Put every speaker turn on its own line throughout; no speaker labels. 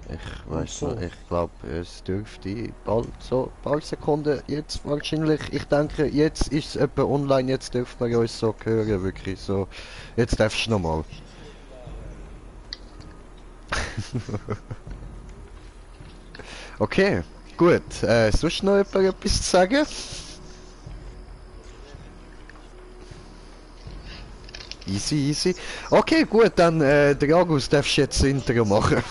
Ich
Und
weiß noch,
so.
ich glaube, es dürfte bald so ein paar Sekunden jetzt wahrscheinlich. Ich denke, jetzt ist es etwa online, jetzt dürfen wir uns so hören, wirklich so. Jetzt darfst du nochmal. Okay, gut. Sonst noch jemand etwas zu sagen? Easy, easy. Okay, gut, dann Dragus, darfst du jetzt das Intro machen.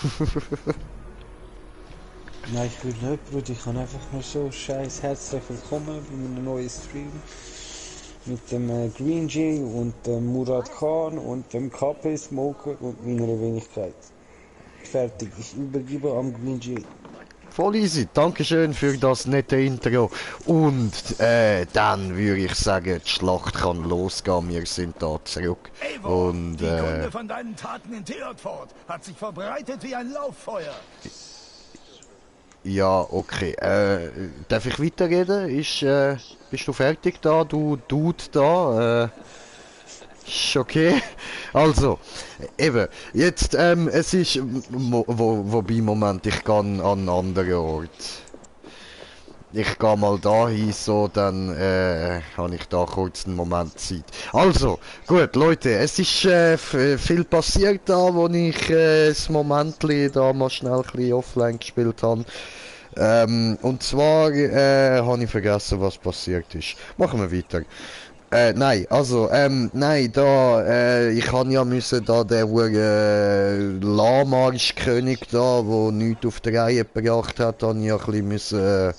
Nein, ich will nicht, Bruder. Ich kann einfach nur so scheiß herzlich willkommen bei einem neuen Stream mit dem Green G und dem Murat Khan und dem KP Smoker und meiner Wenigkeit. Fertig, ich übergebe am Green G.
Voll easy. Dankeschön für das nette Intro. Und dann würde ich sagen, die Schlacht kann losgehen. Wir sind da zurück.
Eivor,
Und
die Kunde von deinen Taten in Theodford hat sich verbreitet wie ein Lauffeuer.
ja, okay. Darf ich weiterreden? Bist du fertig da? Du Dude da? Ist okay. Also, eben, jetzt, es ist, wobei, Moment, ich gehe an einen anderen Ort. Ich gehe mal dahin, so, dann habe ich da kurz einen Moment Zeit. Also, gut, Leute, es ist viel passiert da, wo ich das Momentli da mal schnell ein bisschen offline gespielt habe. Und zwar habe ich vergessen, was passiert ist. Machen wir weiter. Nein, also, nein, da, ich kann ja müssen da der Lamarsch-König da, wo nichts auf die Reihe gebracht hat, habe ich ja ein bisschen müssen,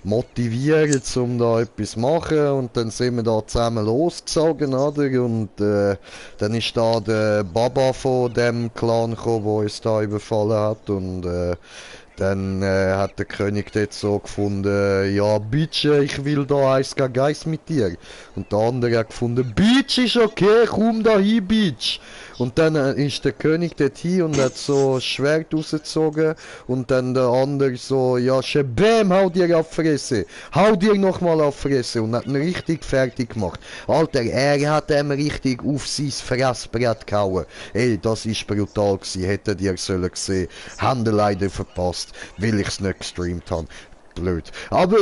motivieren, um da etwas zu machen, und dann sind wir da zusammen losgezogen, oder? Und dann ist da der Baba von dem Clan gekommen, der uns da überfallen hat, und dann hat der König dort so gefunden, ja, Bitch, ich will da eins gegen eins mit dir. Und der andere hat gefunden, Bitch ist okay, komm da hin, Bitch. Und dann ist der König dort hin und hat so ein Schwert rausgezogen, und dann der andere so, ja, Schebäm, hau dir auf Fresse, hau dir nochmal auf Fresse, und hat ihn richtig fertig gemacht. Alter, er hat ihm richtig auf sein Fressbrett gehauen. Ey, das ist brutal gewesen, hättet ihr sollen sehen. Haben leider verpasst, weil ich es nicht gestreamt habe. Blöd. Aber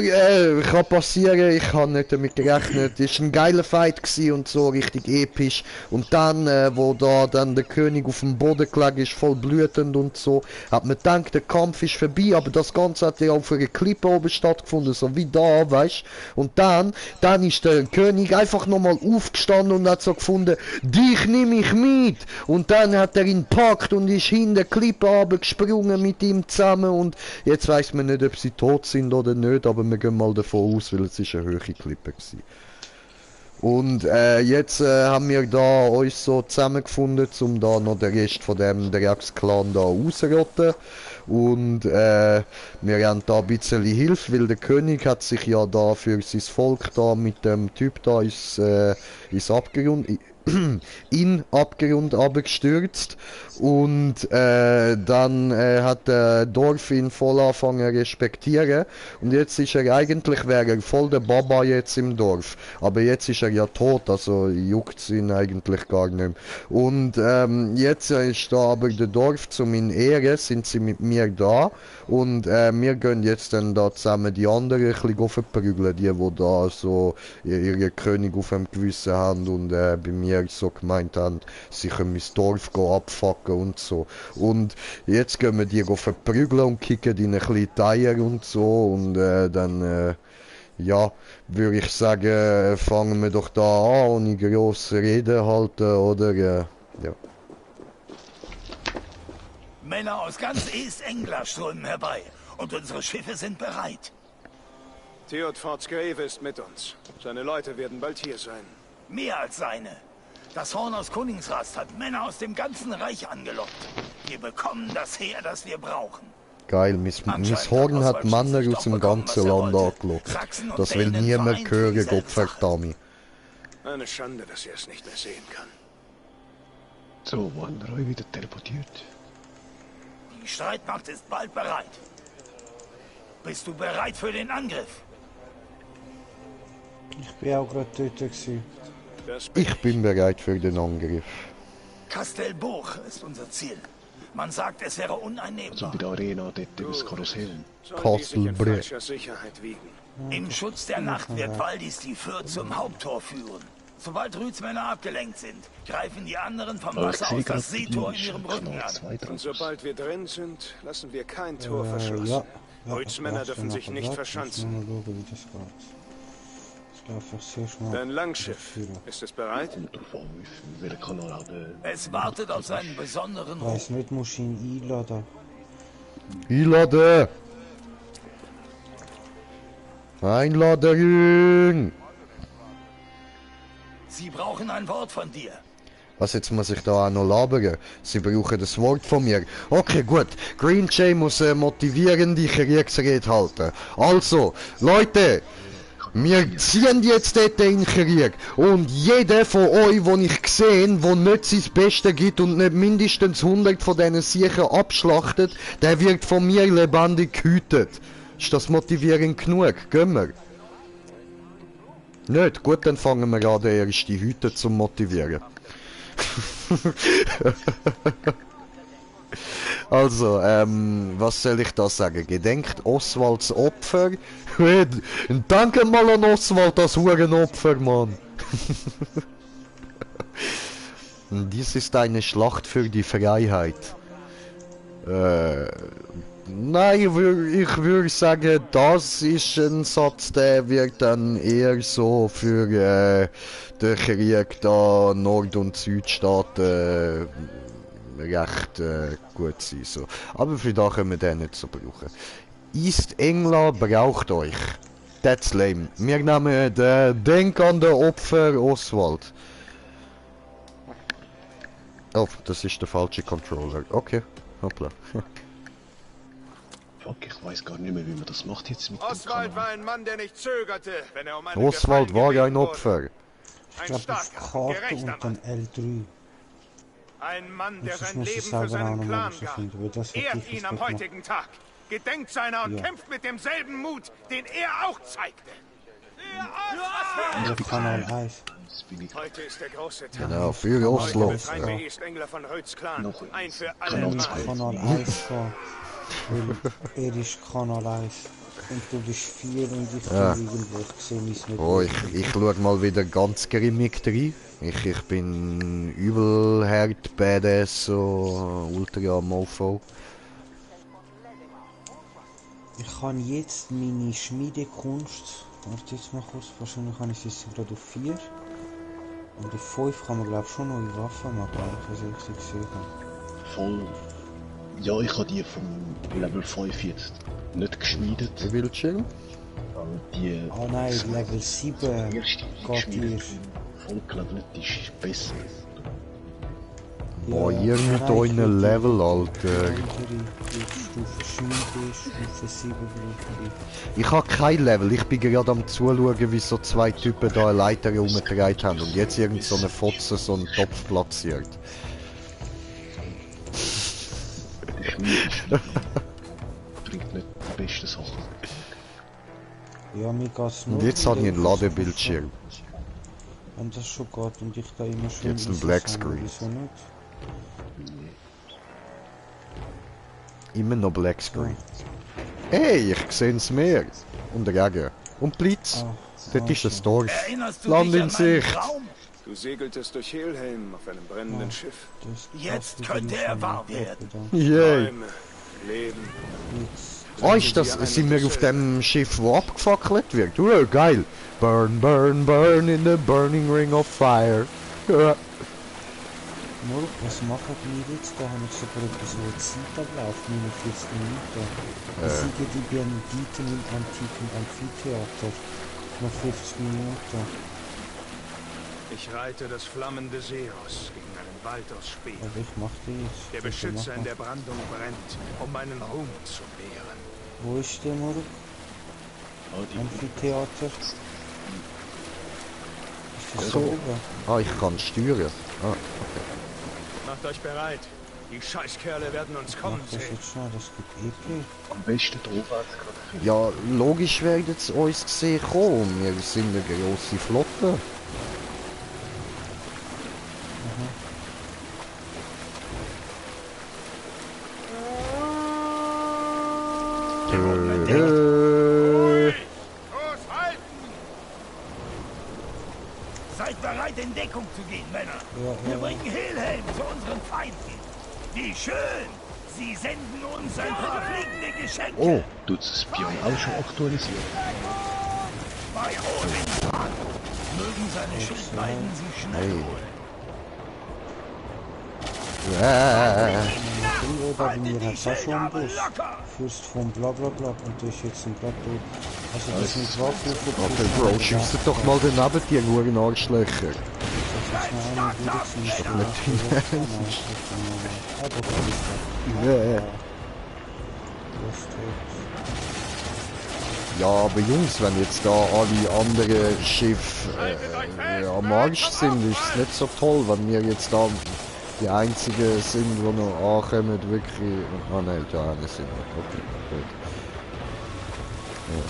kann passieren, ich habe nicht damit gerechnet. Es war ein geiler Fight gewesen und so, richtig episch. Und dann, wo da dann der König auf dem Boden gelegen ist, voll blutend und so, hat man gedacht, der Kampf ist vorbei, aber das Ganze hat ja auf einer Klippe oben stattgefunden, so wie da, weißt. Und dann ist der König einfach nochmal aufgestanden und hat so gefunden, dich nehme ich mit. Und dann hat er ihn gepackt und ist hinter der Klippe runtergesprungen mit ihm zusammen, und jetzt weiß man nicht, ob sie tot sind oder nicht, aber wir gehen mal davon aus, weil es ist eine hohe Klippe gewesen. Und jetzt haben wir da uns so zusammengefunden, um da noch den Rest von dem Drecksclan da auszurotten. Und wir haben da ein bisschen Hilfe, weil der König hat sich ja da für sein Volk da mit dem Typ da ins Abgrund, in Abgrund abgestürzt, und dann hat der Dorf ihn voll angefangen respektieren, und jetzt ist er eigentlich, wäre er voll der Baba jetzt im Dorf, aber jetzt ist er ja tot, also juckt ihn eigentlich gar nicht mehr. Und jetzt ist da aber der Dorf zum in Ehre, sind sie mit mir da, und wir gehen jetzt dann da zusammen die anderen ein bisschen verprügeln, die da so ihre König auf dem Gewissen haben und bei mir so gemeint haben, sie können mein Dorf abfacken und so. Und jetzt gehen wir die verprügeln und kicken die ein bisschen die Eier und so, und dann ja, würde ich sagen, fangen wir doch da an, ohne grosse Reden halten, oder? Ja.
Männer aus ganz East-England strömen herbei und unsere Schiffe sind bereit.
Theodfords Grave ist mit uns. Seine Leute werden bald hier sein.
Mehr als seine. Das Horn aus Koningsrast hat Männer aus dem ganzen Reich angelockt. Wir bekommen das Heer, das wir brauchen.
Geil, Miss Horn hat Männer aus dem ganzen Land angelockt. Das will niemand hören, Gottverdammt.
Eine Schande, dass er es nicht mehr sehen kann.
So, Mann, Roy wieder teleportiert.
Die Streitmacht ist bald bereit. Bist du bereit für den Angriff?
Ich bin auch gerade dort gewesen.
Ich bin bereit für den Angriff.
Castelbuch ist unser Ziel. Man sagt, es wäre
Also
uneinnehmbar.
bei der Arena dort über das Kolosseum.
Sollen die sich in
Castle
falscher Sicherheit wiegen?
Im Schutz der Nacht wird Valdis die Fürth zum Haupttor führen. Sobald Rüds Männer abgelenkt sind, greifen die anderen vom
Aber ich
Wasser
sehe
aus
gerade,
das Seetor in ihrem Rücken
Knall
an.
2 drauf.
Und sobald wir drin sind, lassen wir kein Tor
Ja.
verschlossen.
Ja,
Rüds Männer
warte,
dürfen sich
warte,
nicht
warte,
verschanzen.
muss nur schauen, wie das geht. Ich laufe sehr schnell.
Dein Langschiff,
dafür.
ist es bereit?
Kommt drauf an, welcher Kanal auch der...
Es wartet auf seinen besonderen
Ich
Ruf.
weiss nicht, muss ich ihn einladen?
Einladen! Einladung!
Sie brauchen ein Wort von dir.
Was, jetzt muss ich da auch noch labern? Sie brauchen das Wort von mir. Okay, gut. Green Jay muss eine motivierende Kriegsrede halten. Also, Leute, wir ziehen jetzt dort in den Krieg. Und jeder von euch, den ich sehe, der nicht sein Bestes gibt und nicht mindestens 100 von diesen sicher abschlachtet, der wird von mir lebendig gehütet. Ist das motivierend genug? Gehen wir? Nicht? Gut, dann fangen wir an, den ersten Hüter zu motivieren. Also, was soll ich da sagen? Gedenkt Oswalds Opfer? Danke mal an Oswald, das Hurenopfer, Mann. Dies ist eine Schlacht für die Freiheit. Nein, ich würde sagen, das ist ein Satz, der wird dann eher so für den Krieg da Nord- und Südstaaten recht gut sein. So. Aber für da können wir den nicht so brauchen. East England braucht euch. That's lame. Wir nehmen den Denk an den Opfer Oswald. Oh, das ist der falsche Controller. Okay, hoppla.
Fuck, ich weiß gar nicht mehr, wie man das macht jetzt mit dem
Oswald war
Kanal.
ein Mann, der nicht zögerte, wenn er um einen
Oswald
Gefallen
war
gebeten
ein
wurde.
Opfer.
Ein
Ich glaube, auf
starker,
Karte
gerechter
und dann
Mann.
L3.
Ein Mann, der
Das
sein
muss ich
Leben für
selber auch
seinen
noch mal
Clan gab.
rausfinden, weil das hätte
Ehrt
ich
ihn
jetzt
am
nicht
heutigen Tag. Gedenkt seiner und
Ja.
kämpft mit demselben Mut, den er auch zeigte.
gemacht. Kanal 1.
Das bin ich.
Heute ist der große Tag.
Genau, für
Heute
Oslo.
befreien wir East Engler von Röds Clan.
Noch
Ein für alle
Kanal
Mal.
2.
Kanal 1 gehen. Weil er ist Kanal 1. Und du bist 4 und ich bin irgendwo. Ich sehe mich nicht.
Oh, ich schau mal wieder ganz grimmig rein. Ich bin übel hart, badass, so ultra mofo.
Ich kann jetzt meine Schmiedekunst. Warte jetzt mal kurz. Wahrscheinlich kann ich sie jetzt gerade auf 4. Und auf 5 kann man glaube ich schon neue Waffen machen, wenn ich das richtig gesehen habe.
Voll. Ja, ich habe die vom Level 5 jetzt nicht geschmiedet.
Der Bildschirm?
Aber die
Ah nein, Level 7
erste, die ich
geht
geschmiedet
erst.
vollgelevelt ist besser.
Boah,
Ja,
ihr mit
nein,
euren
ich will
Level,
die
Alter.
andere, die Stufe Schmiede, Stufe 7 brauche
Ich habe kein Level, ich bin gerade am zuschauen, wie so zwei Typen da eine Leiter rumgetragen haben und jetzt irgend so eine Fotze so einen Topf platziert.
Der Schmied bringt nicht die besten Sachen.
ich. Ja, mir geht's nur.
Und jetzt habe ich einen Ladebildschirm.
Wenn das schon geht und ich da immer schön
Jetzt ein
ISO
Blackscreen.
habe, wieso nicht?
Immer noch Blackscreen. Hey, ich sehe das Meer. Und Regen. Und Blitz. Dort ist ein Dorf.
Erinnerst du
Land
dich
in
an meinen
Sicht.
Traum?
Du segeltest durch Helheim auf einem brennenden Schiff.
Das
Jetzt
passt
könnte
wieder
er
nicht
wahr
so
werden.
gut,
Yay.
Träume, Leben.
Jetzt.
Oh, ist das, sind wir auf dem Schiff, wo abgefackelt wird? Oh, geil. Burn, burn, burn in the burning ring of fire. Ja.
Nur, was machen wir jetzt? Da haben wir sogar etwas, wo die Zeit abläuft, 49 Minuten. Besiege die Banditen im antiken Amphitheater. Noch 50 Minuten.
Ich reite das flammende Seeros gegen einen Wald aus Speer.
Aber ich mach die jetzt.
Der Beschützer in der Brandung brennt, um meinen Ruhm zu mehren.
Wo ist der Murk?
Ah, die
Amphitheater? Ist das
So.
so oben?
Ah, ich kann steuern. Ah.
Macht euch bereit. Die Scheißkerle werden uns
Mach
kommen
das
sehen.
jetzt schnell, das gibt EP.
am besten drauf gerade.
Ja, logisch werden sie uns gesehen kommen. Wir sind eine grosse Flotte.
Seid bereit, in Deckung zu gehen, Männer. Wir bringen Helhelm zu unseren Feinden. Wie schön! Sie senden uns ein paar fliegende Geschenke.
Oh,
Tut das Spion auch schon aktualisiert?
Bei Odins Hand mögen seine Schildweiden sie schnell
Hey.
holen.
Oder bei mir hat das schon
Aber
Bus.
locker!
Fürst von Blablabla und der ist jetzt ein Blattdo. Also das sind Waffen für
Okay, Bro, schießt doch mal daneben die Huren Arschlöcher.
Das ist eine
Ja, aber Jungs, wenn jetzt da alle anderen Schiffe am Arsch sind, ist es nicht so toll, wenn wir jetzt da die einzigen sind, die noch ankommen, wirklich... Ah nein, da eine sind wir. Okay, gut. Ja.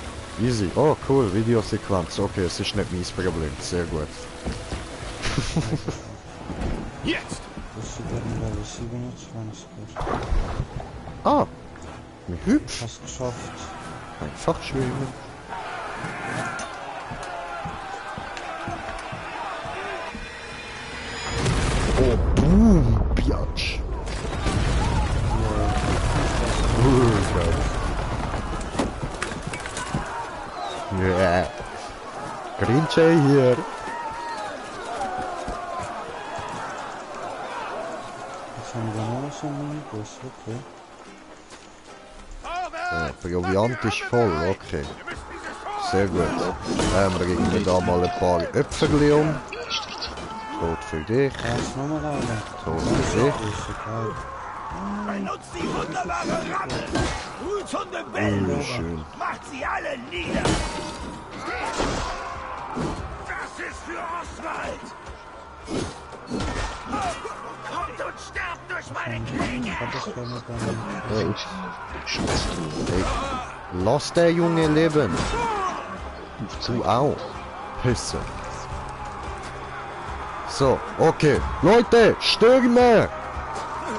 Easy. Oh, cool, Videosequenz. Okay, es ist nicht mein Problem. Sehr gut.
Jetzt!
Das ist Level 27.
Ah, wie hübsch.
Hast geschafft.
Einfach schwimmen. Oh, boom, Biatch. Geil. Yeah. Green Jay hier.
Jetzt haben wir noch so einen Minibus, okay.
Ja, Proviant ist voll, okay. Sehr gut. Bringen wir da mal ein paar Äpfel um. Tot für dich.
Da ist nochmal einer.
Tot für dich.
Das ist so geil.
Benutzt die wunderbare Rammel! Bluthunde bellen!
Schön.
Macht sie alle nieder! Das ist für Oswald! Kommt und sterbt durch meine Klinge!
Das kann man gar nicht.
Hey, lass der Junge leben. Du auch. Pisse. So, okay. Leute, stürmen!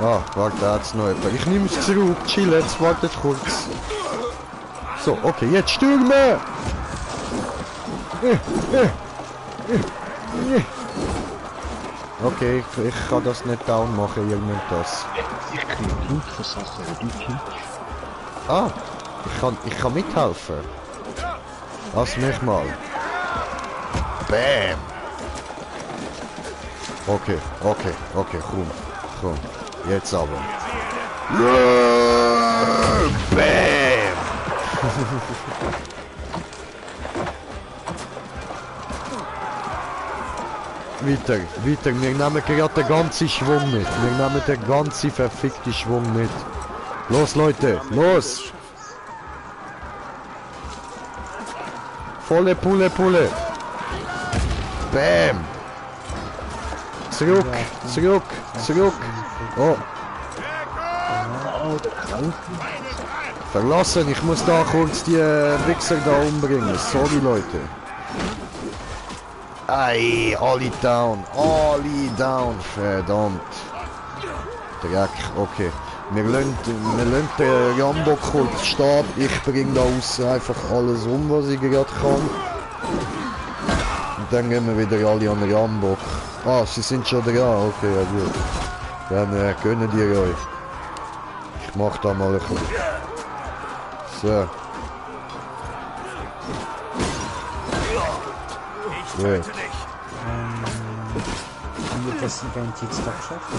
Ah, warte, da hat's noch jemand. Ich nehme es zurück. Chill, jetzt wartet kurz. So, okay, jetzt stürmen! Okay, ich kann das nicht down machen, ihr müsst das.
Ich kriege Blut von Sachen, die du kennst.
Ah, ich kann mithelfen. Lass mich mal. Bam! Okay, komm. Jetzt aber. Bam! Weiter. Wir nehmen gerade den ganzen Schwung mit. Wir nehmen den ganzen verfickten Schwung mit. Los, Leute, los! Volle Pulle. Bam! Zurück. Oh. Verlassen, ich muss da kurz die Wichser da umbringen. Sorry, Leute. Ei, alle down. Verdammt. Dreck, okay. Wir lassen den Rambo kurz stehen. Ich bringe da aus einfach alles um, was ich gerade kann. Und dann gehen wir wieder alle an den Rambo. Ah, sie sind schon dran. Okay, ja gut. Dann gönnen die euch. Ich mach da mal ein bisschen. So. Gut.
Haben wir das Event jetzt da geschafft?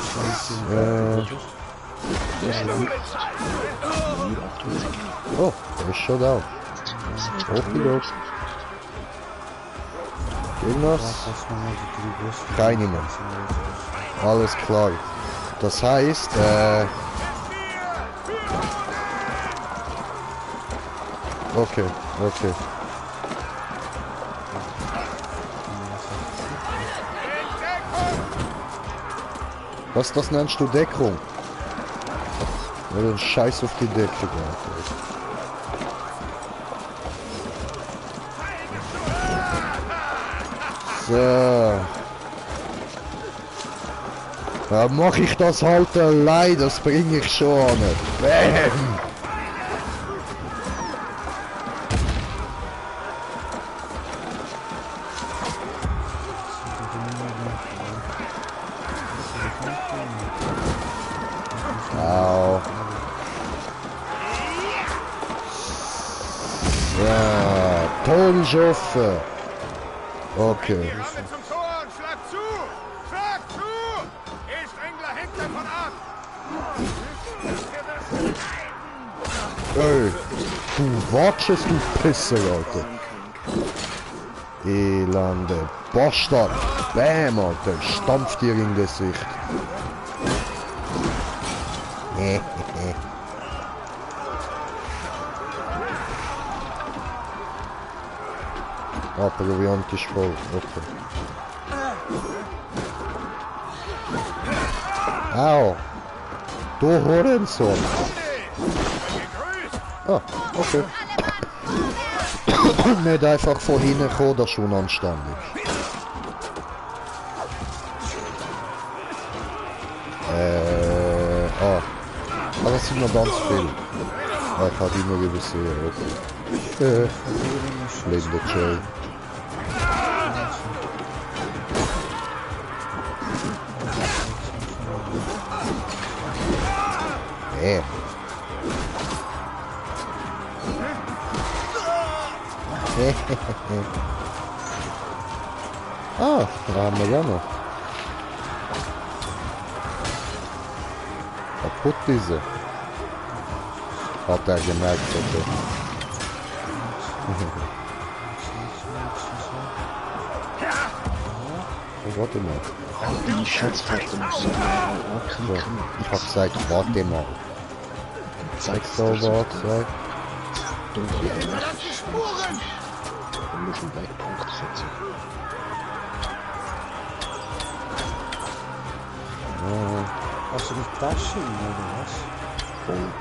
Oh, der ist schon da. Hochgelobt. Irgendwas? Keine mehr. Alles klar. Das heißt, okay. Das nennst du Deckung? Ja, dann scheiß auf die Deckung. So. Ja, mach ich das halt allein, das bringe ich schon an. Bam! Tor ist offen. Okay.
Alle zum Tor und schlag zu! Schlag zu! Ich Strengler hängt davon ab!
Ey, du watschest, du Pisser, Alter. Elende Bastard. Bäm, Alter. Stampft dir im Gesicht. Ah, Proviant ist voll. Okay. Au. Du Hurensohn. Ah, okay. Nicht einfach von hinten kommen, das ist unanständig. Aber es sind noch ganz viele. Ah, ich habe die nur übersehen, okay. Blinde Jay. Ah, da haben wir ja noch. Kaputt diese. Hat er gemerkt, okay. Oh, warte mal.
Die Schatzkarte muss so anklicken.
Ich hab gesagt, warte mal.
Zeigst
So,
du so
warte.
dunkle Spuren! Wir müssen bei Punkt setzen.
Hast du die Tasche oder was?
Und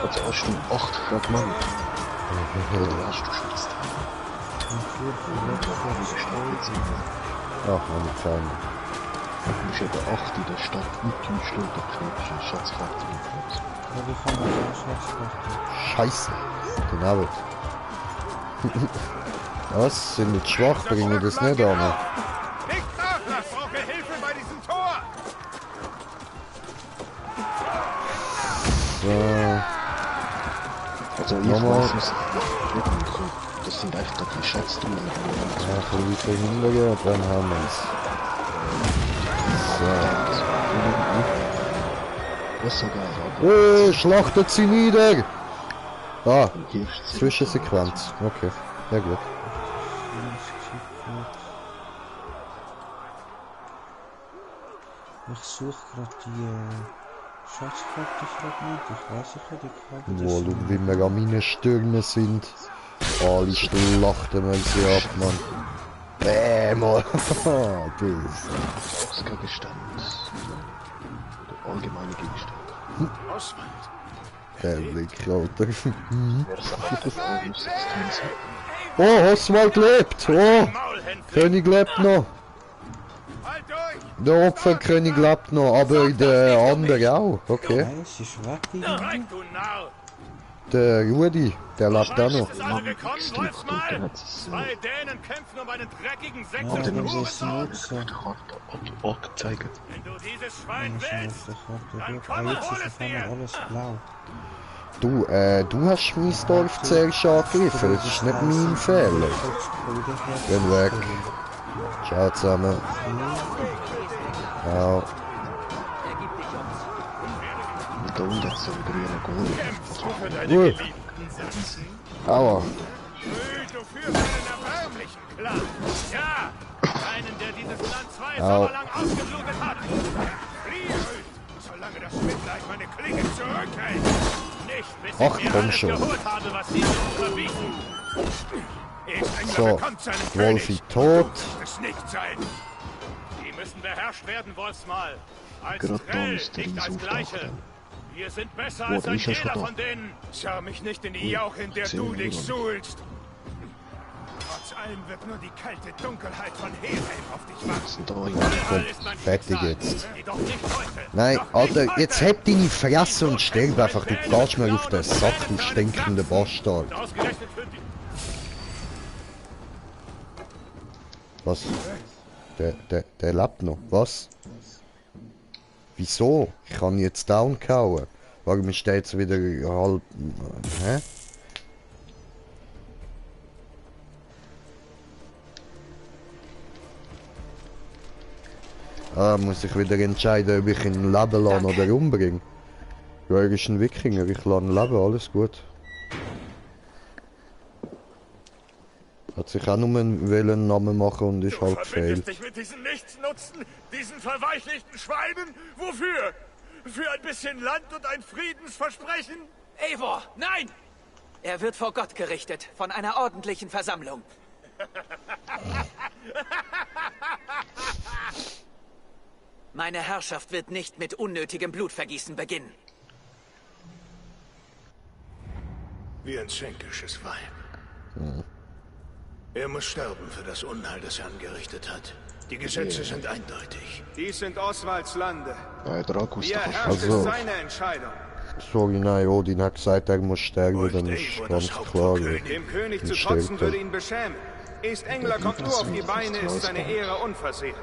also hast du 8 Fragmente. Oder hast du Schatz?
Ach, meine Kleine.
Du musst eben 8 in der Stadt mitgestellt, da kriegst du eine Schatzkarte mit.
Ja, wie kann man das Schatzkarte?
Scheiße. Genau. Was? Sind nicht schwach, bringen das nicht an.
Nicht nachlassen! Ich brauche Hilfe bei diesem Tor!
So.
Also ich
Nochmal.
weiß es nicht. Das sind einfach die Schatztruhen.
Ja, ein bisschen hingehen, dann haben wir es.
Was sogar
Schlachtet sie nieder! Ah,
hier ist
Zwischensequenz. Okay, ja gut.
Ich suche gerade die Schatzkarte-Fragmente. Ich weiß nicht, die Karte.
Wow, schau, wie wir an meinen Stürmen sind. Alle schlachten wir sie ab, Mann. Bäm, Mann.
Gegenstand. Oder allgemeine Gegenstand.
Oswald!
Der Blick, Alter.
Wer sagt das alles?
Oh, Oswald lebt! Oh, König lebt noch!
Halt durch!
Der Opferkönig lebt noch, aber der andere auch. Okay.
Nein, es ist weg irgendwie.
Rein, du Narr!
Der Rudi, der lebt auch noch.
Ist es also gekommen, Wolfsmal? Zwei Dänen kämpfen um einen dreckigen sächsischen Hurensohn.
Auch gezeigt.
Wenn du dieses Schwein
Ich
willst,
auf der
dann
Karte.
komm und
Jetzt
hol
ist
es
auf einmal
dir!
alles blau.
Du hast mein Dorf zuerst angegriffen, das ist nicht mein Fehler. Geh weg. Ciao zusammen. Ciao.
Und da unten so ein grüner Gold.
Kämpfst du für deine
Gut.
geliebten Sachsen?
Aua.
Du führst einen erbärmlichen Clan. Ja, einen, der dieses Land 2
Au.
Sommer lang ausgeblutet hat. Fliehe, solange das Mitleid meine Klinge zurückhält. Nicht, bis
Ach,
ich mir
komm
alles
schon.
geholt habe, was sie uns verbieten.
So,
bekommt seinen
Wolfi
König.
tot.
Es nicht sein. Die müssen beherrscht werden, Wolfsmal. Als
Gerade da
Trell,
ist der
nicht als
Riese
Gleiche.
aufgewacht.
Wir sind besser
Wo,
als
der
ein
ist ja
jeder
schon da.
von denen. Schau mich nicht in die Jauch, in der du dich suhlst. Trotz allem wird nur die kalte Dunkelheit von Helheim auf dich warten.
sind da
Komm,
fertig jetzt.
Jedoch nicht heute.
Nein,
Doch nicht
Alter,
heute.
jetzt heb deine Fresse und sterb einfach. Du gehst mir auf den Sack, du stinkender Bastard.
Ausgerechnet für die...
Was? Der lebt noch. Was? Wieso? Ich kann ihn jetzt down gehauen. Warum ist der jetzt wieder halb... Hä? muss ich wieder entscheiden, ob ich ihn leben lasse oder umbringe. Ja, er ist ein Wikinger, ich lasse ihn leben, alles gut. Hat sich auch nur einen Namen machen und ist halt gefailt.
Dich mit diesen Nichtsnutzen, diesen verweichlichten Schweinen? Wofür? Für ein bisschen Land und ein Friedensversprechen?
Eivor, nein! Er wird vor Gott gerichtet, von einer ordentlichen Versammlung. Meine Herrschaft wird nicht mit unnötigem Blutvergießen beginnen.
Wie ein zänkisches Weib. Er muss sterben für das Unheil, das er angerichtet hat. Die Gesetze sind eindeutig.
Dies sind Oswalds Lande.
Dragus,
Wie er
da
herrscht,
Also-
ist seine Entscheidung.
Sorry, nein, Odin hat gesagt, er muss sterben, dann ist
Eivor
ganz
das Haupt
klar.
vom
Ja.
König?
Dem König zu
Nicht
trotzen
stirbt
würde
er.
ihn beschämen. Ist Engler kommt nur auf die Beine, ist seine Ehre unversehrt.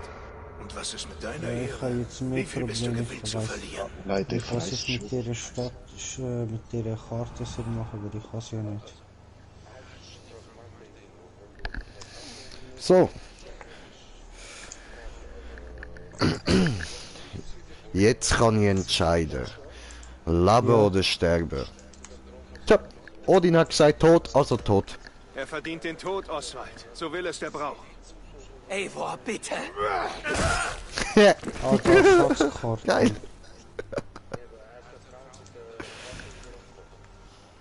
Und was ist mit deiner
Ja, ich habe
Ehre?
jetzt mehr
Wie viel bist du
Probleme,
gewillt
ich
zu
weiß.
verlieren?
Leider, ich
Was
weiß
ich
schon.
mit dieser Stadt, mit dieser Karte soll machen, aber ich kann es ja nicht.
So. Jetzt kann ich entscheiden. Leben oder sterben. Tja, Odin hat gesagt tot, also tot.
Er verdient den Tod, Oswald. So will es der Brauch.
Eivor, bitte!
Alter, Schatzkarte.
Geil.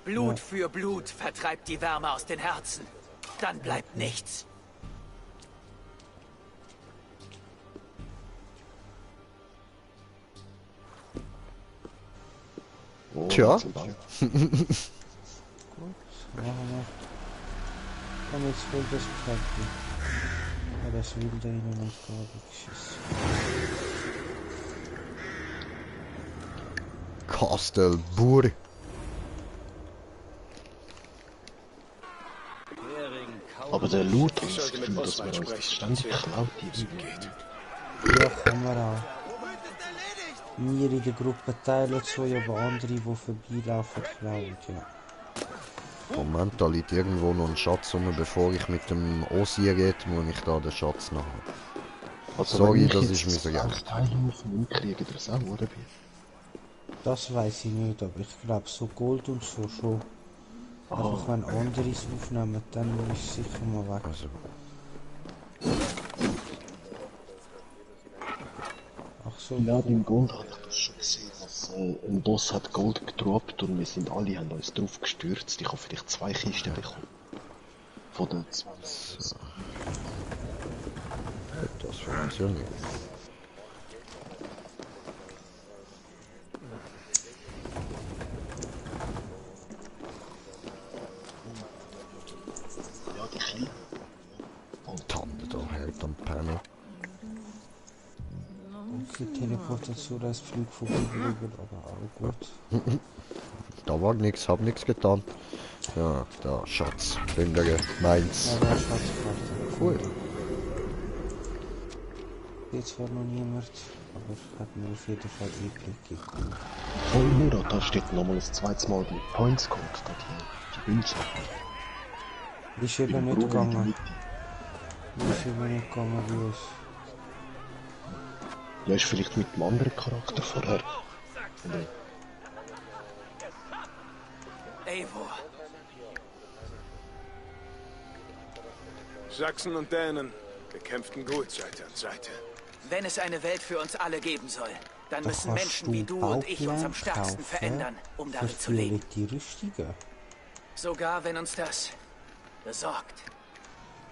Blut für Blut vertreibt die Wärme aus den Herzen. Dann bleibt nichts.
Oh,
Tja.
zum Dank.
Machen wir. Komm, jetzt hol das Karte. Ja, das wilde Innen- und Gabegeschiss.
Castle Bur.
Aber der Loot hat das Gefühl, dass man uns das ständig klaut irgendwie.
Ja, kann man auch. Wir in der Gruppe teilen zwei, aber andere, die vorbeilaufen, klauen, ja.
Moment, da liegt irgendwo noch ein Schatz rum, bevor ich mit dem Ossi rede, muss ich da den Schatz nachher.
Also,
Sorry,
wenn ich
das
jetzt
ist mein Recht.
auch Teile von ihm kriege, das auch, oder wie?
Das weiß ich nicht, aber ich glaube so Gold und so schon. Einfach wenn andere es aufnehmen, dann ist es sicher mal weg.
Also,
Ach so,
Ja, beim Gold habe ich das schon gesehen, dass ein Boss hat Gold gedroppt und wir sind alle, haben uns drauf gestürzt. Ich habe vielleicht 2 Kisten bekommen. Von den 20.
das funktioniert.
Ja, die Kleinen.
Tante da hält am Panel.
okay, Teleportation als Flug vorüber, aber auch gut.
Da war nix, hab nix getan. Ja, da, Schatz. Plündere, meins.
Ja, da Schatzkarte.
Cool.
Jetzt zwar noch niemand, aber hat mir auf jeden Fall Einblick gegeben.
Oh, Murat, da steht nochmal das zweite Mal die Points Code, da die Münze.
Ist eben nicht gegangen. Ist eben nicht gegangen wie uns.
Ja, ist vielleicht mit einem anderen Charakter vorher. Oder?
Eivor,
Sachsen und Dänen bekämpften gut Seite an Seite.
wenn es eine Welt für uns alle geben soll, dann
Da
müssen
kannst
Menschen wie du und ich uns am stärksten
kaufen
verändern, um
für
darin zu leben.
die Rüstige.
Sogar wenn uns das besorgt.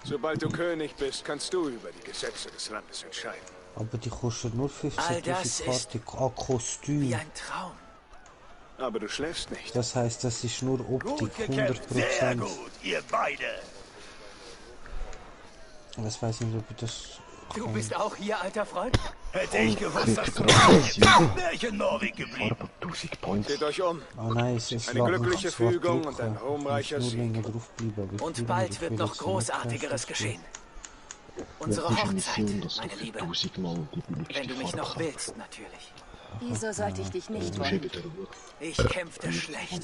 Sobald du König bist, kannst du über die Gesetze des Landes entscheiden.
Aber die kostet nur
All das
50.000 Karte Kostüm.
Wie ein Traum.
Aber du schläfst nicht.
Das heißt, das ist nur Optik,
Gut gekämpft, sehr
100%.
gut, ihr beide.
Das weiß ich nicht, ob ich das
Du
kann.
bist auch hier, alter Freund?
Hätte ich gewusst, dass du Märchen Norweg geblieben.
Farbe 1000 Points.
Seht euch um.
Oh nein, es ist
Eine
lang,
glückliche
es war
Fügung
Glück,
und ein ruhmreicher
ich muss
Sieg.
nur länger draufbleiben, aber ich will
Und
nicht,
bald
ich
wird
will
noch
jetzt
Großartigeres
nicht
geschehen. Unsere
Welche
Hochzeit,
Mission, dass du
meine
für
Liebe.
1000 Mal die billigste
Wenn du mich
Farbe
noch
kaufst?
willst, natürlich.
Wieso sollte ich dich nicht
Du musst
wollen?
eben den Ruf.
Ich kämpfte schlecht.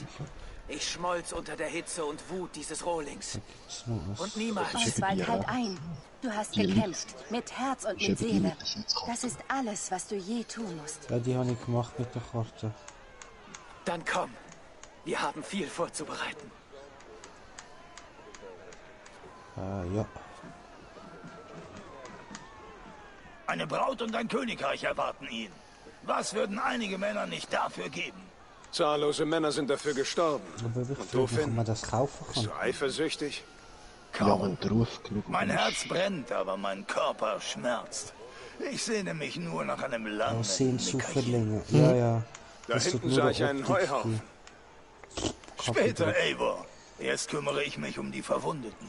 Ich schmolz unter der Hitze und Wut dieses Rohlings. Und niemals.
Oswald, halt ein. Du hast
Die
gekämpft. Mit Herz und
Das ist
mit
eben die
Seele.
mit der Schutzkarte.
Das ist alles, was du je tun musst.
Ja, die habe ich gemacht mit der Karte.
Dann komm. Wir haben viel vorzubereiten.
Ja.
Eine Braut und ein Königreich erwarten ihn. Was würden einige Männer nicht dafür geben?
Zahllose Männer sind dafür gestorben.
Aber wie
Und du,
frage, ob
Finn?
man das kaufen
Bist
kann.
du eifersüchtig?
Ja, wenn der Ruf genug
Mein
ist.
Herz brennt, aber mein Körper schmerzt. Ich sehne mich nur nach einem langen
Sehnsucht
Nickerchen.
verlängern. Ja, ja.
Da
Das tut
hinten
nur
sah
der
ich einen
Optik
Heuhaufen.
gehen.
Später, Eivor. Erst kümmere ich mich um die Verwundeten.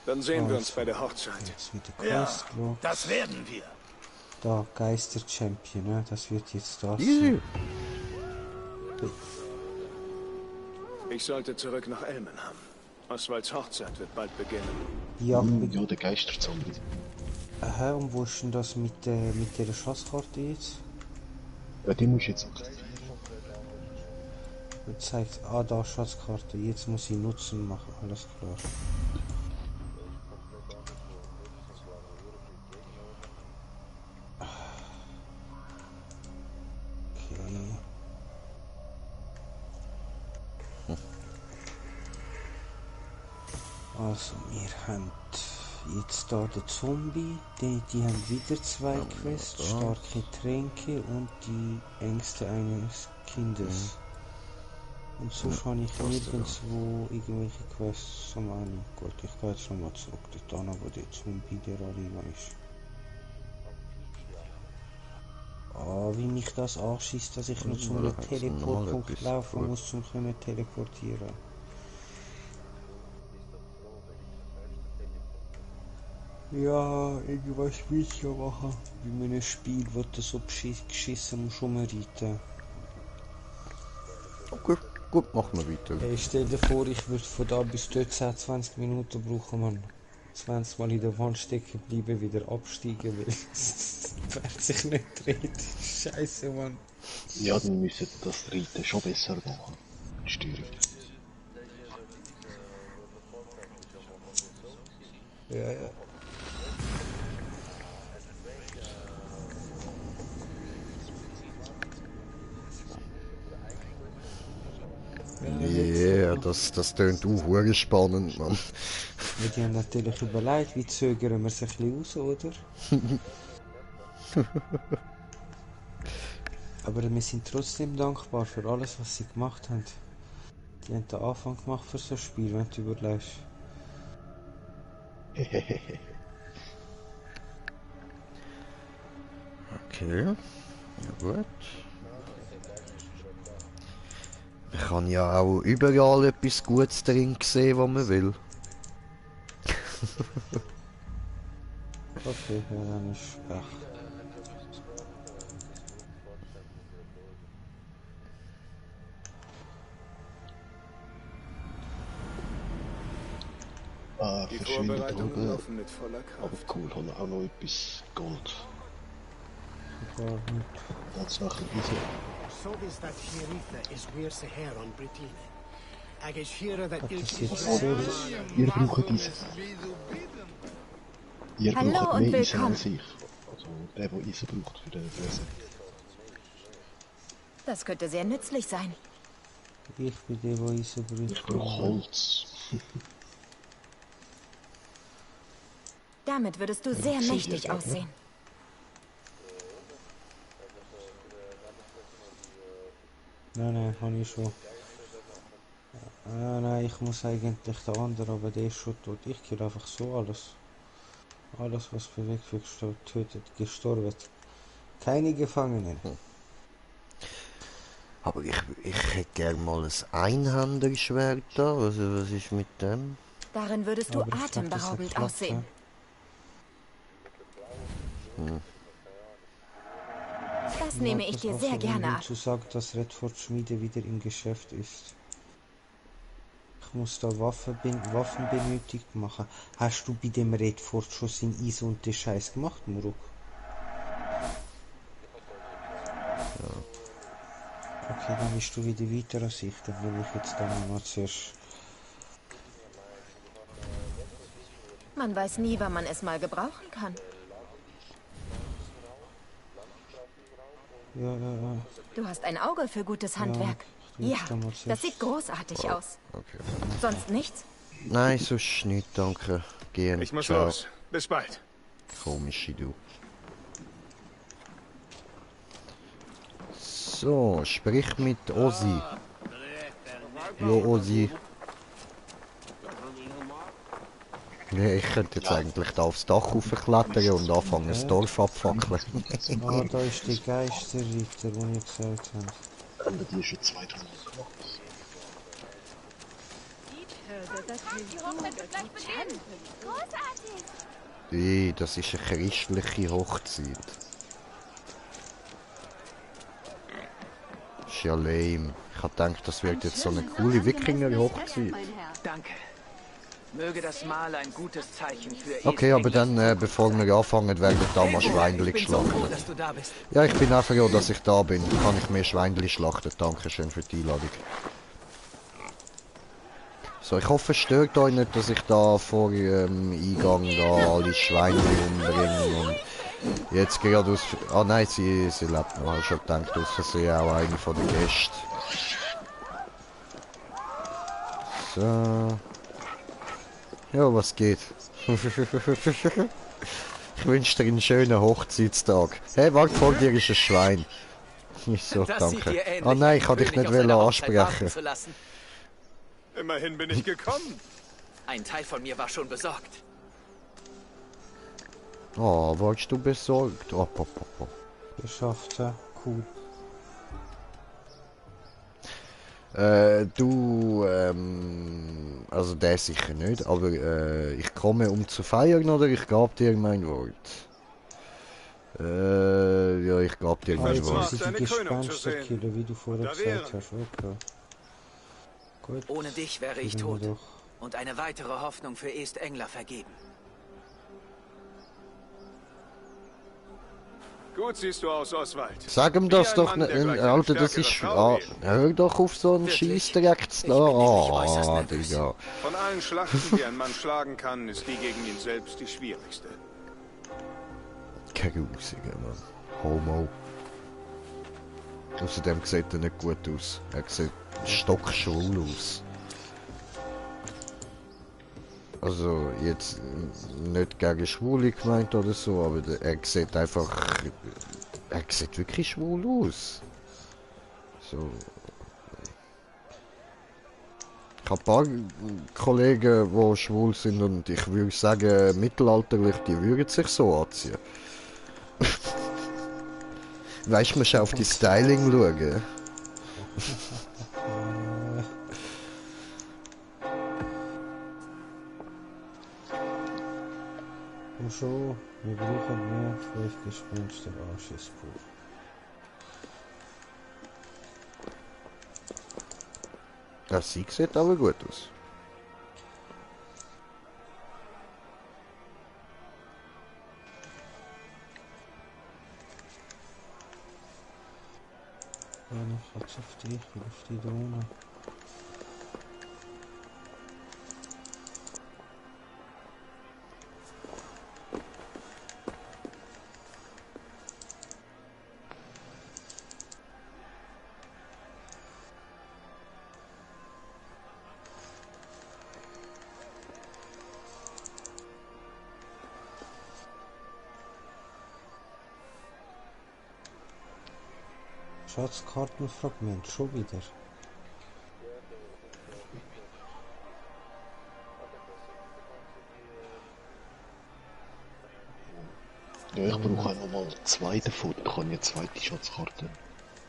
Dann sehen wir uns bei der Hochzeit.
Jetzt mit der
Ja,
Quest, Bro.
das werden wir.
Da, Geister-Champion, ne? Das wird jetzt das.
Easy.
Ich sollte zurück nach Elmenham. Oswalds Hochzeit wird bald beginnen.
Ja,
Ja, der Geisterzombie.
und wo ist denn das mit der Schatzkarte jetzt?
Ja, die musst du jetzt aktivieren.
Jetzt zeigt, da Schatzkarte. Jetzt muss ich Nutzen machen, alles klar. Okay. Also, wir haben jetzt da den Zombie, die haben wieder zwei Quests, starke Tränke und die Ängste eines Kindes. Und sonst habe ich nirgendwo irgendwelche Quests zum einen. Gut, ich gehe jetzt nochmal zurück dort an, wo der Zombie der Arena ist. Wie mich das anschießt, dass ich noch zu einem Teleportpunkt laufen muss, um können teleportieren. Ja, irgendwas will ich ja machen. Wie in einem Spiel, wo du so geschissen musst rumreiten.
Okay, gut, machen wir weiter.
Hey, stell dir vor, ich würde von da bis dort 10, 20 Minuten brauchen, man. 20 Mal in der Wand stecken bleiben, wieder absteigen, weil es fährt sich nicht dreht. Scheiße, Mann.
Ja, dann müssen das Reiten schon besser machen. Die Steuerung.
Ja, ja.
Yeah, das tönt auch hure spannend, Mann.
Ja, die haben natürlich überlegt, wie zögern wir es ein bisschen aus, oder? Aber wir sind trotzdem dankbar für alles, was sie gemacht haben. Die haben den Anfang gemacht für so ein Spiel, wenn du überlegst.
Okay, ja gut. Man kann ja auch überall etwas Gutes drin sehen, was man will.
Okay, ja, dann ist Pech.
Die
Verschwindet
Vorbereitungen
oben.
laufen mit voller
Aber
Kraft.
cool, haben auch noch etwas Gold.
Ja, nicht.
Das nachher easy.
Sobis that Sherifa is where Seher on Britain. I guess here that
Das
is
ist jetzt so.
Ihr braucht Eisen. Ihr
Hallo
braucht
und
mehr Eisen
willkommen.
als ich. Also der Eisen braucht für den Böse.
Das könnte sehr nützlich sein.
Ich bin der, der Eisen
Ich
braucht.
brauche Holz.
Damit würdest du sehr
seht ihr
mächtig
da, ne?
aussehen.
Nein, habe ich schon. Nein, ich muss eigentlich den anderen, aber der ist schon tot. Ich kill einfach so alles. Alles, was bewegt wird, tötet, gestorben. Keine Gefangenen.
Aber ich hätte gerne mal ein Einhänderschwert da. Was ist mit dem?
Darin würdest du
Aber ich glaub, das hat
atemberaubend
geklappt,
aussehen. Das nehme ich dir sehr gerne ab.
Zu sagen, dass Redford Schmiede wieder im Geschäft ist. Ich muss da Waffen benötigt machen. Hast du bei dem Redford schon sein Eis und den Scheiß gemacht, Muruk? dann bist du wieder weiter als ich, dann will ich jetzt dann mal zuerst...
Man weiß nie, wann man es mal gebrauchen kann.
Ja.
Du hast ein Auge für gutes Handwerk. Ja, das sieht großartig aus.
Okay.
Sonst nichts?
Nein, sonst nicht, danke. Gehen.
Ich muss los. Bis bald.
Komische du. So, sprich mit Ozzy. Jo, Ozzy. Ja, ich könnte jetzt eigentlich da aufs Dach raufklettern und anfangen, das Dorf abfackeln.
Ah, da ist die Geisterritter, die ich gesagt habe.
Aber die ist schon 2-3 Mal gemacht.
Die Hochzeit wird gleich beginnen. Großartig.
Nee, das ist eine christliche Hochzeit. Ist ja lame. Ich hab gedacht, das wird jetzt so eine coole Wikinger-Hochzeit.
Danke. Möge das Mal ein gutes Zeichen für
Okay, aber dann, bevor wir anfangen, werden da mal Schweinchen geschlachtet. Ja, ich bin auch froh, dass ich da bin. Kann ich mehr Schweinchen schlachten. Dankeschön für die Einladung. So, ich hoffe, es stört euch nicht, dass ich da vor Eingang da alle Schweinchen umbringe und jetzt gerade aus... Ah nein, sie lebt noch. Ich habe schon gedacht, aus Versehen auch eine von den Gästen. So... Ja, was geht? Ich wünsche dir einen schönen Hochzeitstag. Hey, warte, vor dir ist ein Schwein. Nicht so, danke. Oh nein, ich kann dich nicht ansprechen.
Immerhin bin ich gekommen.
Ein Teil von mir war schon besorgt.
Oh, warst du besorgt? Oh,
Geschafft, ja. Cool.
Also der sicher nicht, aber ich komme um zu feiern oder ich gab dir mein Wort. Ja, ich gab dir mein Wort.
Die Gespensterkiller, wie du vorher gesagt hast, okay. Gut.
Ohne dich wäre ich tot und eine weitere Hoffnung für East Engler vergeben.
Gut siehst du aus, Oswald.
Sag ihm das doch nicht, Alter, das ist... Ah, hör doch auf so einen Scheiß direkt zu lassen. Ah, Digga.
Von allen Schlachten, die ein Mann schlagen kann, ist die gegen ihn selbst die schwierigste.
Grusiger, Mann. Homo. Außerdem sieht er nicht gut aus. Er sieht stockschwul aus. Also jetzt nicht gegen Schwule gemeint oder so, aber er sieht einfach... Er sieht wirklich schwul aus. So... Ich habe ein paar Kollegen, die schwul sind und ich würde sagen, mittelalterlich, die würden sich so anziehen. Weißt du, man muss auf die Styling schauen.
Und schon, wir brauchen mehr 5 Gespenster Anschusspulver.
Das sieht aber gut aus.
Ja, ich hab's auf die da unten. Schatzkartenfragment, schon wieder.
Ja, ich brauche auch nochmal 2 davon, ich kann eine zweite Schatzkarte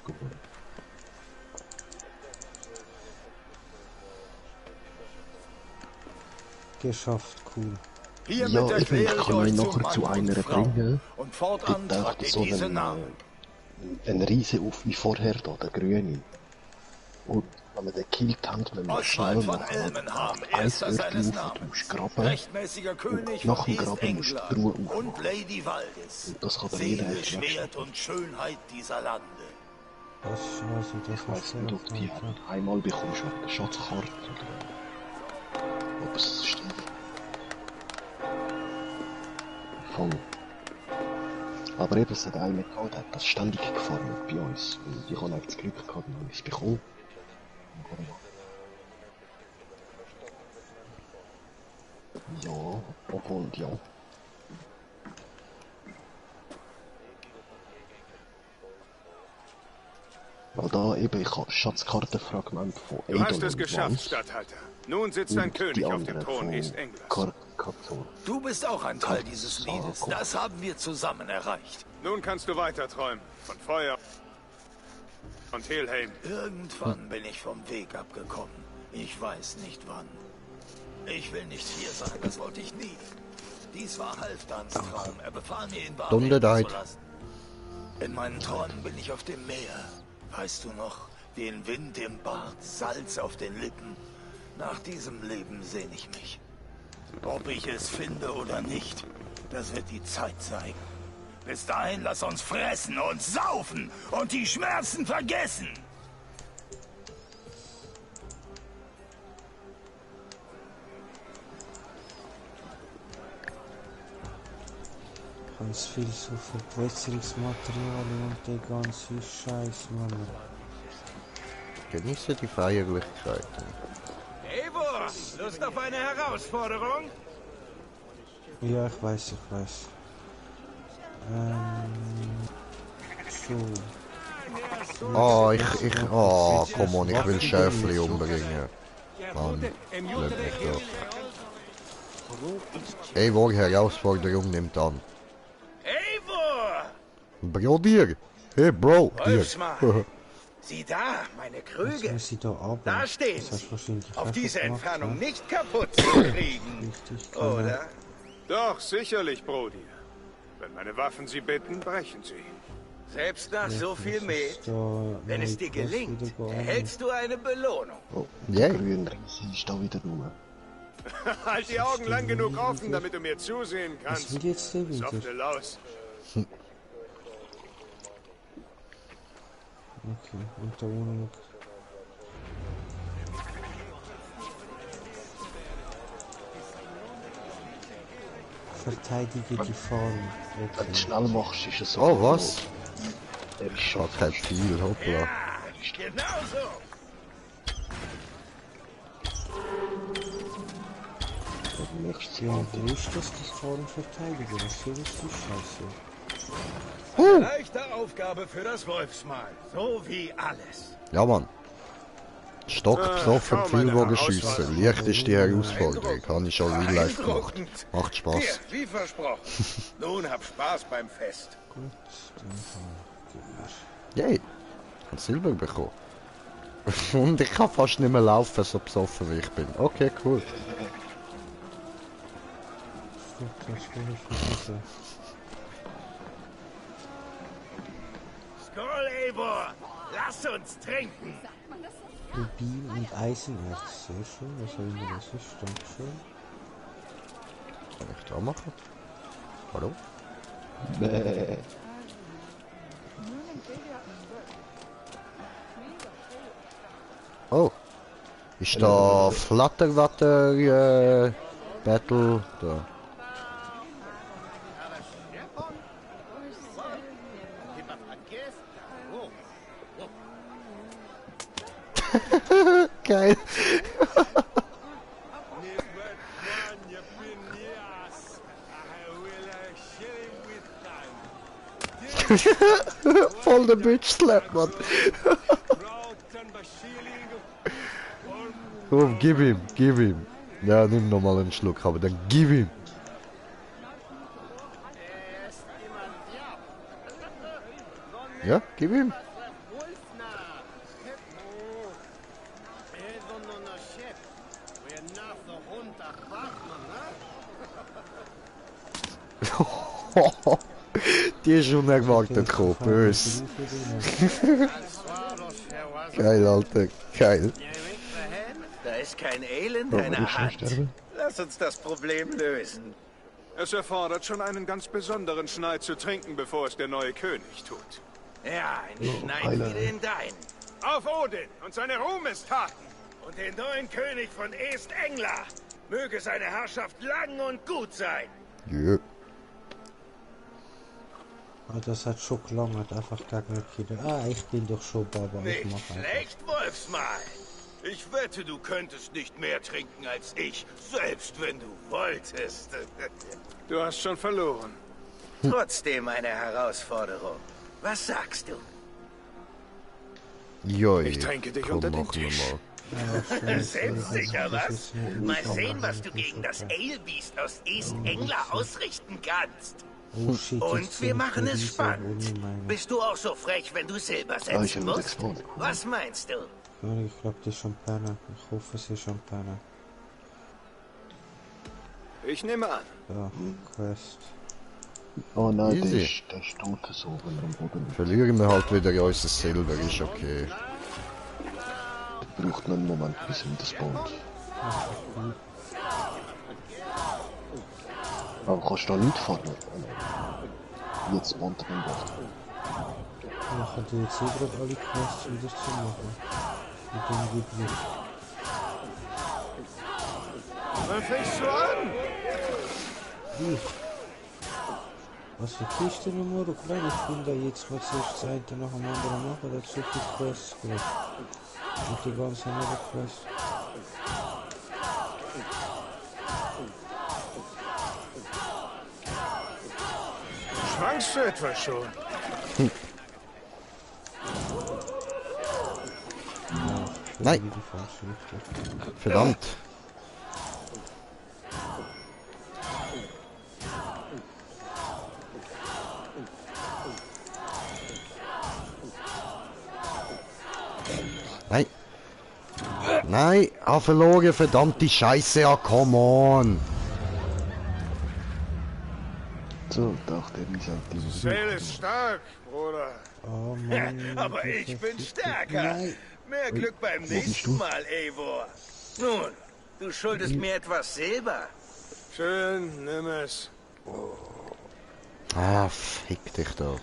gewinnen.
Geschafft, cool.
Ja, eben, ich kann euch nachher zu einer bringen.
Und fortan tragt
so
diese Namen.
Ein Riese auf wie vorher da, der Grüne. Und wenn wir den gekillt haben, wenn wir schnell machen, Eis auf, du musst graben.
Rechtmäßiger König
nach dem
von
Graben musst
East
du Ruhe
England
auf.
und Lady Valdis.
Und das kann dann jeder
Seele,
echt
Schwert und Schönheit dieser Lande.
Ich weiss nicht, ob du die einmal bekommst mit der Schatzkarte oder ob es stimmt. Voll. Aber eben, es hat einer gehabt, der hat das ständig gefarmt bei uns. Und ich habe das Glück gehabt, dann habe ich es bekommen. Ja, obwohl, ja. Weil da eben, ich habe Schatzkartenfragment von Eidon.
Du hast es geschafft, Statthalter. Nun sitzt ein König auf dem Thron East Englands.
Du bist auch ein Teil dieses Liedes. Das haben wir zusammen erreicht.
Nun kannst du weiter träumen. Von Feuer und Helheim.
Irgendwann bin ich vom Weg abgekommen. Ich weiß nicht wann. Ich will nicht hier sein, das wollte ich nie. Dies war Halfdans Traum. Er befahl mir, ihn bearbeiten zu lassen. In meinen Träumen bin ich auf dem Meer. Weißt du noch, den Wind im Bart, Salz auf den Lippen. Nach diesem Leben sehne ich mich. Ob ich es finde oder nicht, das wird die Zeit zeigen. Bis dahin lass uns fressen und saufen und die Schmerzen vergessen.
Ganz viel so Verbesserungsmaterialien und der ganze Scheiß, Mann.
Genieße die Feierlichkeiten.
Eivor, Lust auf eine Herausforderung?
Ja, ich weiß. So.
Komm on, ich will Schäfli umbringen. Mann, bleib mich doch. Eivor, Herausforderung nimmt an.
Eivor!
Brodier! Hey, Bro!
Wolfsmann! Sieh da, meine Krüge! Da stehen sie! Auf diese Entfernung nicht kaputt zu kriegen! Oder?
Doch, sicherlich, Brody. Wenn meine Waffen sie bitten, brechen sie.
Selbst nach so viel Met, wenn es dir gelingt, erhältst du eine Belohnung.
Oh, der Grünriese ist da wieder rum.
Halt die Augen lang genug offen, damit du mir zusehen kannst.
Was will jetzt der wieder?
Softe Laus.
Okay, und da unten noch. Verteidige die Farm.
Okay. Wenn du schnell machst, ist es so.
Oh, was?
Der ist schon
kein viel, hoppla.
Ja, genau so.
Ja, wo ist das, die Farm verteidigen? Was soll das die
Scheiße? Leichte Aufgabe für das Wolfsmal, so wie alles.
Ja, Mann. Stock, Psoffen, Pfeilbogen schiessen. Leicht ist die Herausforderung. Habe ich schon real life gemacht. Macht Spaß.
Hier, wie versprochen. Nun hab Spaß beim Fest.
Gut,
Yay. Ich habe Silber bekommen. Und ich kann fast nicht mehr laufen, so besoffen wie ich bin. Okay, cool.
Skol, Eivor! Lass uns trinken!
Rubin und Eisenerz, sehr schön. Was auch immer das ist, Dankeschön.
Kann ich da machen? Hallo?
Bäh.
Oh. Ist da Flatterwatter Battle da? Geil. Voll der Bitch Slap, Mann. Komm, gib ihm. Ja, nimm nochmal einen Schluck, aber dann gib ihm. Ja, gib ihm. Die ist unerwartet gekommen, böse. Geil, Alter, geil.
Da ist kein Elend in deiner Hand. Lass uns das Problem lösen.
Es erfordert schon einen ganz besonderen Schneid zu trinken, bevor es der neue König tut.
Ja, ein Schneid wie den dein.
Auf Odin und seine Ruhmestaten.
Und den neuen König von Est-Engla. Möge seine Herrschaft lang und gut sein.
Ja.
Ah, das hat schon gelangt, einfach gegen die. Ah, ich bin doch schon Baba.
Nicht schlecht, Wolfsmal. Ich wette, du könntest nicht mehr trinken als ich, selbst wenn du wolltest.
Du hast schon verloren.
Trotzdem eine Herausforderung. Was sagst du?
Joi,
Ich tränke dich
komm,
unter den
machen wir
Tisch.
mal.
Selbstsicher, was? Mal sehen, was du gegen das Ale-Biest aus Est-Engla ausrichten kannst.
Oh shit,
Und wir machen es spannend. Bist du auch so frech, wenn du Silber setzen musst? Was meinst du?
Ich glaube, die Champagner. Ich hoffe, sie ist Champagner.
Ich nehme an.
Ja, Quest.
Oh nein, der
Easy.
ist tot so, wenn er am Boden liegt.
Verlieren wir halt wieder unser Silber, ist okay.
Da braucht man einen Moment, bis er das baut. Aber kannst du da nicht fahren? Jetzt spawnt er im Boot.
Ich hatte jetzt hier gerade alle Quests wieder zu machen. Und dann geht nicht.
Wann fängst du an?
Ich. Was für Kiste nochmal? Du klein, ich bin da jetzt mal zuerst das eine nach dem anderen machen, da hat so viele Quests gemacht. Und die ganze andere Quest.
Schwankst du etwa schon?
Nein. Verdammt. Nein. Nein, verloren, verdammte Scheiße, ja, come on.
So, dachte ich an die
Sale ist stark, Bruder.
Oh Mann.
Aber ich bin stärker.
Nein.
Mehr Glück beim nächsten Mal, Eivor. Nun, du schuldest mir etwas Silber.
Schön, nimm es.
Ah, fick dich doch.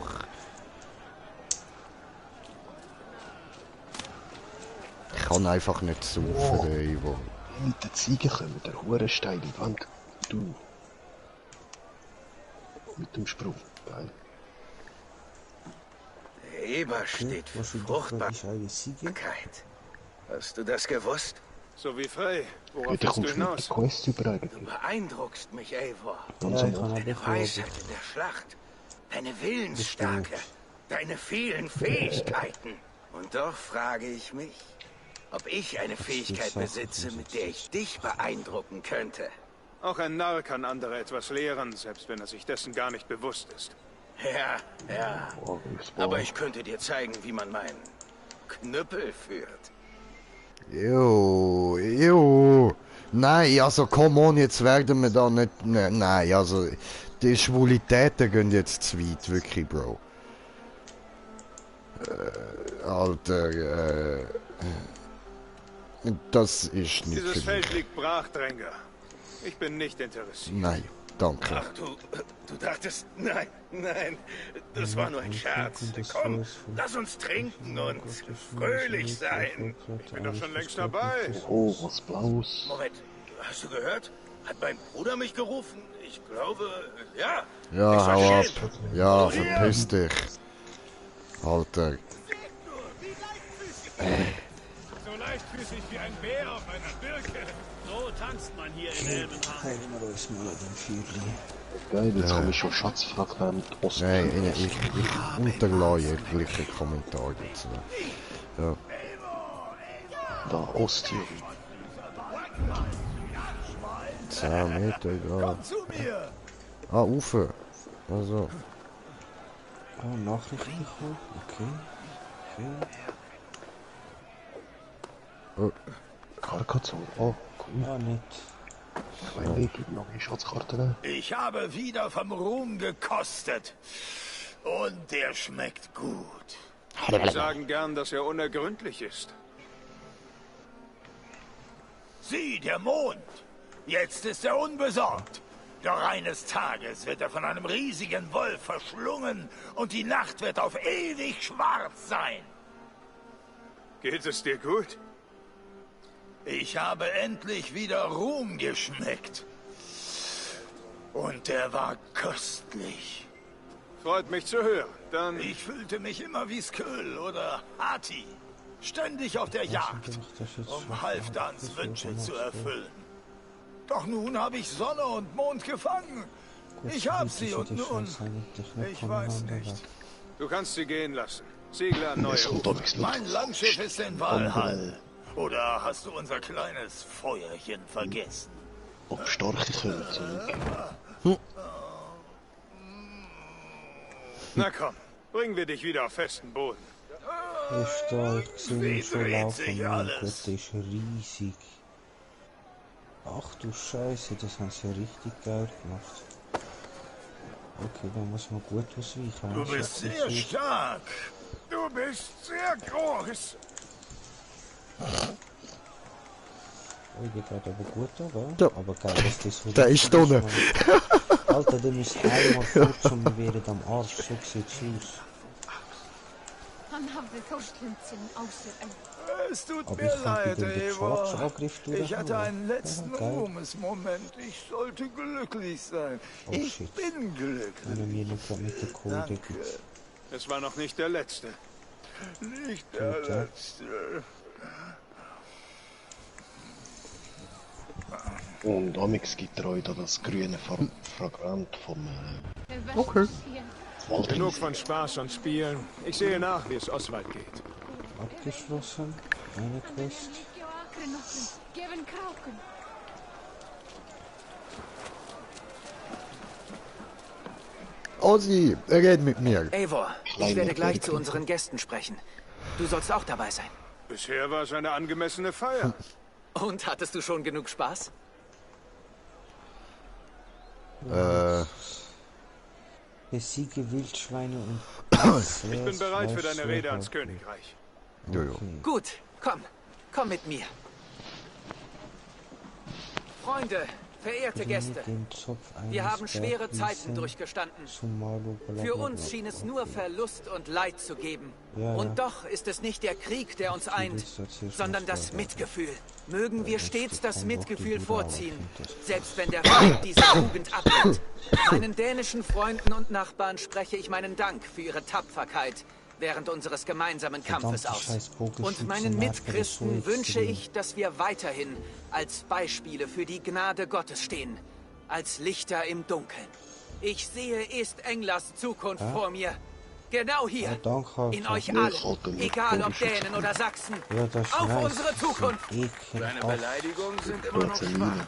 Ich kann einfach nicht saufen, Ivo.
Mit den Ziegen kommen, der hure steile Wand. Du. Mit dem Sprung. Geil.
Der Eber steht für Fruchtbarkeit. Hast du das gewusst?
So wie frei. Worauf
Heute
willst du
kommst du mit
hinaus?
der Quest über
Du beeindruckst mich, Eivor.
Ganz einfach.
Deine Weisheit in der Schlacht, deine Willensstärke, deine vielen Fähigkeiten. Und doch frage ich mich, ob ich eine Fähigkeit besitze, mit der ich dich beeindrucken könnte.
Auch ein Narr kann andere etwas lehren, selbst wenn er sich dessen gar nicht bewusst ist.
Ja, ja. Aber ich könnte dir zeigen, wie man meinen Knüppel führt.
Jo. Nein, also come on, jetzt werden wir da nicht... Nein, also die Schwulitäten gehen jetzt zu weit, wirklich, Bro. Alter, das ist nicht
Dieses
für
Feld
mich.
liegt brach, Dränger. Ich bin nicht interessiert.
Nein, danke.
Ach, du dachtest, nein, das war nur ein Scherz. Komm, lass uns trinken und fröhlich sein.
Ich bin doch schon längst dabei.
Oh, was Blaues.
Moment, hast du gehört? Hat mein Bruder mich gerufen? Ich glaube, ja.
Ja, hau ab. Ja, verpiss dich. Alter.
So leichtfüßig wie ein Bär auf einer Birke. So tanzt man hier in Elbenham.
Geil, jetzt habe ich schon Schatzfragment Ost.
Nein, ich unterlasse jegliche Kommentar dazu. Ja.
Da, Ostjugend.
10 Meter, egal. Ah, Ufer. Also.
Oh, Nachrichten bekommen. Okay.
Oh.
Karkazon. Oh, cool.
Ja, nett.
Mein Weg gibt noch eine Schatzkarte.
Ich habe wieder vom Ruhm gekostet. Und der schmeckt gut.
Sie sagen gern, dass er unergründlich ist.
Sieh, der Mond. Jetzt ist er unbesorgt. Doch eines Tages wird er von einem riesigen Wolf verschlungen und die Nacht wird auf ewig schwarz sein.
Geht es dir gut?
Ich habe endlich wieder Ruhm geschmeckt. Und der war köstlich.
Freut mich zu hören. Dann...
Ich fühlte mich immer wie Sköll oder Hati. Ständig auf der Jagd, um Halfdans Wünsche zu erfüllen. Doch nun habe ich Sonne und Mond gefangen. Ich hab sie und nun... Ich weiß nicht.
Du kannst sie gehen lassen. Segle an neue Ufer.
Mein Langschiff ist in Valhall. Oder hast du unser kleines Feuerchen vergessen?
Ob starke können zurück.
Na komm, bringen wir dich wieder auf festen Boden.
Ich sehe ihn schon laufen, mein Gott, der ist riesig. Ach du Scheiße, das haben sie ja richtig geil gemacht. Okay, da muss man gut ausweichen.
Du bist sehr stark.
Du bist sehr groß.
Oh, der geht aber gut, oder?
Ja.
Aber geil, dass das so...
Der ist drinnen.
Alter, der müsst einmal kurz und wir wären am Arsch. So sieht's aus.
Es tut
Aber
mir
ich kann
leid,
den
Eivor.
Charge-Angriff
Ich hatte einen letzten
geil.
Ruhmesmoment. Ich sollte glücklich sein.
Oh,
Ich
shit.
bin glücklich.
Wenn er mir noch grad mit der Kohle
Danke.
gibt.
Es war noch nicht der letzte.
Nicht der
Gut, ja.
letzte.
Und Amix gibt euch da das grüne Fragment vom
Okay.
Genug von Spaß und Spielen. Ich sehe nach, wie es Oswald geht.
Abgeschlossen. Eine Quest.
Ozzy, red mit mir.
Eivor, ich werde gleich zu unseren Gästen sprechen. Du sollst auch dabei sein.
Bisher war es eine angemessene Feier.
Und hattest du schon genug Spaß?
Besiege Wildschweine und...
Ich bin bereit für deine Rede ans Königreich.
Jojo.
Gut, komm mit mir. Freunde, verehrte Gäste, wir haben schwere Zeiten durchgestanden. Für uns schien es nur Verlust und Leid zu geben. Und doch ist es nicht der Krieg, der uns eint, sondern das Mitgefühl. Mögen wir stets das Mitgefühl vorziehen, selbst wenn der Feind diese Tugend ablehnt. Meinen dänischen Freunden und Nachbarn spreche ich meinen Dank für ihre Tapferkeit während unseres gemeinsamen Kampfes aus. Und meinen Mitchristen wünsche ich, dass wir weiterhin als Beispiele für die Gnade Gottes stehen, als Lichter im Dunkeln. Ich sehe Est-Englers Zukunft vor mir. Genau hier, in euch allen, egal ob Dänen oder Sachsen. Auf unsere Zukunft!
Deine Beleidigungen sind immer noch schwach.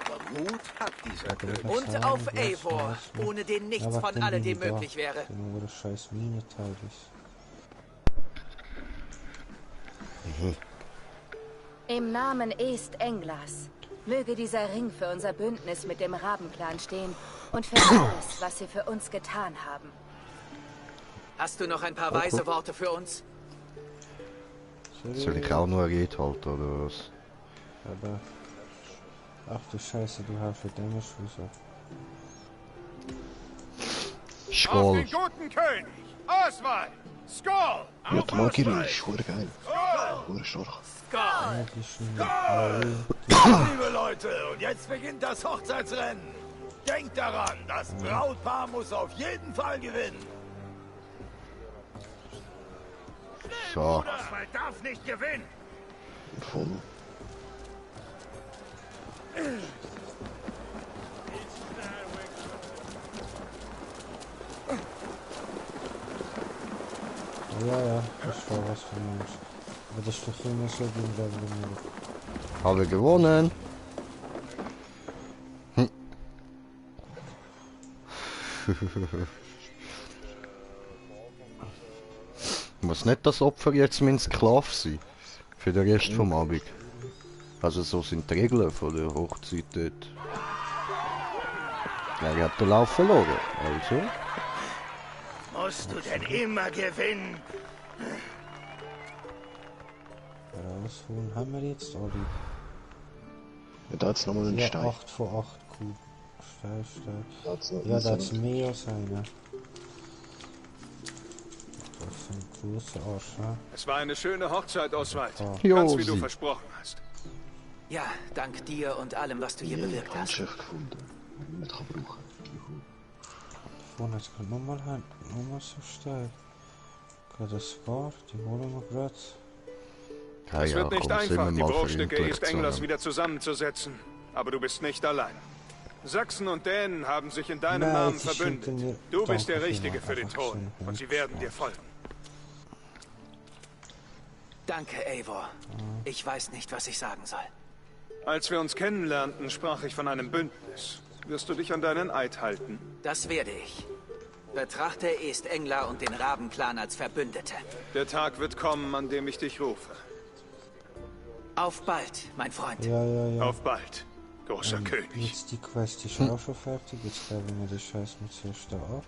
Aber Mut hat dieser König.
Und auf Eivor, ohne den nichts von alledem möglich wäre.
Wo das scheiß Mineteil ist.
Im Namen Est-Englas möge dieser Ring für unser Bündnis mit dem Rabenclan stehen und für alles, was sie für uns getan haben.
Hast du noch ein paar weise Worte für uns?
Soll ich auch noch eine Rede halten, oder was?
Aber... Ach du Scheiße, du hast für Dämmersch gesagt.
Auf
Skål.
den guten König! Oswald! Skål!
Ja, die Magierin ist schwer geil. Schwer stark.
Liebe Leute, und jetzt beginnt das Hochzeitsrennen. Denkt daran, das Brautpaar muss auf jeden Fall gewinnen.
So.
Oswald darf nicht gewinnen!
Voll.
Ja, das war was für uns. Aber das ist doch immer so, wie wir
Habe gewonnen. Muss nicht das Opfer jetzt mein Sklave sein? Für den Rest vom Abend. Also so sind die Regeln von der Hochzeit dort. Er hat den Lauf verloren, also.
Musst du denn immer gewinnen?
rausholen. Haben wir jetzt alle?
Ja, da hat's nochmal einen
Ja,
Stein.
8 von 8 Kuh. Steil. Ja, da hat's mehr als einer. Das ist ein großer Arsch, ja?
Es war eine schöne Hochzeit, Oswald.
Jo,
Ganz wie du versprochen hast.
Ja, dank dir und allem, was du hier bewirkt hast.
Chef gefunden. Nicht kann brauchen.
Vorne jetzt gerade nochmal hin. Nochmal so steil. Okay, das war. Die holen wir gerade.
Es wird nicht einfach, die Bruchstücke East Englas wieder zusammenzusetzen. Aber du bist nicht allein. Sachsen und Dänen haben sich in deinem Namen verbündet. Du bist der Richtige für den Thron. Und sie werden dir folgen.
Danke, Eivor. Ich weiß nicht, was ich sagen soll.
Als wir uns kennenlernten, sprach ich von einem Bündnis. Wirst du dich an deinen Eid halten?
Das werde ich. Betrachte East Engla und den Rabenclan als Verbündete.
Der Tag wird kommen, an dem ich dich rufe.
Auf bald, mein Freund.
Ja.
Auf bald, großer König.
Jetzt die Quest ist auch schon fertig. Jetzt greifen wir den Scheiß mit zuerst da ab.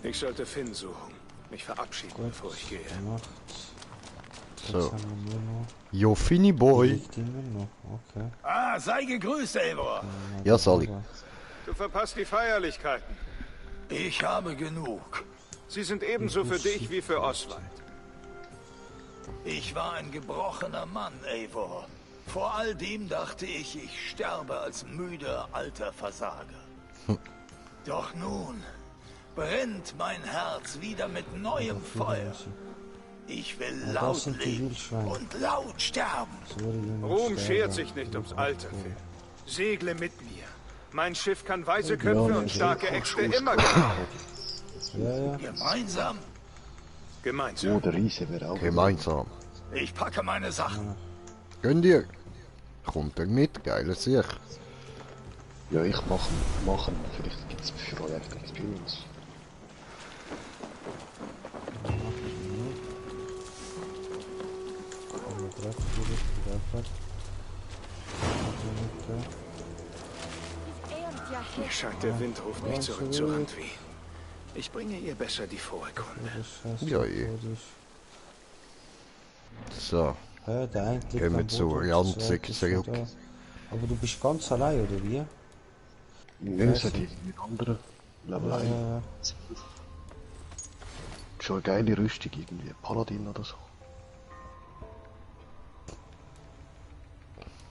Ich sollte Finn suchen. Mich verabschieden, bevor ich gehe.
Gemacht.
So. Jo, Finny Boy.
Okay.
Ah, sei gegrüßt, Eivor.
Ja, soll ich.
Du verpasst die Feierlichkeiten.
Ich habe genug.
Sie sind ebenso für dich wie für Oswald.
Ich war ein gebrochener Mann, Eivor. Vor all dem dachte ich, ich sterbe als müder alter Versager. Doch nun brennt mein Herz wieder mit neuem Feuer. Ich will laut leben und laut sterben.
Ruhm schert sich nicht ums Alter, Finn. Segle mit mir. Mein Schiff kann weise Köpfe und starke Äxte immer gebrauchen.
Gemeinsam?
Gemeinsam.
Oh, der Riese wäre auch.
Gemeinsam.
Ich packe meine Sachen.
Gönn dir. Kommt er mit, geile Sicht.
Ja, ich machen. Vielleicht gibt es für euch einfach Experience.
Mir scheint, der Wind ruft mich zurück zu Randvi. Ich bringe ihr besser die frohe Kunde.
Ja, So. Gehen wir zu Ranzig zurück.
Aber du bist ganz allein, oder wie?
Nö, es hat mit anderen Level 1. Schon eine geile Rüstung, irgendwie Paladin oder so.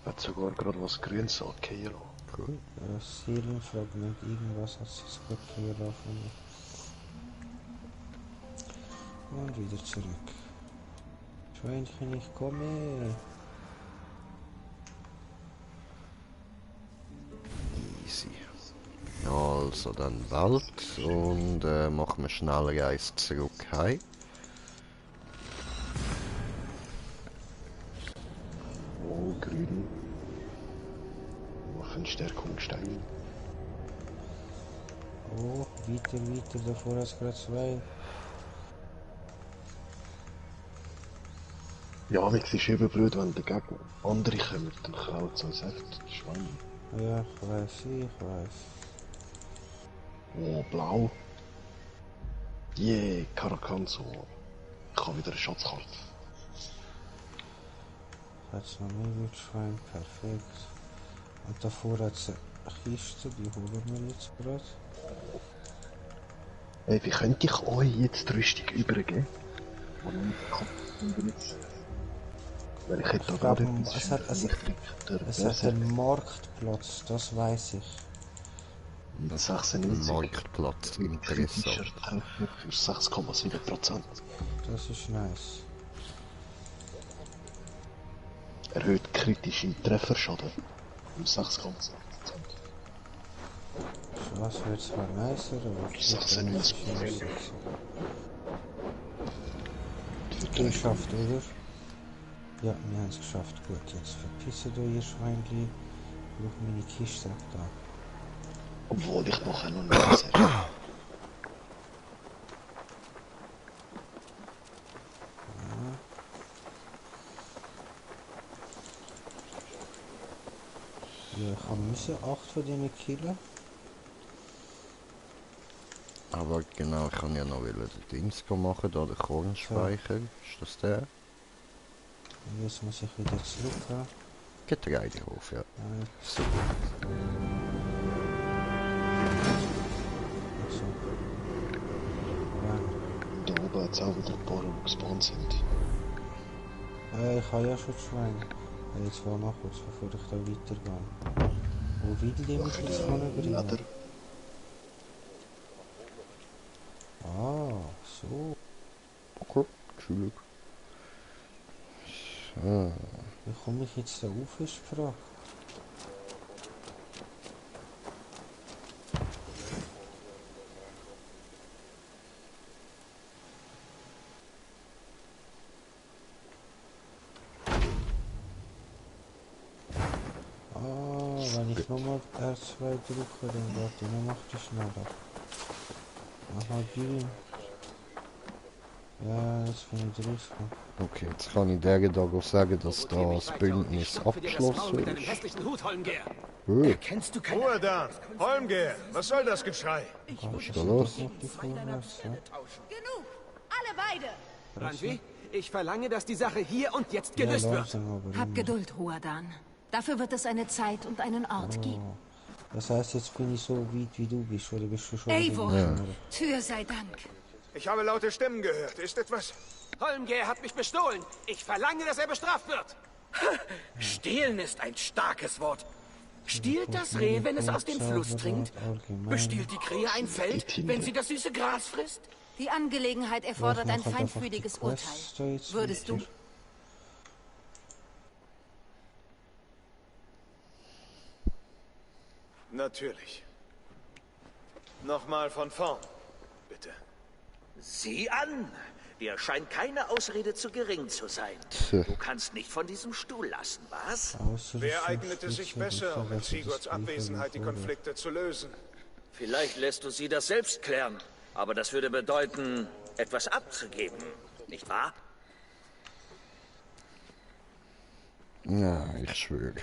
Hat sogar gerade was Grünes angehen lassen.
Cool.
Seelenfragment, irgendwas hat sich gerade hier laufen. Und wieder zurück. Schweinchen, ich komme.
Easy. Also dann Wald und machen wir schnell Reis zurück heim.
Oh, grün. Machen Stärkungsstein.
Oh, weiter, davor hast du gerade 2.
Ja, es ist eben blöd, wenn der Gegner andere kommen, dann kaut es als echt Schwein.
Ja, ich weiß.
Oh, blau. Yeah, Karakanso. Ich habe wieder eine Schatzkarte.
Jetzt noch mehr Wildschwein, perfekt. Und davor hat es eine Kiste, die holen wir jetzt gerade.
Hey, wie könnte ich euch jetzt die Rüstung übergeben? Weil ich hätte da gerade
es hat einen Marktplatz, das weiß ich.
96.
Marktplatz, interessant.
Für 6,7%.
Das ist nice.
Erhöht kritische Trefferschaden um 6,7%.
Was wird zwar nicer, aber
96%.
Geschafft, oder? Ja, wir haben es geschafft. Gut, jetzt verpissen da ihr Schweinchen. Schau meine Kiste ab da.
Obwohl ich noch einen Laser.
Ja, ich müssen 8 von denen killen.
Aber genau, ich kann ja noch den Dings machen, da der Kornspeicher. Ist das der?
Und jetzt muss ich wieder zurück.
Getreidehof, ja. So.
Da oben hat es auch wieder ein paar, die gespawnt sind.
Ich habe ja schon Schweine. Jetzt war noch kurz, bevor ich da weitergehe. Wo will die mich jetzt manövrieren? Ah, so.
Okay, Entschuldigung. So.
Wie komme ich jetzt da auf, ist die Frage. Wenn ich nochmal R2 drücke, dann macht die schneller. Aha, grün. Ja, jetzt bin ich rausgekommen.
Okay, jetzt kann ich der da sagen, dass das Bündnis abgeschlossen ist.
Erkennst du keine Ruhe da! Holmgeir, was soll das Geschrei?
Was ist da los?
Genug! Alle beide!
Ranvi, ich verlange, dass die Sache hier und jetzt gelöst wird.
Hab Geduld, Ruadan. Dafür wird es eine Zeit und einen Ort geben.
Das heißt, jetzt bin ich so weit wie du bist, oder bist du schon?
Eivor, Tür sei Dank.
Ich habe laute Stimmen gehört. Ist etwas?
Holmgeir hat mich bestohlen. Ich verlange, dass er bestraft wird.
Stehlen ist ein starkes Wort. Stiehlt das Reh, wenn es aus dem Fluss trinkt? Bestiehlt die Krähe ein Feld, wenn sie das süße Gras frisst?
Die Angelegenheit erfordert ein feinfühliges Urteil. Würdest du?
Natürlich. Nochmal von vorn, bitte.
Sieh an! Dir scheint keine Ausrede zu gering zu sein. Du kannst nicht von diesem Stuhl lassen, was?
Wer eignete sich besser, um in Sigurds Abwesenheit die Konflikte zu lösen?
Vielleicht lässt du sie das selbst klären. Aber das würde bedeuten, etwas abzugeben, nicht wahr?
Ja, ich schwöre.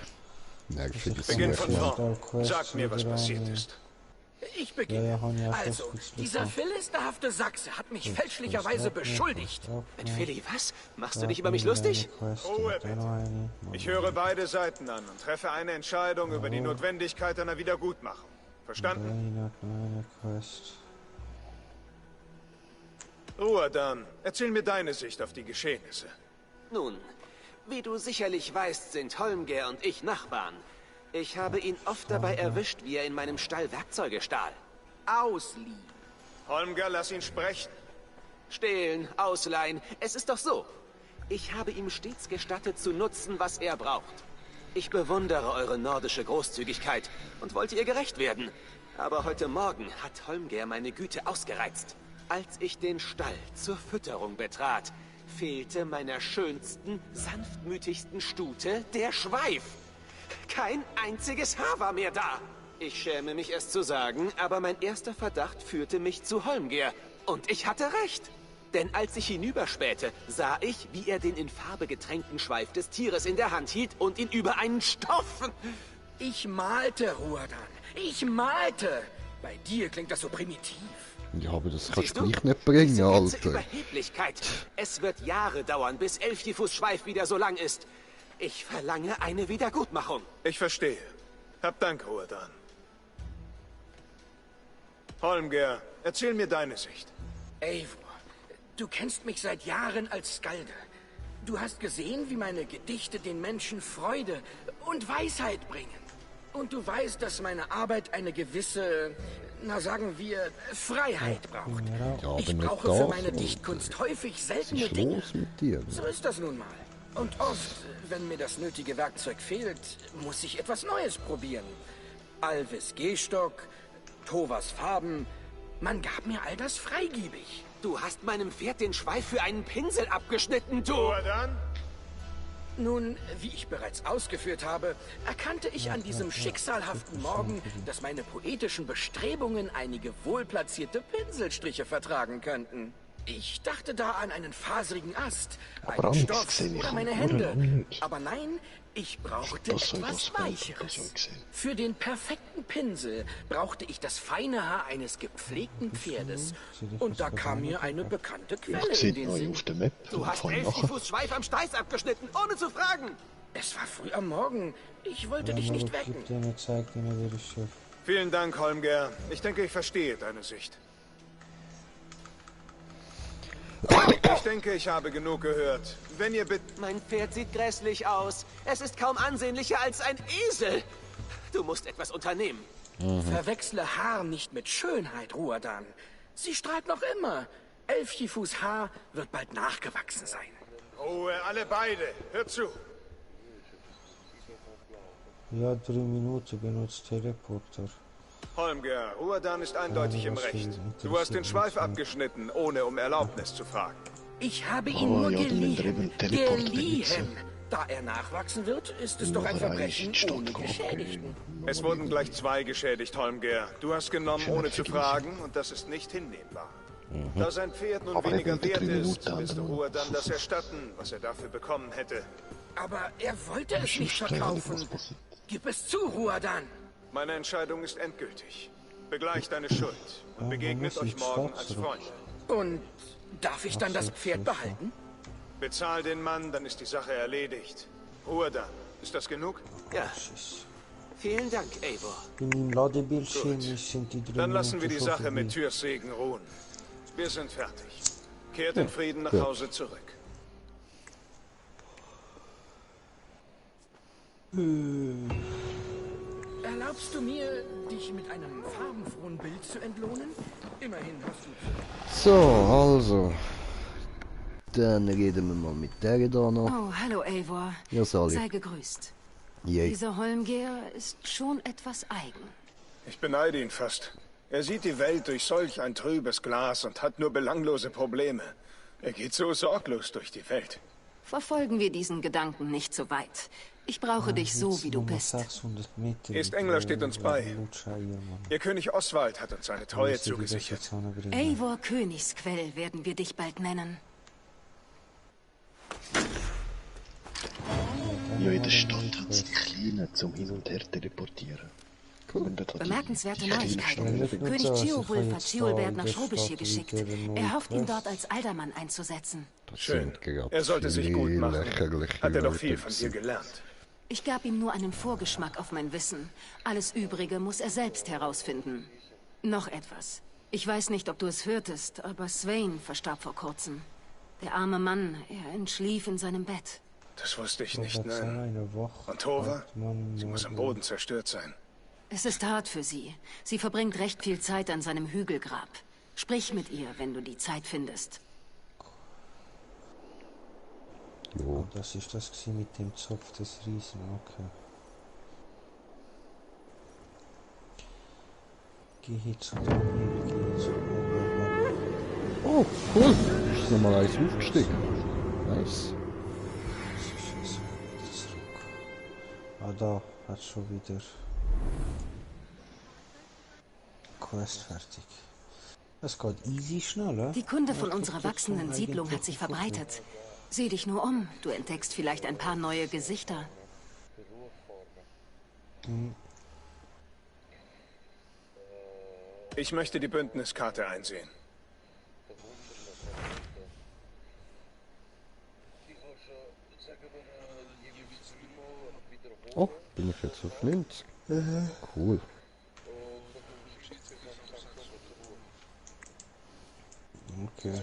Beginn von vorn. Sag mir, was passiert ist.
Ich beginne. Also, dieser philisterhafte Sachse hat mich fälschlicherweise beschuldigt.
Mit Philly, was? Machst du dich über mich lustig?
Ruhe bitte. Ich höre beide Seiten an und treffe eine Entscheidung über die Notwendigkeit einer Wiedergutmachung. Verstanden? Ruadan, erzähl mir deine Sicht auf die Geschehnisse.
Nun, wie du sicherlich weißt, sind Holmgeir und ich Nachbarn. Ich habe ihn oft dabei erwischt, wie er in meinem Stall Werkzeuge stahl. Ausliehen.
Holmgeir, lass ihn sprechen.
Stehlen, ausleihen, es ist doch so. Ich habe ihm stets gestattet zu nutzen, was er braucht. Ich bewundere eure nordische Großzügigkeit und wollte ihr gerecht werden. Aber heute Morgen hat Holmgeir meine Güte ausgereizt. Als ich den Stall zur Fütterung betrat, fehlte meiner schönsten, sanftmütigsten Stute der Schweif. Kein einziges Haar war mehr da. Ich schäme mich es zu sagen, aber mein erster Verdacht führte mich zu Holmgeir. Und ich hatte recht. Denn als ich hinüberspähte, sah ich, wie er den in Farbe getränkten Schweif des Tieres in der Hand hielt und ihn über einen Stoff...
Ich malte, Ruadan. Ich malte. Bei dir klingt das so primitiv.
Ja, aber das kannst du gleich nicht bringen, Alter.
Überheblichkeit. Es wird Jahre dauern, bis Elfjifus Schweif wieder so lang ist. Ich verlange eine Wiedergutmachung.
Ich verstehe. Hab Dank, Ruadan. Holmgeir, erzähl mir deine Sicht.
Eivor, du kennst mich seit Jahren als Skalde. Du hast gesehen, wie meine Gedichte den Menschen Freude und Weisheit bringen. Und du weißt, dass meine Arbeit eine gewisse, na sagen wir, Freiheit braucht.
Ja,
ich brauche für meine Dichtkunst häufig seltene Dinge. So ist das nun mal. Und oft, wenn mir das nötige Werkzeug fehlt, muss ich etwas Neues probieren. Alvis Gehstock, Tovas Farben. Man gab mir all das freigebig.
Du hast meinem Pferd den Schweif für einen Pinsel abgeschnitten, du...
Ruadan?
Nun, wie ich bereits ausgeführt habe, erkannte ich an diesem schicksalhaften Morgen, dass meine poetischen Bestrebungen einige wohlplatzierte Pinselstriche vertragen könnten. Ich dachte da an einen faserigen Ast, einen Stoff oder meine Hände. Aber nein, ich brauchte etwas Weicheres. Für den perfekten Pinsel brauchte ich das feine Haar eines gepflegten Pferdes. Und da kam mir eine bekannte Quelle in den Sinn.
Du hast Elfjifus Schweif am Steiß abgeschnitten, ohne zu fragen.
Es war früh am Morgen. Ich wollte dich nicht wecken.
Vielen Dank, Holmger. Ich denke, ich verstehe deine Sicht. Ich denke, ich habe genug gehört. Wenn ihr bitte...
Mein Pferd sieht grässlich aus. Es ist kaum ansehnlicher als ein Esel. Du musst etwas unternehmen.
Verwechsle Haar nicht mit Schönheit, Ruadan. Sie strahlt noch immer. Elfchifus Haar wird bald nachgewachsen sein.
Ruhe, alle beide. Hört zu.
Ja, 3 Minuten benutzt Teleporter.
Holmger, Ruadan ist eindeutig im Recht. Du hast den Schweif abgeschnitten, ohne um Erlaubnis zu fragen.
Ich habe ihn nur geliehen. Geliehen. Da er nachwachsen wird, ist es doch ein Verbrechen ohne Geschädigten.
Es wurden gleich 2 geschädigt, Holmger. Du hast genommen, ohne zu fragen, und das ist nicht hinnehmbar. Da sein Pferd nun weniger wert ist, willst du Ruadan das erstatten, was er dafür bekommen hätte.
Aber er wollte es nicht verkaufen. Gib es zu, Ruadan.
Meine Entscheidung ist endgültig. Begleicht deine Schuld und begegnet euch morgen als Freunde.
Und darf ich dann das Pferd behalten?
Bezahl den Mann, dann ist die Sache erledigt. Ruadan, ist das genug?
Ja. Vielen Dank, Eivor.
In Ladebildschirm sind die 3
Dann lassen wir die
Minuten
Sache mit Tyrs Segen ruhen. Wir sind fertig. Kehrt in Frieden nach Hause zurück.
Erlaubst du mir, dich mit einem farbenfrohen Bild zu entlohnen? Immerhin hast du...
So, also. Dann reden wir mal mit der da noch.
Oh, hallo Eivor.
Ja, Sally.
Sei gegrüßt.
Yay.
Dieser Holmger ist schon etwas eigen.
Ich beneide ihn fast. Er sieht die Welt durch solch ein trübes Glas und hat nur belanglose Probleme. Er geht so sorglos durch die Welt.
Verfolgen wir diesen Gedanken nicht so weit. Ich brauche dich so, wie du bist.
Estengler steht uns bei. Ihr König Oswald hat uns seine Treue zugesichert.
Eivor Königsquell werden wir dich bald nennen.
Ja, in der Stadt hat es die Kleinen zum Hin- und Her teleportieren.
Bemerkenswerte Neuigkeiten. König Ciovulf hat Ciolbert nach Frobisher geschickt. Er hofft, ihn dort als Aldermann einzusetzen.
Schön. Er sollte sich gut machen. Hat er doch viel von dir gelernt.
Ich gab ihm nur einen Vorgeschmack auf mein Wissen. Alles Übrige muss er selbst herausfinden. Noch etwas. Ich weiß nicht, ob du es hörtest, aber Swain verstarb vor kurzem. Der arme Mann, er entschlief in seinem Bett.
Das wusste ich nicht, nein. Und Tova? Sie muss am Boden zerstört sein.
Es ist hart für sie. Sie verbringt recht viel Zeit an seinem Hügelgrab. Sprich mit ihr, wenn du die Zeit findest.
Jo. Das ist das mit dem Zopf des Riesen, okay. Geh zu
Oh, cool. Ist nochmal eins aufgestiegen. Nice.
Ah, da hat schon wieder Quest fertig. Das geht easy schnell,
Die Kunde von unserer wachsenden Siedlung hat sich verbreitet. Sieh dich nur um, du entdeckst vielleicht ein paar neue Gesichter.
Ich möchte die Bündniskarte einsehen.
Oh, bin ich jetzt auf 90? Cool.
Okay.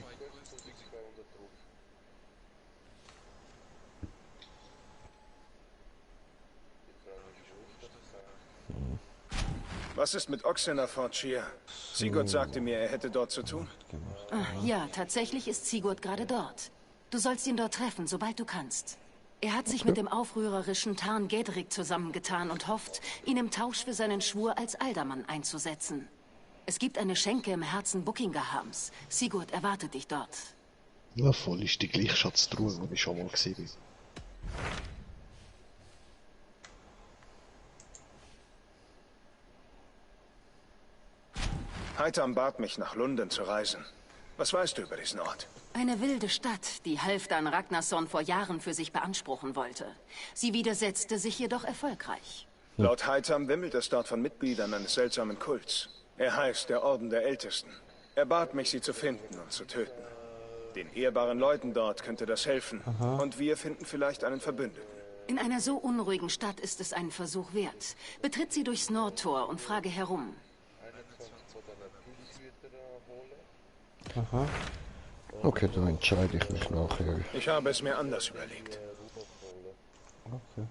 Was ist mit Oxena Fortier? Sigurd sagte mir, er hätte dort zu tun.
Ja, tatsächlich ist Sigurd gerade dort. Du sollst ihn dort treffen, sobald du kannst. Er hat sich mit dem aufrührerischen Tarn Gedrick zusammengetan und hofft, ihn im Tausch für seinen Schwur als Aldermann einzusetzen. Es gibt eine Schenke im Herzen Buckingahams. Sigurd erwartet dich dort.
Ja, voll ist die gleiche Schatztruhe, die ich schon mal gesehen habe.
Heitam bat mich, nach Lunden zu reisen. Was weißt du über diesen Ort?
Eine wilde Stadt, die Halfdan Ragnarsson vor Jahren für sich beanspruchen wollte. Sie widersetzte sich jedoch erfolgreich.
Laut Heitam wimmelt es dort von Mitgliedern eines seltsamen Kults. Er heißt der Orden der Ältesten. Er bat mich, sie zu finden und zu töten. Den ehrbaren Leuten dort könnte das helfen. Und wir finden vielleicht einen Verbündeten.
In einer so unruhigen Stadt ist es einen Versuch wert. Betritt sie durchs Nordtor und frage herum.
Aha.
Okay, dann entscheide ich mich nachher.
Ich habe es mir anders überlegt.
Okay.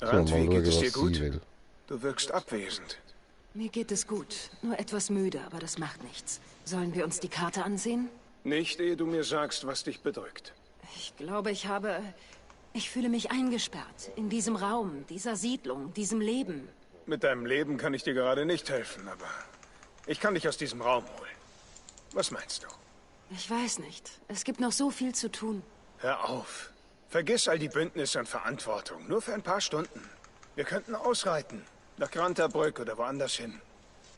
Randvi, geht es dir gut? Du wirkst abwesend.
Mir geht es gut. Nur etwas müde, aber das macht nichts. Sollen wir uns die Karte ansehen?
Nicht, ehe du mir sagst, was dich bedrückt.
Ich glaube, ich fühle mich eingesperrt. In diesem Raum, dieser Siedlung, diesem Leben.
Mit deinem Leben kann ich dir gerade nicht helfen, aber ich kann dich aus diesem Raum holen. Was meinst du?
Ich weiß nicht. Es gibt noch so viel zu tun.
Hör auf. Vergiss all die Bündnisse und Verantwortung. Nur für ein paar Stunden. Wir könnten ausreiten. Nach Grantabrück oder woanders hin.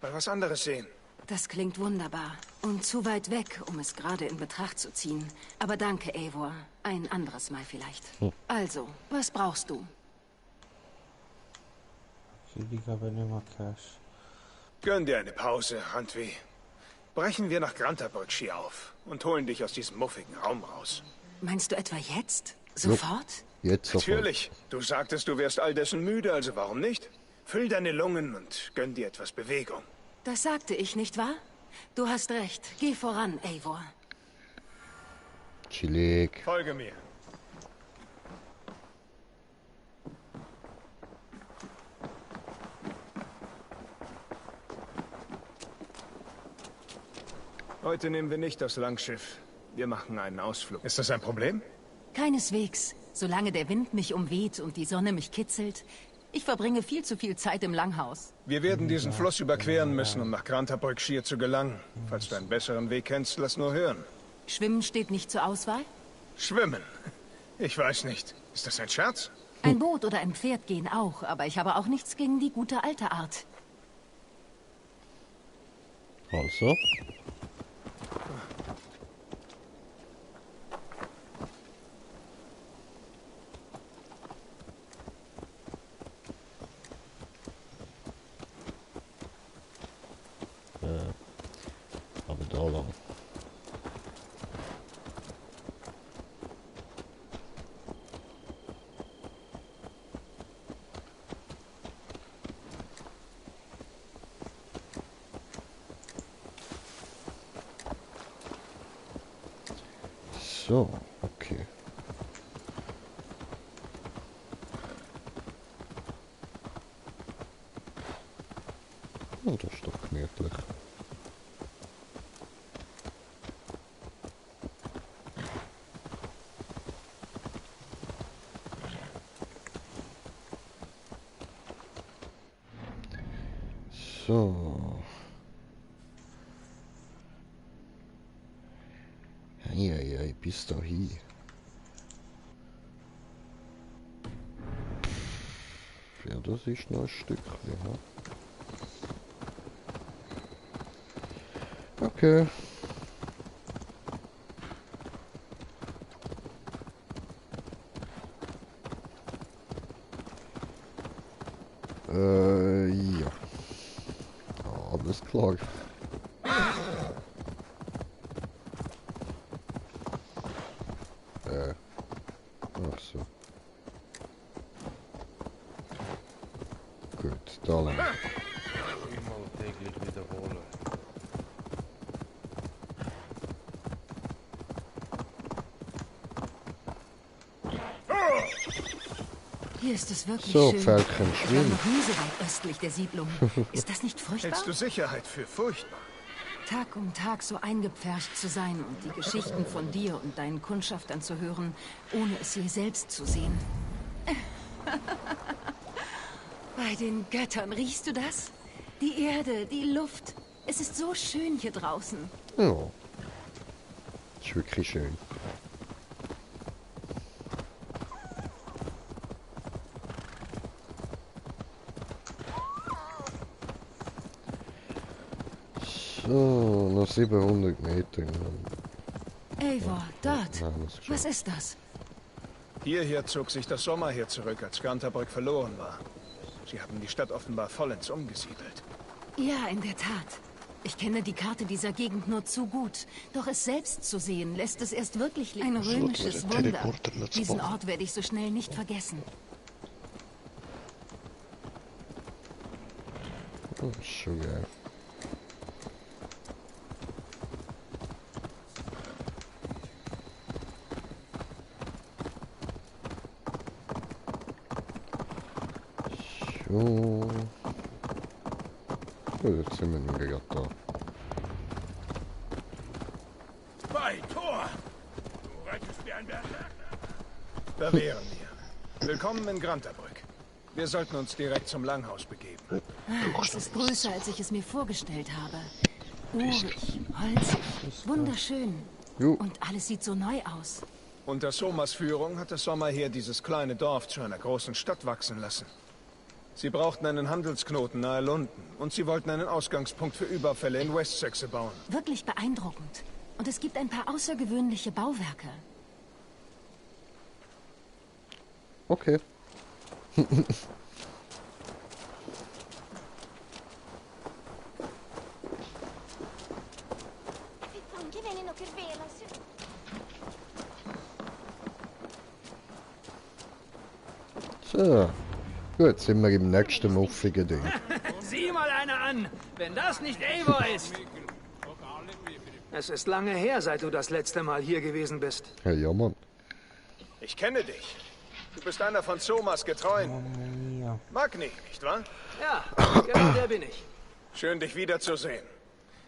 Mal was anderes sehen.
Das klingt wunderbar. Und zu weit weg, um es gerade in Betracht zu ziehen. Aber danke, Eivor. Ein anderes Mal vielleicht. Also, was brauchst du?
Gönn dir eine Pause, Randvi. Brechen wir nach Grantabrück auf und holen dich aus diesem muffigen Raum raus.
Meinst du etwa jetzt? Sofort?
Jetzt sofort.
Natürlich. Du sagtest, du wärst all dessen müde, also warum nicht? Füll deine Lungen und gönn dir etwas Bewegung.
Das sagte ich, nicht wahr? Du hast recht. Geh voran, Eivor.
Chillig.
Folge mir. Heute nehmen wir nicht das Langschiff. Wir machen einen Ausflug. Ist das ein Problem?
Keineswegs. Solange der Wind mich umweht und die Sonne mich kitzelt. Ich verbringe viel zu viel Zeit im Langhaus.
Wir werden diesen Fluss überqueren müssen, um nach Grantabrück zu gelangen. Falls du einen besseren Weg kennst, lass nur hören.
Schwimmen steht nicht zur Auswahl?
Schwimmen? Ich weiß nicht. Ist das ein Scherz?
Ein Boot oder ein Pferd gehen auch, aber ich habe auch nichts gegen die gute alte Art.
Also. Aber da lang. So, okay. Oh, das ist doch gemütlich. So. Eieiei, bis dahin. Ja, das ist noch ein Stückchen, ja. Okay. Ja. Alles klar. Ach so. Gut, da lang.
Immer täglich wiederholen.
Hier ist es wirklich
so,
schön.
Falken,
Ich war
schwimmen.
noch nie so weit östlich der Siedlung. Ist das nicht furchtbar?
Hältst du Sicherheit für furchtbar?
Tag um Tag so eingepfercht zu sein und die Geschichten von dir und deinen Kundschaftern zu hören, ohne es je selbst zu sehen. Bei den Göttern, riechst du das? Die Erde, die Luft. Es ist so schön hier draußen.
Ja. Ist wirklich schön. So, noch 700 Meter.
Eivor, dort.
Nein, das ist
Was ist das?
Hierher zog sich das Sommerheer zurück, als Grantabrück verloren war. Sie haben die Stadt offenbar vollends umgesiedelt.
Ja, in der Tat. Ich kenne die Karte dieser Gegend nur zu gut. Doch es selbst zu sehen, lässt es erst wirklich ein römisches Wunder. Diesen Ort werde ich so schnell nicht vergessen.
Oh, schon geil. So. Jetzt sind wir nun gerade da.
Bei Tor! Du rettest mir ein Berserker. Da wären wir. Willkommen in Grantabrück. Wir sollten uns direkt zum Langhaus begeben.
Es ist größer, als ich es mir vorgestellt habe. Urig, holzig, wunderschön. Und alles sieht so neu aus.
Unter Somas Führung hat das Sommerheer dieses kleine Dorf zu einer großen Stadt wachsen lassen. Sie brauchten einen Handelsknoten nahe Lunden und sie wollten einen Ausgangspunkt für Überfälle in Wessex bauen.
Wirklich beeindruckend. Und es gibt ein paar außergewöhnliche Bauwerke.
Okay. So. Gut, sind wir im nächsten muffigen Ding.
Sieh mal einer an, wenn das nicht Eivor ist. Es ist lange her, seit du das letzte Mal hier gewesen bist.
Hey, ja, Mann.
Ich kenne dich. Du bist einer von Somas Getreuen. Magni, nicht wahr?
Ja, genau der bin ich.
Schön, dich wiederzusehen.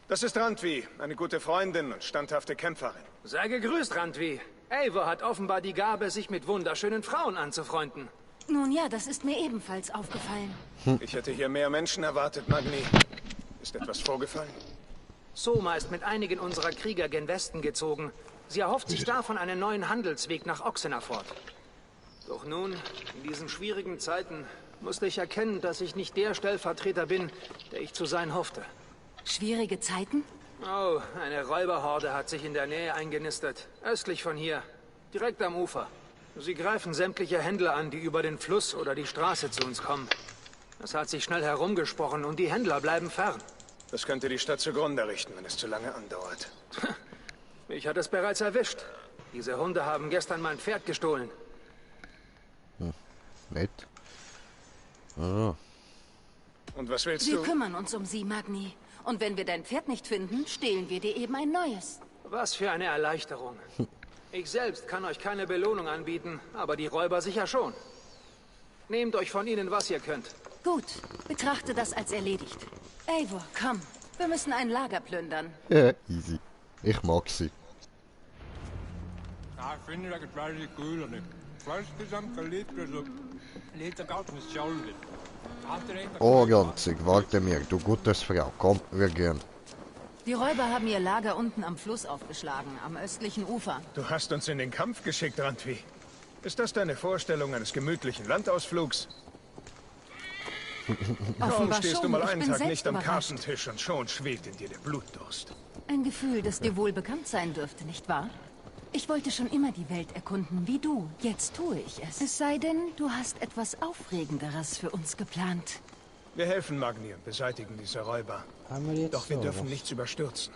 Das ist Randvi, eine gute Freundin und standhafte Kämpferin.
Sei gegrüßt, Randvi. Eivor hat offenbar die Gabe, sich mit wunderschönen Frauen anzufreunden.
Nun ja, das ist mir ebenfalls aufgefallen.
Ich hätte hier mehr Menschen erwartet, Magni. Ist etwas vorgefallen?
Soma ist mit einigen unserer Krieger gen Westen gezogen. Sie erhofft sich davon einen neuen Handelsweg nach Oxenaford. Doch nun, in diesen schwierigen Zeiten, musste ich erkennen, dass ich nicht der Stellvertreter bin, der ich zu sein hoffte.
Schwierige Zeiten?
Oh, eine Räuberhorde hat sich in der Nähe eingenistet. Östlich von hier. Direkt am Ufer. Sie greifen sämtliche Händler an, die über den Fluss oder die Straße zu uns kommen. Das hat sich schnell herumgesprochen und die Händler bleiben fern.
Das könnte die Stadt zugrunde richten, wenn es zu lange andauert.
Mich hat es bereits erwischt. Diese Hunde haben gestern mein Pferd gestohlen.
Nett. Ah.
Und was willst
du? Wir kümmern uns um sie, Magni. Und wenn wir dein Pferd nicht finden, stehlen wir dir eben ein neues.
Was für eine Erleichterung. Ich selbst kann euch keine Belohnung anbieten, aber die Räuber sicher schon. Nehmt euch von ihnen, was ihr könnt.
Gut, betrachte das als erledigt. Eivor, komm. Wir müssen ein Lager plündern.
Ja, easy. Ich mag sie.
Ich finde, das ist wirklich cool. Insgesamt geliebt, also lebt er ganz mit Schalten.
Oh, Ganzig, warte mir, du gutes Frau. Komm, wir gehen.
Die Räuber haben ihr Lager unten am Fluss aufgeschlagen, am östlichen Ufer.
Du hast uns in den Kampf geschickt, Randvi. Ist das deine Vorstellung eines gemütlichen Landausflugs? Kaum stehst du mal einen Tag nicht am Kartentisch und schon schwelt in dir der Blutdurst.
Ein Gefühl, das dir wohl bekannt sein dürfte, nicht wahr? Ich wollte schon immer die Welt erkunden, wie du. Jetzt tue ich es. Es sei denn, du hast etwas Aufregenderes für uns geplant.
Wir helfen Magni und beseitigen diese Räuber. Doch wir dürfen nichts überstürzen.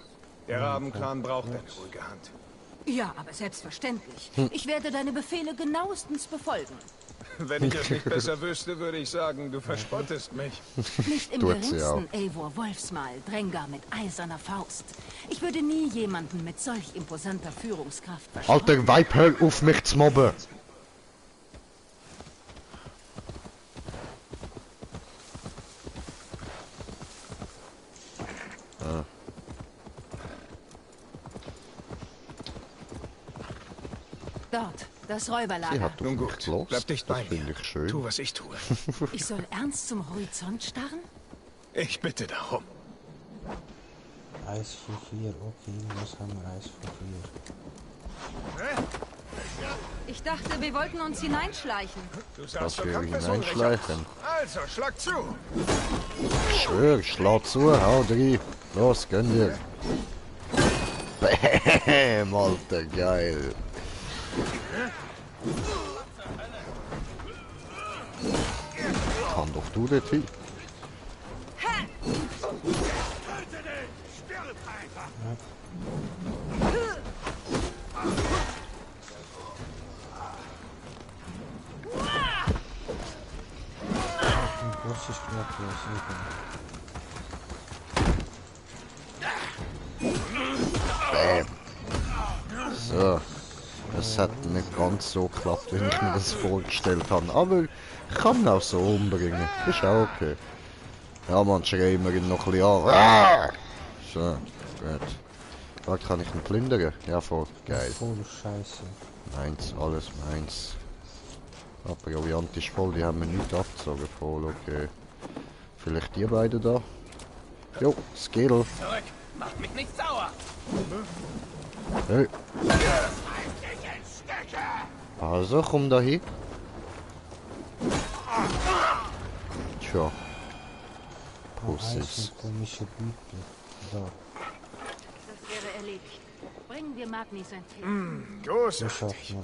Der Rabenclan braucht eine ruhige Hand.
Ja, aber selbstverständlich. Ich werde deine Befehle genauestens befolgen.
Wenn ich es nicht besser wüsste, würde ich sagen, du verspottest mich.
Nicht im geringsten, Eivor Wolfsmal, Drengar mit eiserner Faust. Ich würde nie jemanden mit solch imposanter Führungskraft verspotten.
Alter Weib, hör auf mich zu mobben!
Dort, das Räuberlager.
Sie hat
nun gut,
los.
Bleib dicht bei
mir.
Ich schön. Tu, was ich tue.
Ich soll ernst zum Horizont starren?
Ich bitte darum.
Eis für 4, okay, was haben wir Eis für 4?
Ich dachte, wir wollten uns hineinschleichen.
Du sagst,
wir hineinschleichen.
Also, schlag zu!
Schwör, schlag zu, hau rein. Los, gönn dir. Bäm, Alter, geil. Kann doch du das hin. Bam. So. Es hat nicht ganz so geklappt, wie ich mir das vorgestellt habe. Aber ich kann ihn auch so umbringen. Das ist auch okay. Ja, man, schreien wir ihn noch ein bisschen an. So, gut. Was kann ich ihn plündern? Ja, voll. Geil.
Voll Scheiße.
Meins, alles meins. Ah, Proviant ist voll, die haben wir nicht abgezogen. Voll, okay. Vielleicht die beiden da? Jo, Skill.
Zurück! Macht mich nicht sauer!
Hey. Also, komm da hin. Tja. Prozess.
Komische Blüten. Da.
Das wäre erledigt. Bringen wir Magni sein Tee.
Großartig.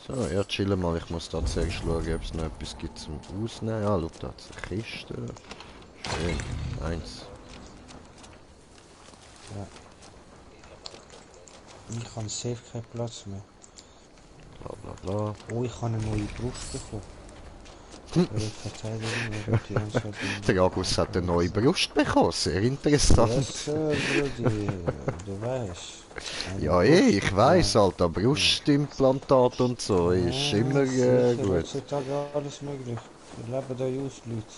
So, ja, chillen mal. Ich muss tatsächlich schauen, ob es noch etwas gibt zum Ausnehmen. Ja, schau, da hat es eine Kiste. Schön. Eins.
Ja. Ich habe safe keinen Platz mehr.
Bla bla bla.
Oh, ich habe eine neue Brust bekommen.
Der Agus hat eine neue Brust bekommen. Sehr interessant.
Yes, Brudi. Du weißt.
Ja, ich weiß, Alter. Brustimplantat und so ist immer gut.
Heutzutage alles möglich. Wir leben da aus, Leute.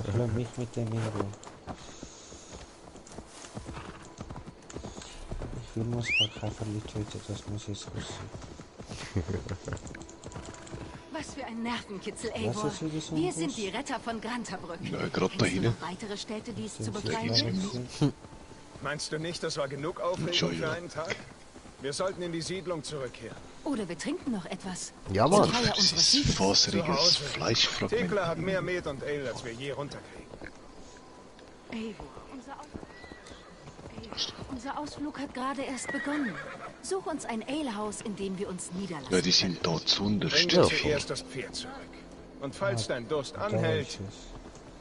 Ich lasse mich mit dem in Ruhe. Ich will nur Sparkäferli töten, das muss jetzt aussehen.
Was für ein Nervenkitzel, Eivor. Wir sind die Retter von Grantabrück.
Ja, gerade da
Kennst du
hinten.
noch weitere Städte, die es zu befreien gilt?
Meinst du nicht, das war genug Aufregung für einen Tag? Wir sollten in die Siedlung zurückkehren.
Oder wir trinken noch etwas.
Ja, Mann.
Das ist faseriges Fleischfragment.
Thekla hat mehr Met und Ale, als wir je runterkriegen.
Eivor, unser Ausflug hat gerade erst begonnen. Such uns ein Alehaus, in dem wir uns niederlassen.
Ja, die sind da zuunterst.
Bring dir zuerst das Pferd zurück. Und falls dein Durst anhält,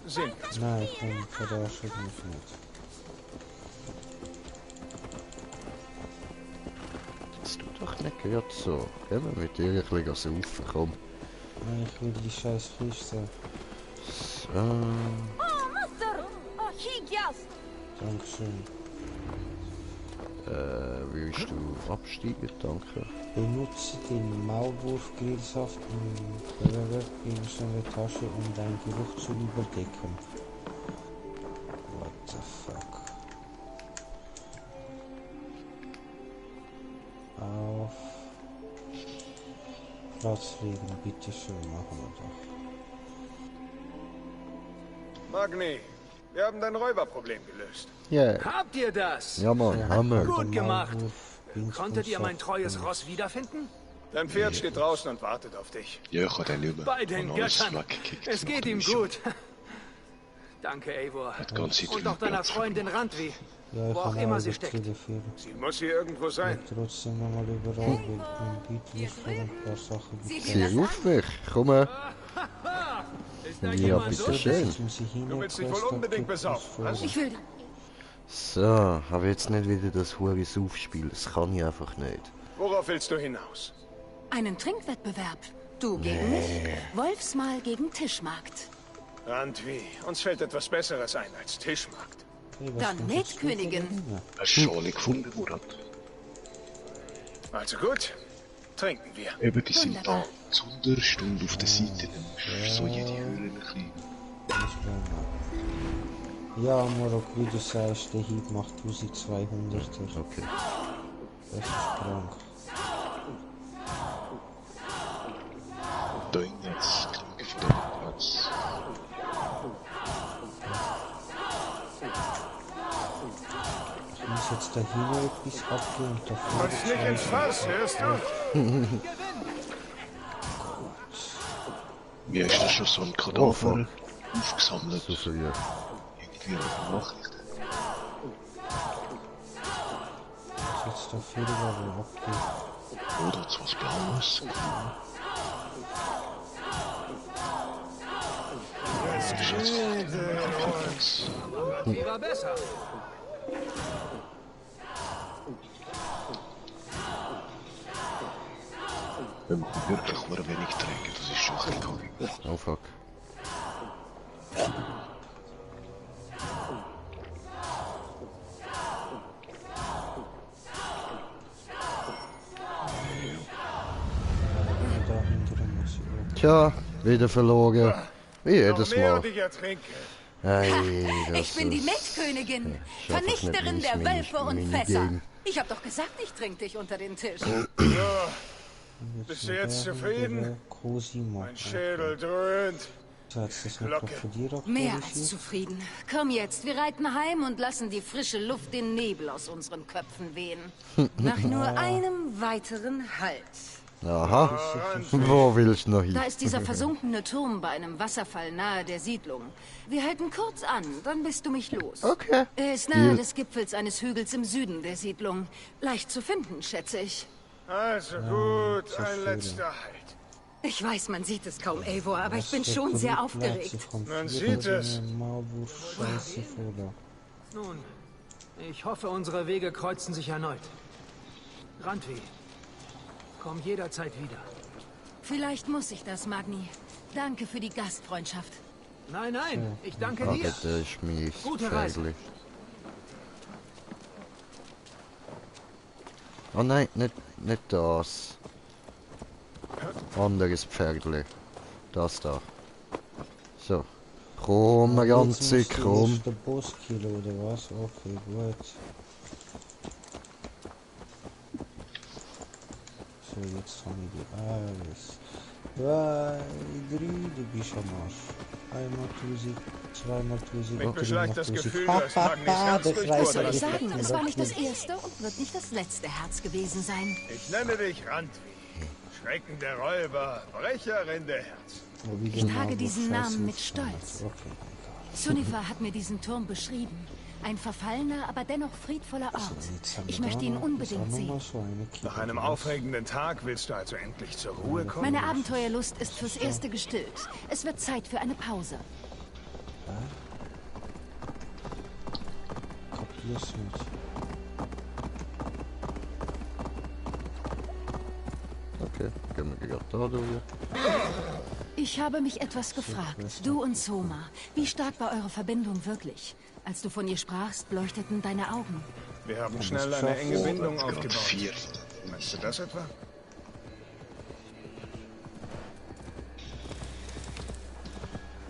sind wir.
Nein, komm, verarsch mich nicht.
Das tut doch nicht gerade so. Gehen wir mit dir ein bisschen saufen, komm.
Nein, ich will die scheiß Kiste.
So.
Oh, Master! Oh, Higias!
Dankeschön.
Willst du absteigen? Danke.
Benutze den Maulwurf-Grillsaft im Gegenstand der Tasche, um deinen Geruch zu überdecken. What the fuck? Auf Platz legen, bitteschön, machen wir doch.
Magni, wir haben dein Räuberproblem gelöst.
Yeah.
Habt ihr das?
Ja, Mann, Hammer.
Gut gemacht. Konntet ihr mein treues Ross wiederfinden?
Dein Pferd steht draußen und wartet auf dich.
Ja, ich habe den über.
Bei den Göttern.
Weggekickt.
Es geht ihm gut. Danke, Eivor. Und auch deiner Freundin Randvi.
Ja,
wo auch immer sie steckt.
Sie muss hier irgendwo sein.
Trotzdem nochmal überall, weil Beat vor ein paar Sachen
Sie ruft mich. Komm her. Ja, bitte schön.
Du willst dich wohl unbedingt besaufen.
Ich will...
So, aber jetzt nicht wieder das hure Saufspiel. Das kann ich einfach nicht.
Worauf willst du hinaus?
Einen Trinkwettbewerb. Du gegen mich, Wolfsmal gegen Tischmarkt.
Randvi, uns fällt etwas Besseres ein als Tischmarkt.
Dann Metkönigin.
Hast du Schale gefunden, Murat?
Also gut, trinken wir.
Eben, die sind da zuunterst und auf der Seite. So jede Höhle ein bisschen.
Ja, Morok, wie du sagst, der Hieb macht 1200.
Okay.
Das ist krank.
Da jetzt krank auf dem Platz.
Ich muss jetzt da hinten etwas abgehen und da vorne.
Kommst nicht ins Fass, hörst du?
Wie hast du schon so einen Kadaver aufgesammelt?
So viel, ja.
Irgendwie eine Nachricht.
Jetzt da viel aber abgehen.
Oder hat's was Blaues?
Die war besser.
Wenn wir wirklich nur wenig trinken, das ist schon ein bisschen.
Oh fuck. Tja, wieder verloren. Wie jedes Mal. Hey,
ich bin die Mettkönigin, Vernichterin der Wölfe und Fässer. Ich hab doch gesagt, ich trink dich unter den Tisch.
Bist du jetzt zufrieden? Mein Schädel dröhnt.
Mehr als zufrieden. Komm jetzt, wir reiten heim und lassen die frische Luft den Nebel aus unseren Köpfen wehen. Nach nur einem weiteren Halt.
Aha, wo willst du noch hin?
Da ist dieser versunkene Turm bei einem Wasserfall nahe der Siedlung. Wir halten kurz an, dann bist du mich los.
Okay.
Er ist nahe des Gipfels eines Hügels im Süden der Siedlung. Leicht zu finden, schätze ich.
Also gut, ein letzter Halt.
Ich weiß, man sieht es kaum, Eivor, aber ich bin schon sehr aufgeregt.
Man sieht es.
Nun, ich hoffe, unsere Wege kreuzen sich erneut. Randvi, komm jederzeit wieder.
Vielleicht muss ich das, Magni. Danke für die Gastfreundschaft.
Nein, nein, ich danke dir.
Bitte, ich mich.
Gute Reise.
Oh nein, nicht das. Anderes Pferdle. Das da. So. Komm, ganze, komm.
Der Bosskiller oder was? Okay, gut. So, jetzt haben wir die alles. 2, 3, du bist am Arsch. Einmal 1000, zweimal 1000.
Mich beschleicht das Gefühl, dass Magnis Herz
Was soll ich sagen? Es war nicht das erste und wird nicht das letzte Herz gewesen sein.
Ich nenne dich Randvi. Schrecken der Räuber, Brecherin der Herzen.
Ich trage diesen Namen mit Stolz. Sunnifer hat mir diesen Turm beschrieben. Ein verfallener, aber dennoch friedvoller Ort. Ich möchte ihn unbedingt sehen.
Nach einem aufregenden Tag willst du also endlich zur Ruhe kommen?
Meine Abenteuerlust ist fürs Erste gestillt. Es wird Zeit für eine Pause.
Kapier's nicht.
Okay, gehen wir gerade da durch.
Ich habe mich etwas gefragt. Du und Soma, wie stark war eure Verbindung wirklich? Als du von ihr sprachst, leuchteten deine Augen.
Wir haben schnell eine enge Bindung aufgebaut. Meinst du das etwa?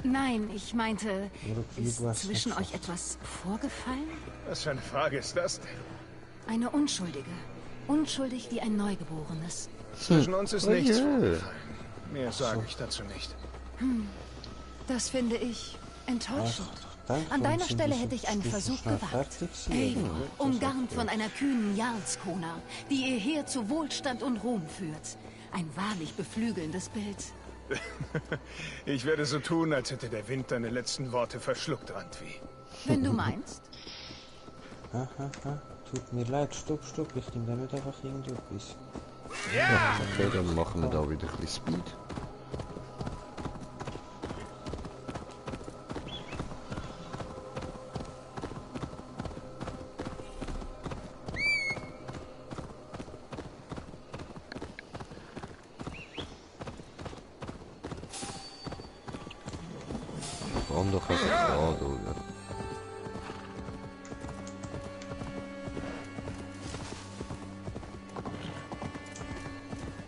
Nein, ich meinte, ist zwischen euch etwas vorgefallen?
Was für eine Frage ist das denn?
Eine Unschuldige. Unschuldig wie ein Neugeborenes.
Zwischen uns ist nichts vorgefallen. Mehr sage ich dazu nicht.
Das finde ich enttäuschend. An deiner Stelle hätte ich einen Versuch gewagt. Eivor, umgarnt von einer kühnen Jarlskona, die ihr Heer zu Wohlstand und Ruhm führt. Ein wahrlich beflügelndes Bild.
Ich werde so tun, als hätte der Wind deine letzten Worte verschluckt, Randvi.
Wenn du meinst.
Tut mir leid, stopp, ich nehme damit einfach irgendetwas.
Ja, okay, dann machen wir da wieder ein bisschen Speed. Komm doch einfach da, du.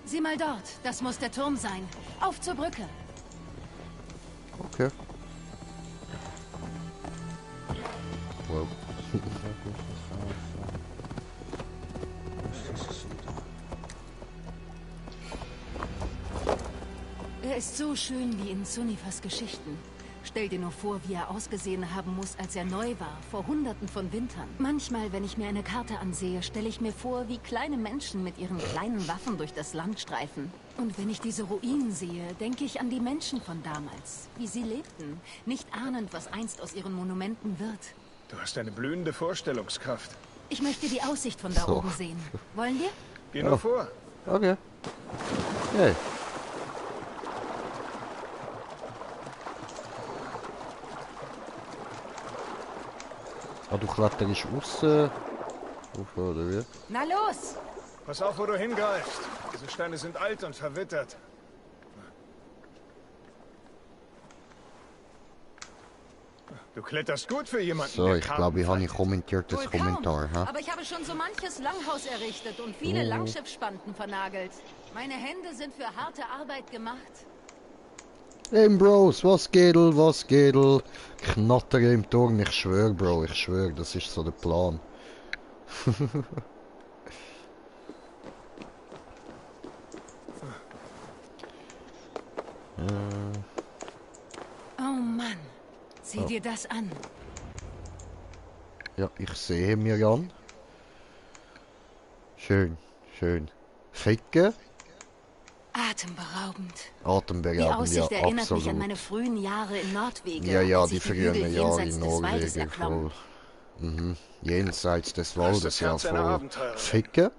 Sieh mal dort, das muss der Turm sein. Auf zur Brücke.
Okay. Wow.
Er ist so schön wie in Sunnifers Geschichten. Stell dir nur vor, wie er ausgesehen haben muss, als er neu war, vor Hunderten von Wintern. Manchmal, wenn ich mir eine Karte ansehe, stelle ich mir vor, wie kleine Menschen mit ihren kleinen Waffen durch das Land streifen. Und wenn ich diese Ruinen sehe, denke ich an die Menschen von damals, wie sie lebten, nicht ahnend, was einst aus ihren Monumenten wird.
Du hast eine blühende Vorstellungskraft.
Ich möchte die Aussicht von da oben sehen. Wollen wir?
Geh nur vor.
Okay. Hey. Ah, du kletterst aussen. Auf, oder wie?
Na los!
Pass auf, wo du hingreifst. Diese Steine sind alt und verwittert. Du kletterst gut für jemanden.
So, ich glaube, ich habe ein kommentiertes Kommentar. Ha?
Aber ich habe schon so manches Langhaus errichtet und viele Langschiffspanten vernagelt. Meine Hände sind für harte Arbeit gemacht.
Hey Bros, was geht? Knatter im Turm, ich schwör, Bro, ich schwör, das ist so der Plan.
Oh Mann, sieh dir das an.
Ja, ich sehe mir an. Schön, schön. Ficken.
Atemberaubend.
Atemberaubend,
die Aussicht
ja,
erinnert
absolut.
mich an meine frühen Jahre in Norwegen.
Ja, ja,
als
die
ich
frühen Jahre in Norwegen, voll. Jenseits des Waldes, ja, voll. Ficken?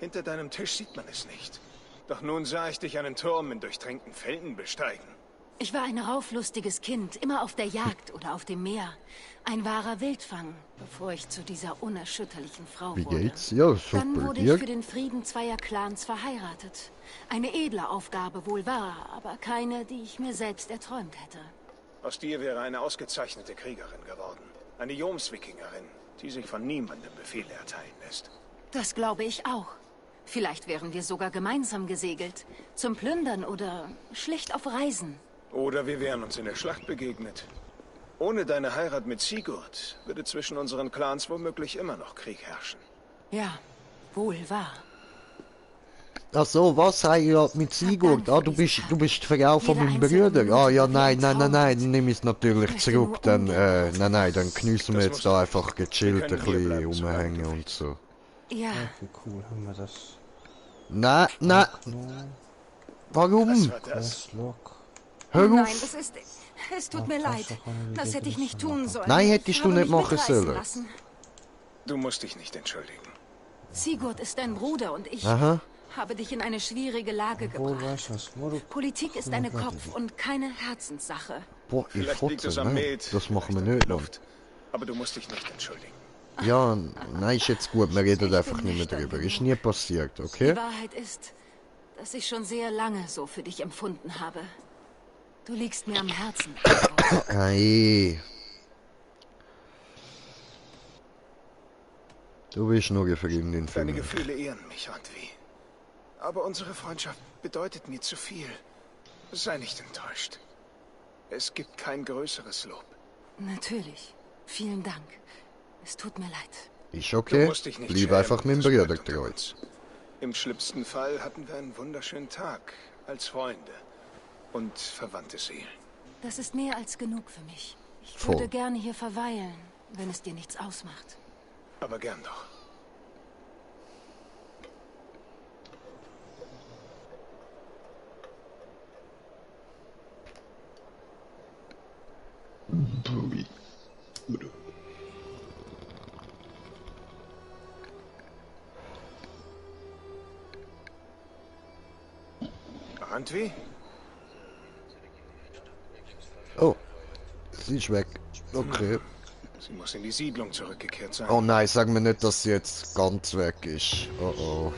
Hinter deinem Tisch sieht man es nicht. Doch nun sah ich dich einen Turm in durchtränkten Felden besteigen.
Ich war ein rauflustiges Kind, immer auf der Jagd oder auf dem Meer. Ein wahrer Wildfang, bevor ich zu dieser unerschütterlichen Frau wurde.
Wie geht's? Ja, super.
Dann wurde ich für den Frieden zweier Clans verheiratet. Eine edle Aufgabe wohl wahr, aber keine, die ich mir selbst erträumt hätte.
Aus dir wäre eine ausgezeichnete Kriegerin geworden. Eine Jomswikingerin, die sich von niemandem Befehle erteilen lässt.
Das glaube ich auch. Vielleicht wären wir sogar gemeinsam gesegelt. Zum Plündern oder schlicht auf Reisen.
Oder wir wären uns in der Schlacht begegnet. Ohne deine Heirat mit Sigurd würde zwischen unseren Clans womöglich immer noch Krieg herrschen.
Ja, wohl wahr.
Ach so, was Heirat mit Sigurd? Ah, du bist die Frau von meinem Bruder. Ah ja, nein, nimm es natürlich zurück. Dann, nein, dann geniessen wir jetzt da einfach gechillt ein bisschen rumhängen und so.
Ja.
Wie cool haben wir das?
Nein. Warum? Hör auf.
Nein, es tut mir leid. Das hätte ich nicht tun sollen.
Nein, hättest du nicht machen sollen.
Du musst dich nicht entschuldigen.
Sigurd ist dein Bruder und ich habe dich in eine schwierige Lage gebracht. Politik ist eine Kopf- und keine Herzenssache.
Boah, ich
Vielleicht liegt es am Met,
das machen wir nicht, Mann.
Aber du musst dich nicht entschuldigen.
Ja, nein, ist jetzt gut, wir reden einfach nicht mehr drüber. Ist nie passiert, okay?
Die Wahrheit ist, dass ich schon sehr lange so für dich empfunden habe. Du liegst mir am Herzen.
Ei. Du bist nur eine Freundin für
Deine
mich.
Gefühle ehren mich, Antwi. Aber unsere Freundschaft bedeutet mir zu viel. Sei nicht enttäuscht. Es gibt kein größeres Lob.
Natürlich. Vielen Dank. Es tut mir leid.
Ist okay. Blieb einfach mit dem Bruder treu.
Im schlimmsten Fall hatten wir einen wunderschönen Tag als Freunde und verwandte Seelen.
Das ist mehr als genug für mich. Ich würde gerne hier verweilen, wenn es dir nichts ausmacht.
Aber gern doch. Antwi?
Oh, sie ist weg. Okay.
Sie muss in die Siedlung zurückgekehrt sein.
Oh nein, sag mir nicht, dass sie jetzt ganz weg ist. Oh oh.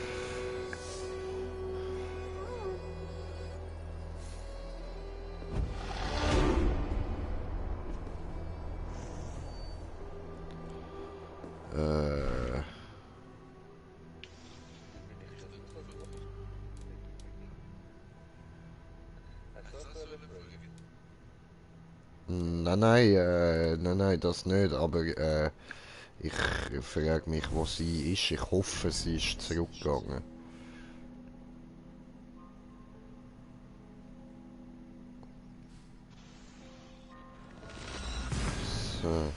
Nein, das nicht, aber ich frage mich, wo sie ist. Ich hoffe, sie ist zurückgegangen. So.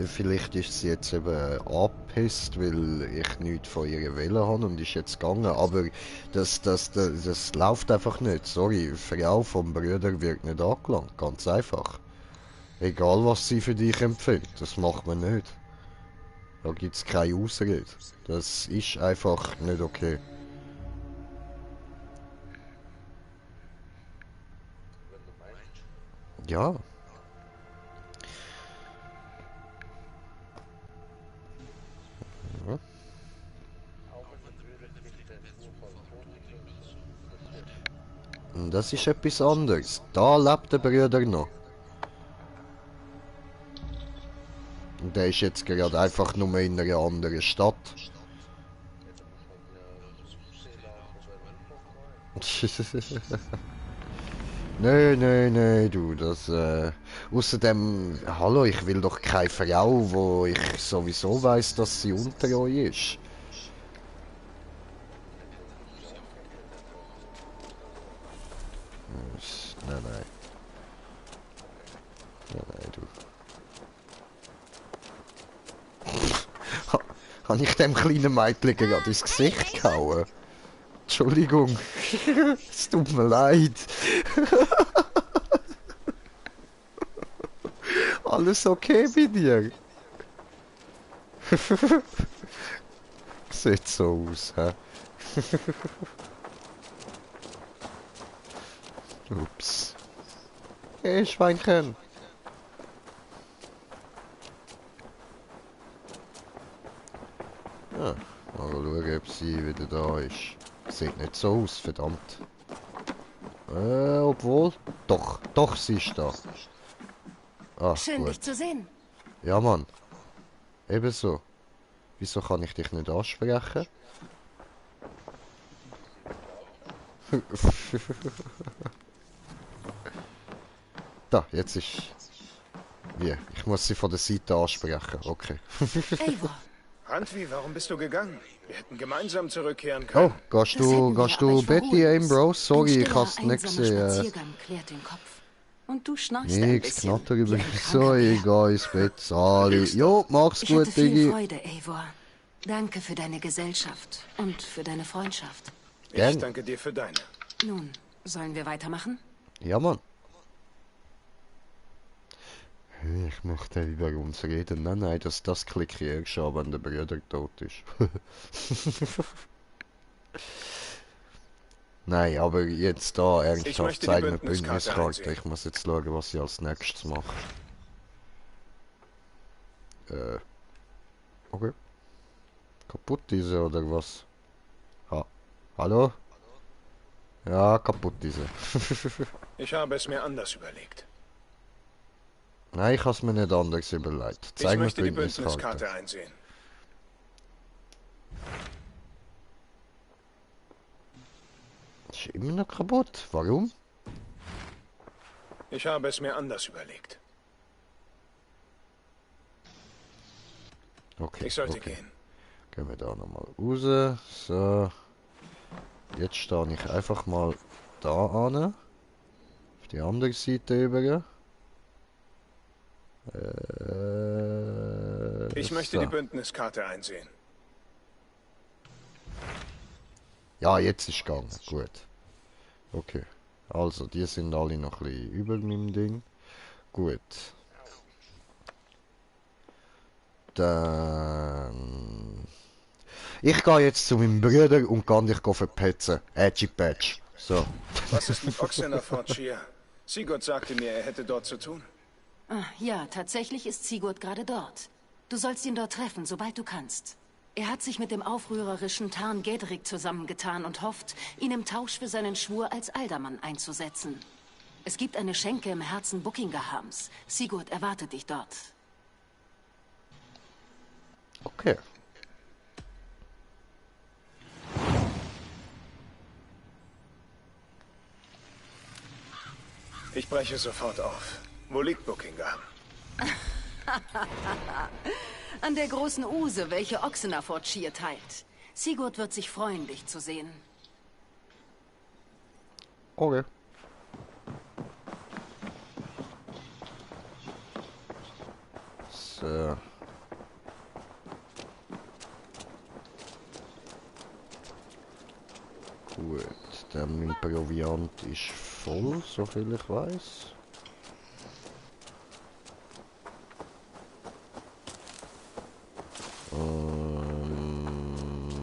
Vielleicht ist sie jetzt eben angepisst, weil ich nichts von ihr wollen habe und ist jetzt gegangen. Aber das läuft einfach nicht. Sorry, die Frau vom Bruder wird nicht angelangt. Ganz einfach. Egal, was sie für dich empfiehlt, das macht man nicht. Da gibt es keine Ausrede. Das ist einfach nicht okay. Ja. das ist etwas anderes. Da lebt der Bruder noch. Und der ist jetzt gerade einfach nur in einer anderen Stadt. Nee, du, das, außerdem, hallo, ich will doch keine Frau, wo ich sowieso weiss, dass sie unter euch ist. Nein. Nein, du. Habe ich dem kleinen Mädchen gerade ins Gesicht gehauen? Entschuldigung. Es tut mir leid. Alles okay bei dir? Sieht so aus, hä? Ups. Hey, Schweinchen. Ja, mal schauen, ob sie wieder da ist. Sieht nicht so aus, verdammt. Obwohl. Doch, sie ist da. Ah,
schön,
gut.
Dich zu sehen.
Ja, Mann. Ebenso. Wieso kann ich dich nicht ansprechen? Da, jetzt ist... Wie? Ich muss sie von der Seite ansprechen. Okay.
Eivor.
Randvi, warum bist du gegangen? Wir hätten gemeinsam zurückkehren können.
Oh, gehst du Betty ein, Bro? Sorry, ich hab's nicht gesehen.
Und du schnarchst
nix, Knatter über so, ich geh ins Bett, Sali. Jo, mach's
ich
gut,
hatte viel
Diggi.
Freude, Eivor. Danke für deine Gesellschaft und für deine Freundschaft.
Gern.
Ich danke dir für deine.
Nun, sollen wir weitermachen?
Ja, Mann. Ich möchte über uns reden. Nein, das klicke ich erst schon, wenn der Bruder tot ist. Nein, aber jetzt da ernsthaft zeigen wir Bündniskarte. Ich muss jetzt schauen, was ich als nächstes mache. Okay. Kaputt diese oder was? Hallo? Ja, kaputt diese.
Ich habe es mir anders überlegt.
Nein, ich habe es mir nicht anders überlegt.
Ich möchte die Bündniskarte einsehen.
Ist immer noch kaputt. Warum?
Ich habe es mir anders überlegt.
Okay.
Ich sollte gehen.
Gehen wir da nochmal raus. So. Jetzt stehe ich einfach mal da an. Auf die andere Seite über.
Ich möchte die Bündniskarte einsehen.
Ja, jetzt ist gegangen. Gut. Okay. Also, die sind alle noch ein bisschen über meinem Ding. Gut. Dann... Ich gehe jetzt zu meinem Bruder und kann dich verpetzen. Edgy Patch. So.
Was ist mit Oxena Fortier? Sigurd sagte mir, er hätte dort zu tun.
Ja, tatsächlich ist Sigurd gerade dort. Du sollst ihn dort treffen, sobald du kannst. Er hat sich mit dem aufrührerischen Tarn Gedrig zusammengetan und hofft, ihn im Tausch für seinen Schwur als Aldermann einzusetzen. Es gibt eine Schenke im Herzen Buckingahams. Sigurd erwartet dich dort.
Okay.
Ich breche sofort auf. Wo liegt Buckingaham?
An der großen Use, welche Oxena Fortier teilt. Sigurd wird sich freuen, dich zu sehen.
Okay. So. Gut, mein Proviant ist voll, soviel ich weiß.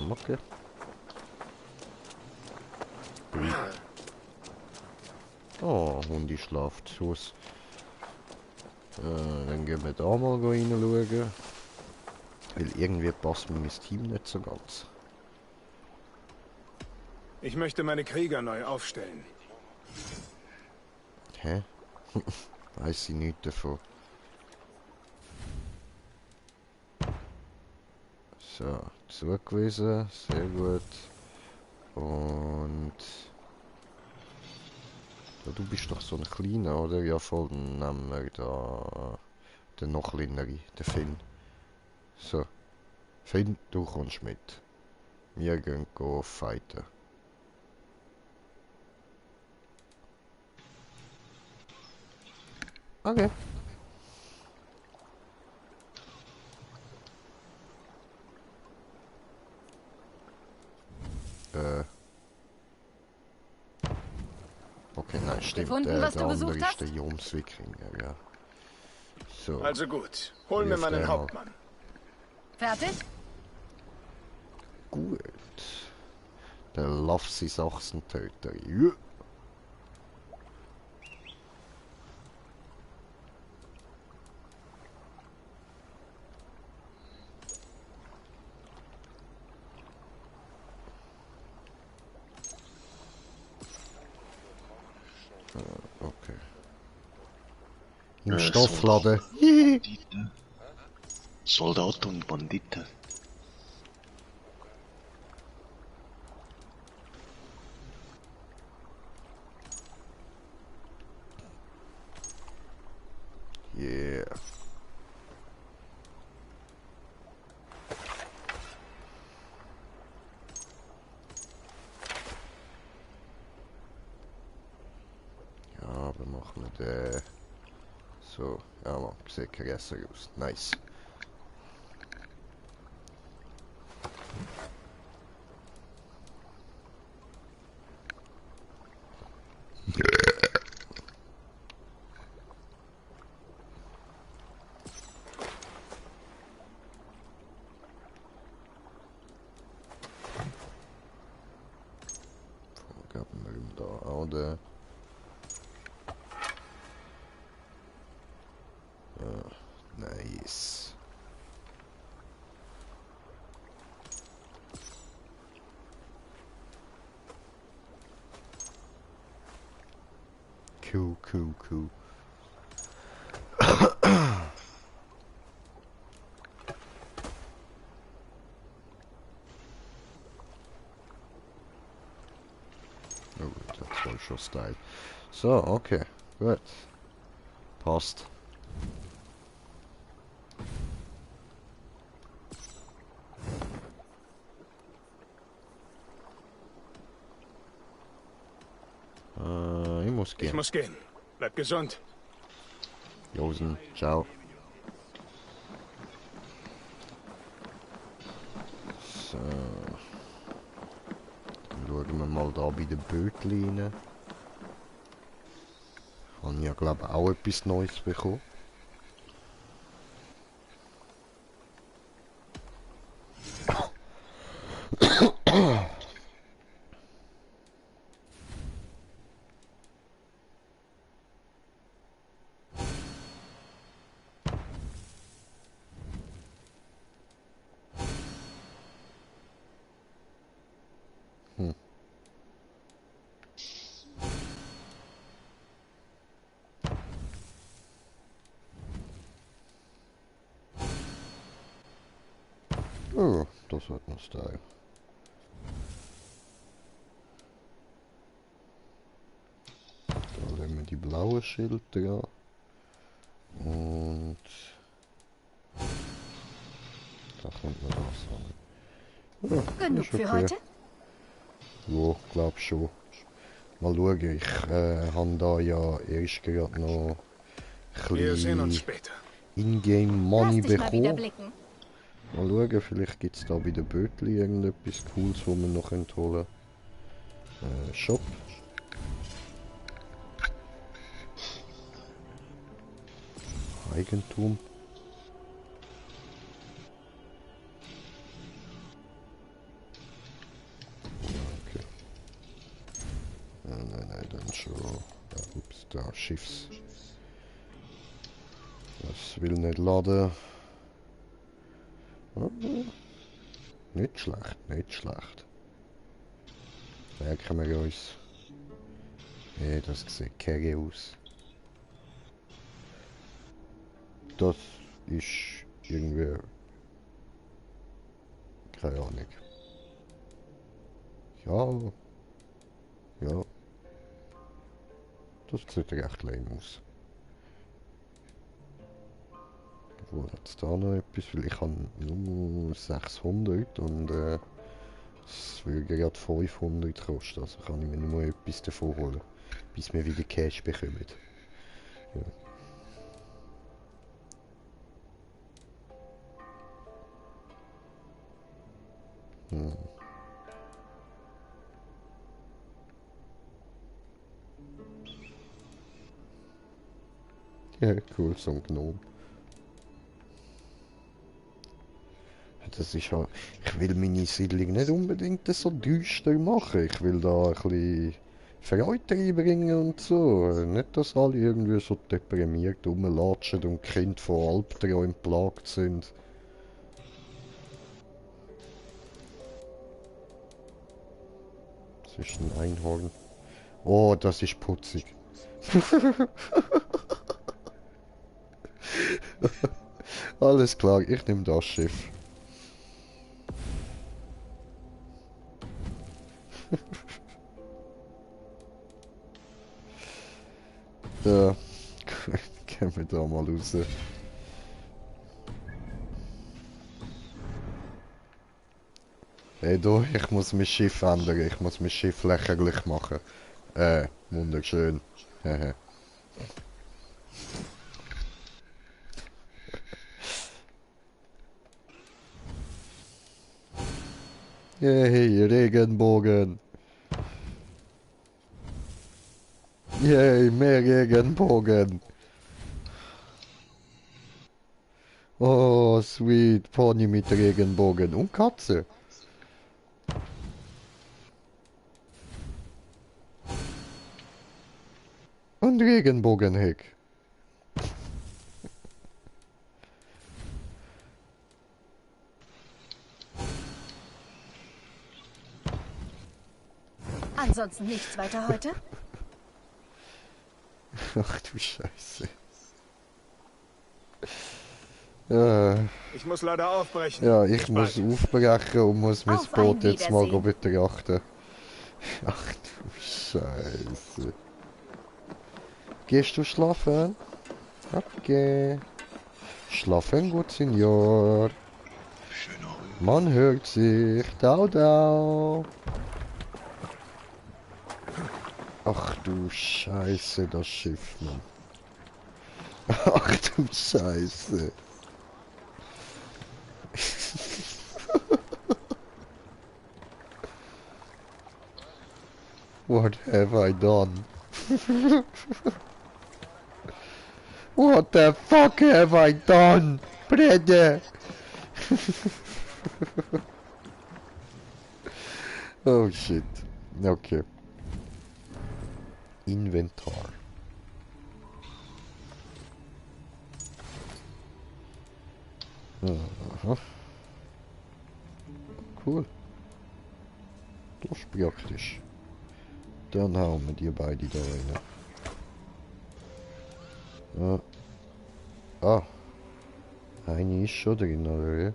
Okay. Oh, Hundi schlaft aus. Dann gehen wir da mal reinschauen. Weil irgendwie passt mir mein Team nicht so ganz.
Ich möchte meine Krieger neu aufstellen.
Hä? Weiß ich nicht davon. So, zugewiesen, sehr gut. Und... Ja, du bist doch so ein kleiner, oder? Ja, voll, dann nehmen wir da... Den noch kleineren, den Finn. So. Finn, du kommst mit. Wir gehen fighten. Okay. Okay, nein, stimmt.
Gefunden, was
der
du
andere
gesucht
ist
hast?
der Jomswikinger, ja. So.
Also gut, hol mir meinen Hauptmann.
Fertig?
Gut. Der Lafsi Sachsentöter. Ja. Okay. Im Stoffladen.
Soldaten und Banditen.
Yeah. Ja, aber machen wir den so. Ja, man sieht besser aus. Nice. Gaben wir ihm da auch den. Nice. Cool. Oh, that's voll schon Style. So, okay, gut. Passt.
Ich muss gehen. Bleib gesund.
Josen, ciao. So. Dann schauen wir mal da bei den Bötchen rein. Habe ich ja, glaube ich, auch etwas Neues bekommen. Oh, das wird ein Style. Da nehmen wir die blauen Schilder an. Und da kommt man das an. Ja,
genug für heute?
Ja, glaub schon. Mal schauen, ich habe da ja erst gerade noch ein bisschen Ingame Money bekommen. Mal schauen, vielleicht gibt es da bei den Bötchen irgendetwas Cooles, wo wir noch holen können. Shop. Eigentum. Okay. Nein, dann schon. Ups, da, Schiffs. Das will nicht laden. Nicht schlecht. Merken wir uns. Nee, das sieht kacke aus. Das ist irgendwie... Keine Ahnung. Ja. Ja. Das sieht recht lame aus. Wo hat es da noch etwas? Weil ich habe nur 600 und es würde gerade 500 kosten. Also kann ich mir nur etwas davon holen, bis wir wieder Cash bekommen. Ja. Ja, cool, so ein Gnome. Das ist ja... Ich will meine Siedlung nicht unbedingt so düster machen. Ich will da ein bisschen Freude reinbringen und so. Nicht, dass alle irgendwie so deprimiert rumlatschen und Kinder von Albträumen plagt sind. Das ist ein Einhorn. Oh, das ist putzig. Alles klar, ich nehme das Schiff. Ja, gehen wir da mal raus. Hey du, ich muss mein Schiff ändern, ich muss mein Schiff lächerlich machen. Wunderschön. Yay, Regenbogen. Yay, mehr Regenbogen. Oh, sweet. Pony mit Regenbogen. Und Katze. Und Regenbogenheck.
Ansonsten nichts weiter heute?
Ach du Scheiße.
Ich muss leider aufbrechen.
Ja, ich muss aufbrechen und muss mein Boot jetzt mal betrachten. Ach du Scheiße. Gehst du schlafen? Okay. Schlafen gut, Senior. Man hört sich. Dau, dau. Ach du Scheiße, das Schiff, Mann. Ach du Scheiße. What have I done? What the fuck have I done? Brede! Oh shit. Okay. Inventar. Aha. Cool. Das ist praktisch. Dann hauen wir die beide da rein. Ah. Eine ist schon drin, oder?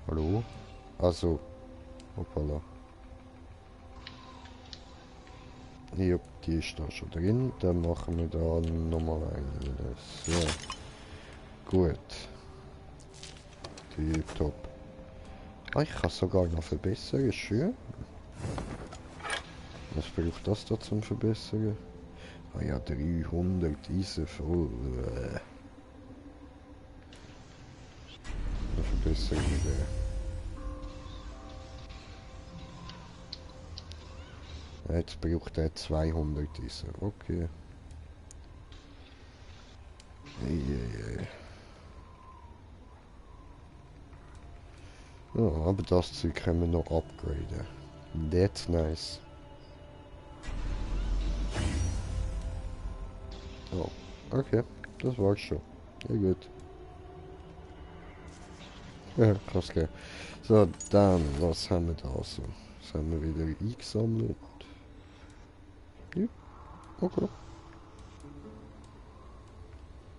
Hallo? Also. Hoppala. Ja, die ist da schon drin. Dann machen wir da nochmal eine. So. Gut. Top. Ah, ich kann sogar noch verbessern. Schön. Was braucht das da zum Verbessern? Ah ja, 300 Eisen voll. Dann verbessern wir den. Jetzt braucht er 200 Eisen. Okay. Ja, aber das Zeug können wir noch upgraden. That's nice. Oh, okay. Das war's schon. Ja gut. Ja, krass, gell. So, dann, was haben wir da so? Was haben wir wieder eingesammelt? Ja, okay.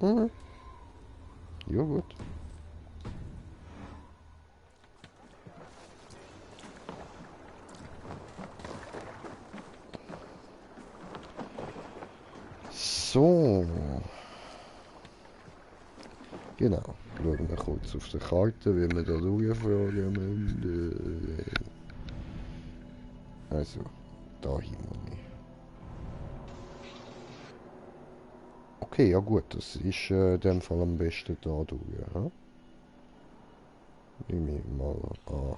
Mhm. Ja, gut. So. Genau. Schauen wir kurz auf der Karte, wie wir da durchfahren müssen. Also, da hin muss ich. Okay, ja gut, das ist in dem Fall am besten da durch. Ja? Nehme ich mal an.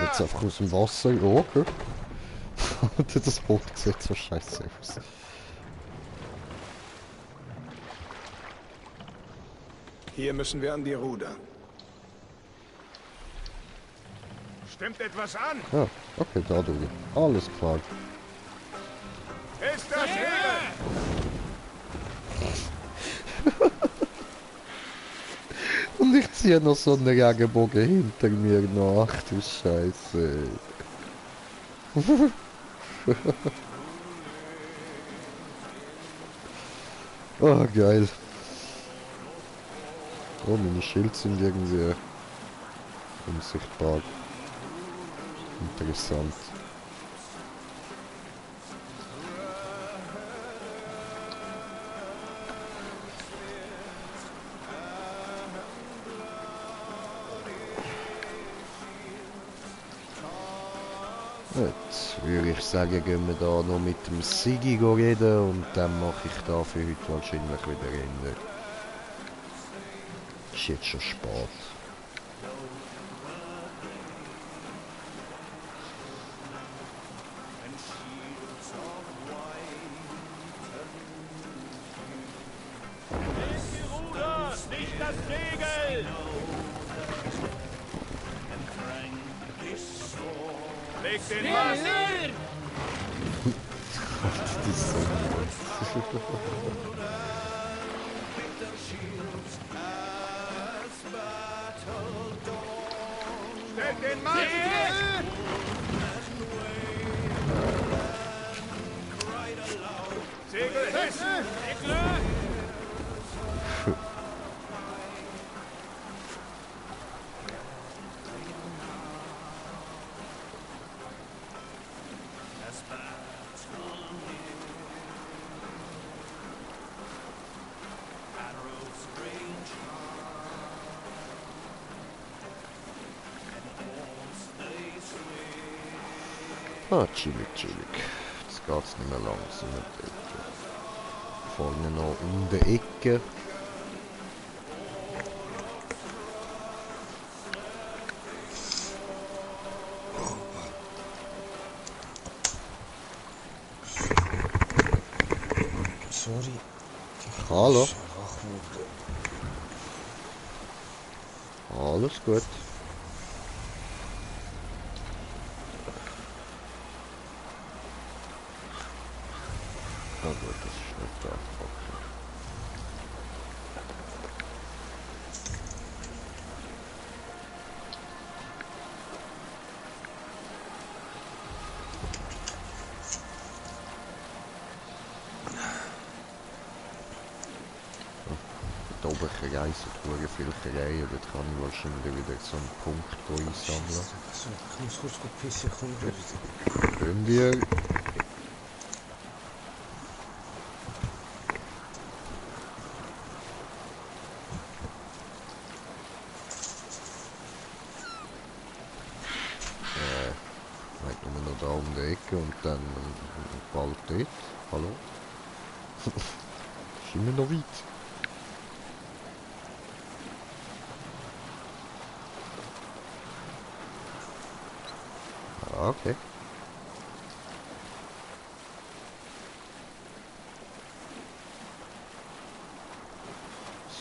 Jetzt einfach aus dem Wasser. Ja, okay. Das Boot sieht so scheiße aus.
Hier müssen wir an die Ruder. Stimmt etwas an?
Ja, okay, da durch. Alles klar.
Ist das Ehre?
Und ich ziehe noch so einen Regenbogen hinter mir nach. Ach du Scheiße. Oh, geil. Oh, meine Schilde sind irgendwie unsichtbar. Interessant. Jetzt würde ich sagen, gehen wir da noch mit dem Sigi reden und dann mache ich da für heute wahrscheinlich wieder Ende. Ist jetzt schon spät.
Nicht das Segel! Leg den Mast!
Das ist so gut.
Stell den Mast! Segel hessen! Segel!
Ah, chillig, chillig. Jetzt geht's nicht mehr langsam mit der Ecke. Vorne noch um die Ecke.
Sorry.
Hallo. Alles gut. Oh gut, das ist nicht da. Okay. Da oben reisen tue viel Reihen, dort kann ich wahrscheinlich wieder so einen Punkt einsammeln.
Ich muss kurz pissen, komm wieder.
Können wir? Nur noch da um die Ecke und dann bald dort. Hallo? Ist immer noch weit. Ah, okay.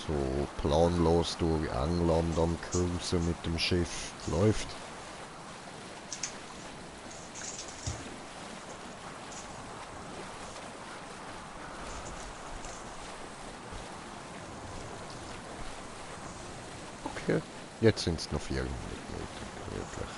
So planlos durch England am Cruisen mit dem Schiff. Läuft. Okay. Jetzt sind es noch 400 Meter. Wirklich.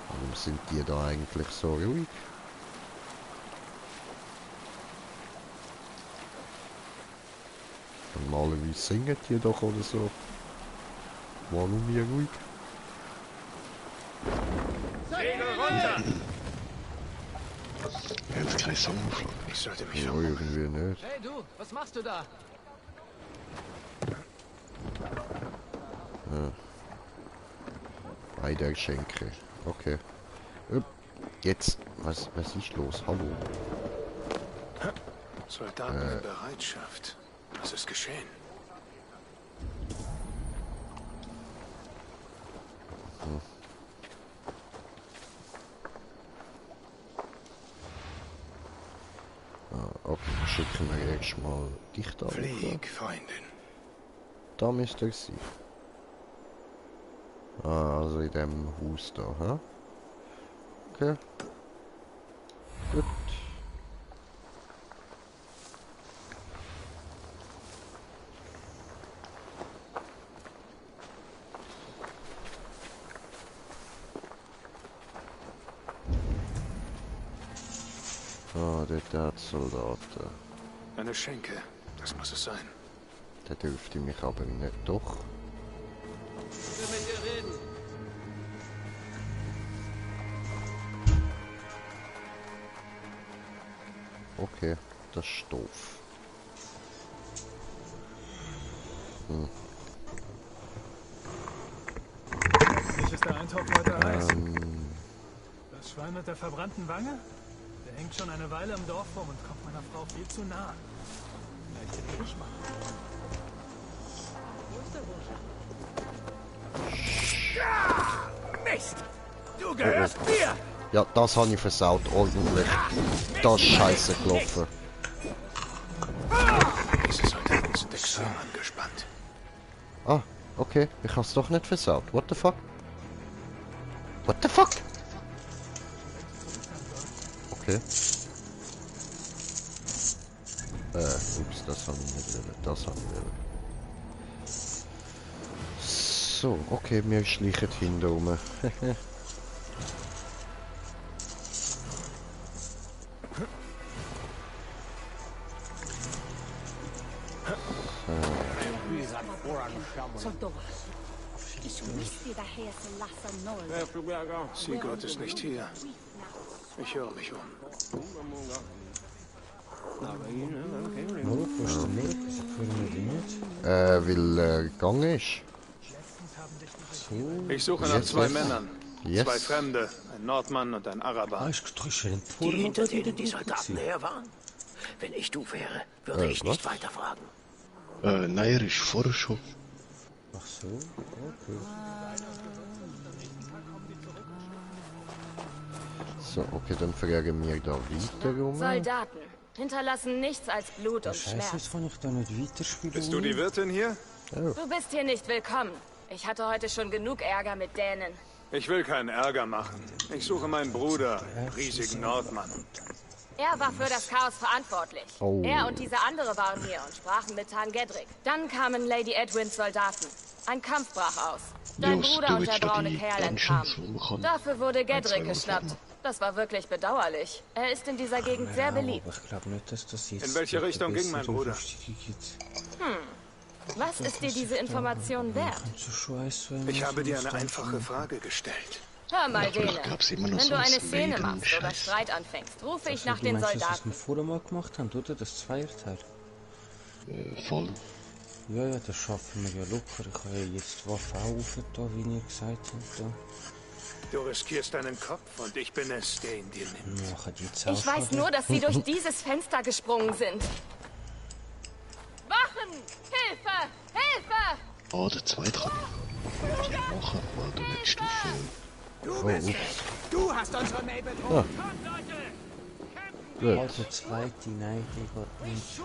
Warum sind die da eigentlich so ruhig? Normalerweise singen die doch oder so. Warum hier ruhig?
Segel runter!
Jetzt kein Sommerflug.
Ich sollte mich
Ja, irgendwie nicht.
Hey du, was machst du da?
Ja. Beide Geschenke. Okay. Jetzt. Was ist los? Hallo.
Soldaten in Bereitschaft. Was ist geschehen?
Okay, schicken wir erstmal dich da.
Flieg, Freundin.
Da müsste er sein. Also in dem Haus da, hä? Okay. Gut. Der hat Soldaten.
Eine Schenke, das muss es sein.
Der dürfte mich aber nicht, doch.
Ich will mit dir reden.
Okay, das ist doof.
Welches ist der Eintopf heute heiß? Das Schwein mit der verbrannten Wange? Der hängt schon eine Weile im Dorf rum und kommt meiner Frau viel zu nah. Vielleicht hätte ich mal.
Mist! Du gehörst mir!
Ja, das habe ich versaut, ordentlich. Das ist scheiße gelaufen.
Diese Soldaten sind extrem angespannt.
Ah, okay. Ich habe es doch nicht versaut. What the fuck? What the fuck? Okay. Ups, das habe ich nicht wollen. Das habe ich wollen. So, okay, wir schleichen hinten rum.
Sigurd ist nicht hier. Ich höre mich um.
Weil er gegangen ist.
Ich suche nach zwei Männern. Zwei Fremde, ein Nordmann und ein Araber.
Die hinter denen die Soldaten her waren? Wenn ich du wäre, würde ich nicht weiter fragen.
Nein, er ist vorher schon.
Ach so, okay.
So, okay, dann fragen wir da weiter rum.
Soldaten hinterlassen nichts als Blut und
Scheiße,
Schmerz.
jetzt kann ich da nicht weiterspielen.
Bist du die Wirtin hier?
Oh.
Du bist hier nicht willkommen. Ich hatte heute schon genug Ärger mit Dänen.
Ich will keinen Ärger machen. Ich suche meinen Bruder, den riesigen Nordmann.
Er war für das Chaos verantwortlich.
Oh.
Er und dieser andere waren hier und sprachen mit Tarngedrick. Dann kamen Lady Edwins Soldaten. Ein Kampf brach aus. Dein Bruder und der braune Kerl entkamen. Dafür wurde Gedrick geschnappt. Das war wirklich bedauerlich. Er ist in dieser Gegend sehr beliebt.
Aber ich glaube nicht, dass das jetzt...
In welche Richtung ging mein Bruder?
Was ist dir diese Information wert?
Ich habe dir eine einfache Frage gestellt.
Hör mal, Dene.
Wenn
Wenn du eine Szene machst oder Streit anfängst, rufe ich nach den
Meinst du, was wir
Soldaten.
vorher mal gemacht haben, oder? Das Zweierteil.
Voll.
Ja, ja, das schaffen wir ja locker. Ich habe ja jetzt die Waffe auch aufgetan, wie ihr gesagt habt. Da.
Du riskierst deinen Kopf und ich bin es, der ihn dir nimmt.
Ja,
Ich weiß nur, dass sie durch dieses Fenster gesprungen sind. Wachen! Hilfe! Hilfe!
Oh, der zweite kann ich machen, weil du nicht Stufe...
Du bist es! Du hast unsere May bedroht! Kommt, Leute!
Gut.
Also zweite, nein, die geht nicht.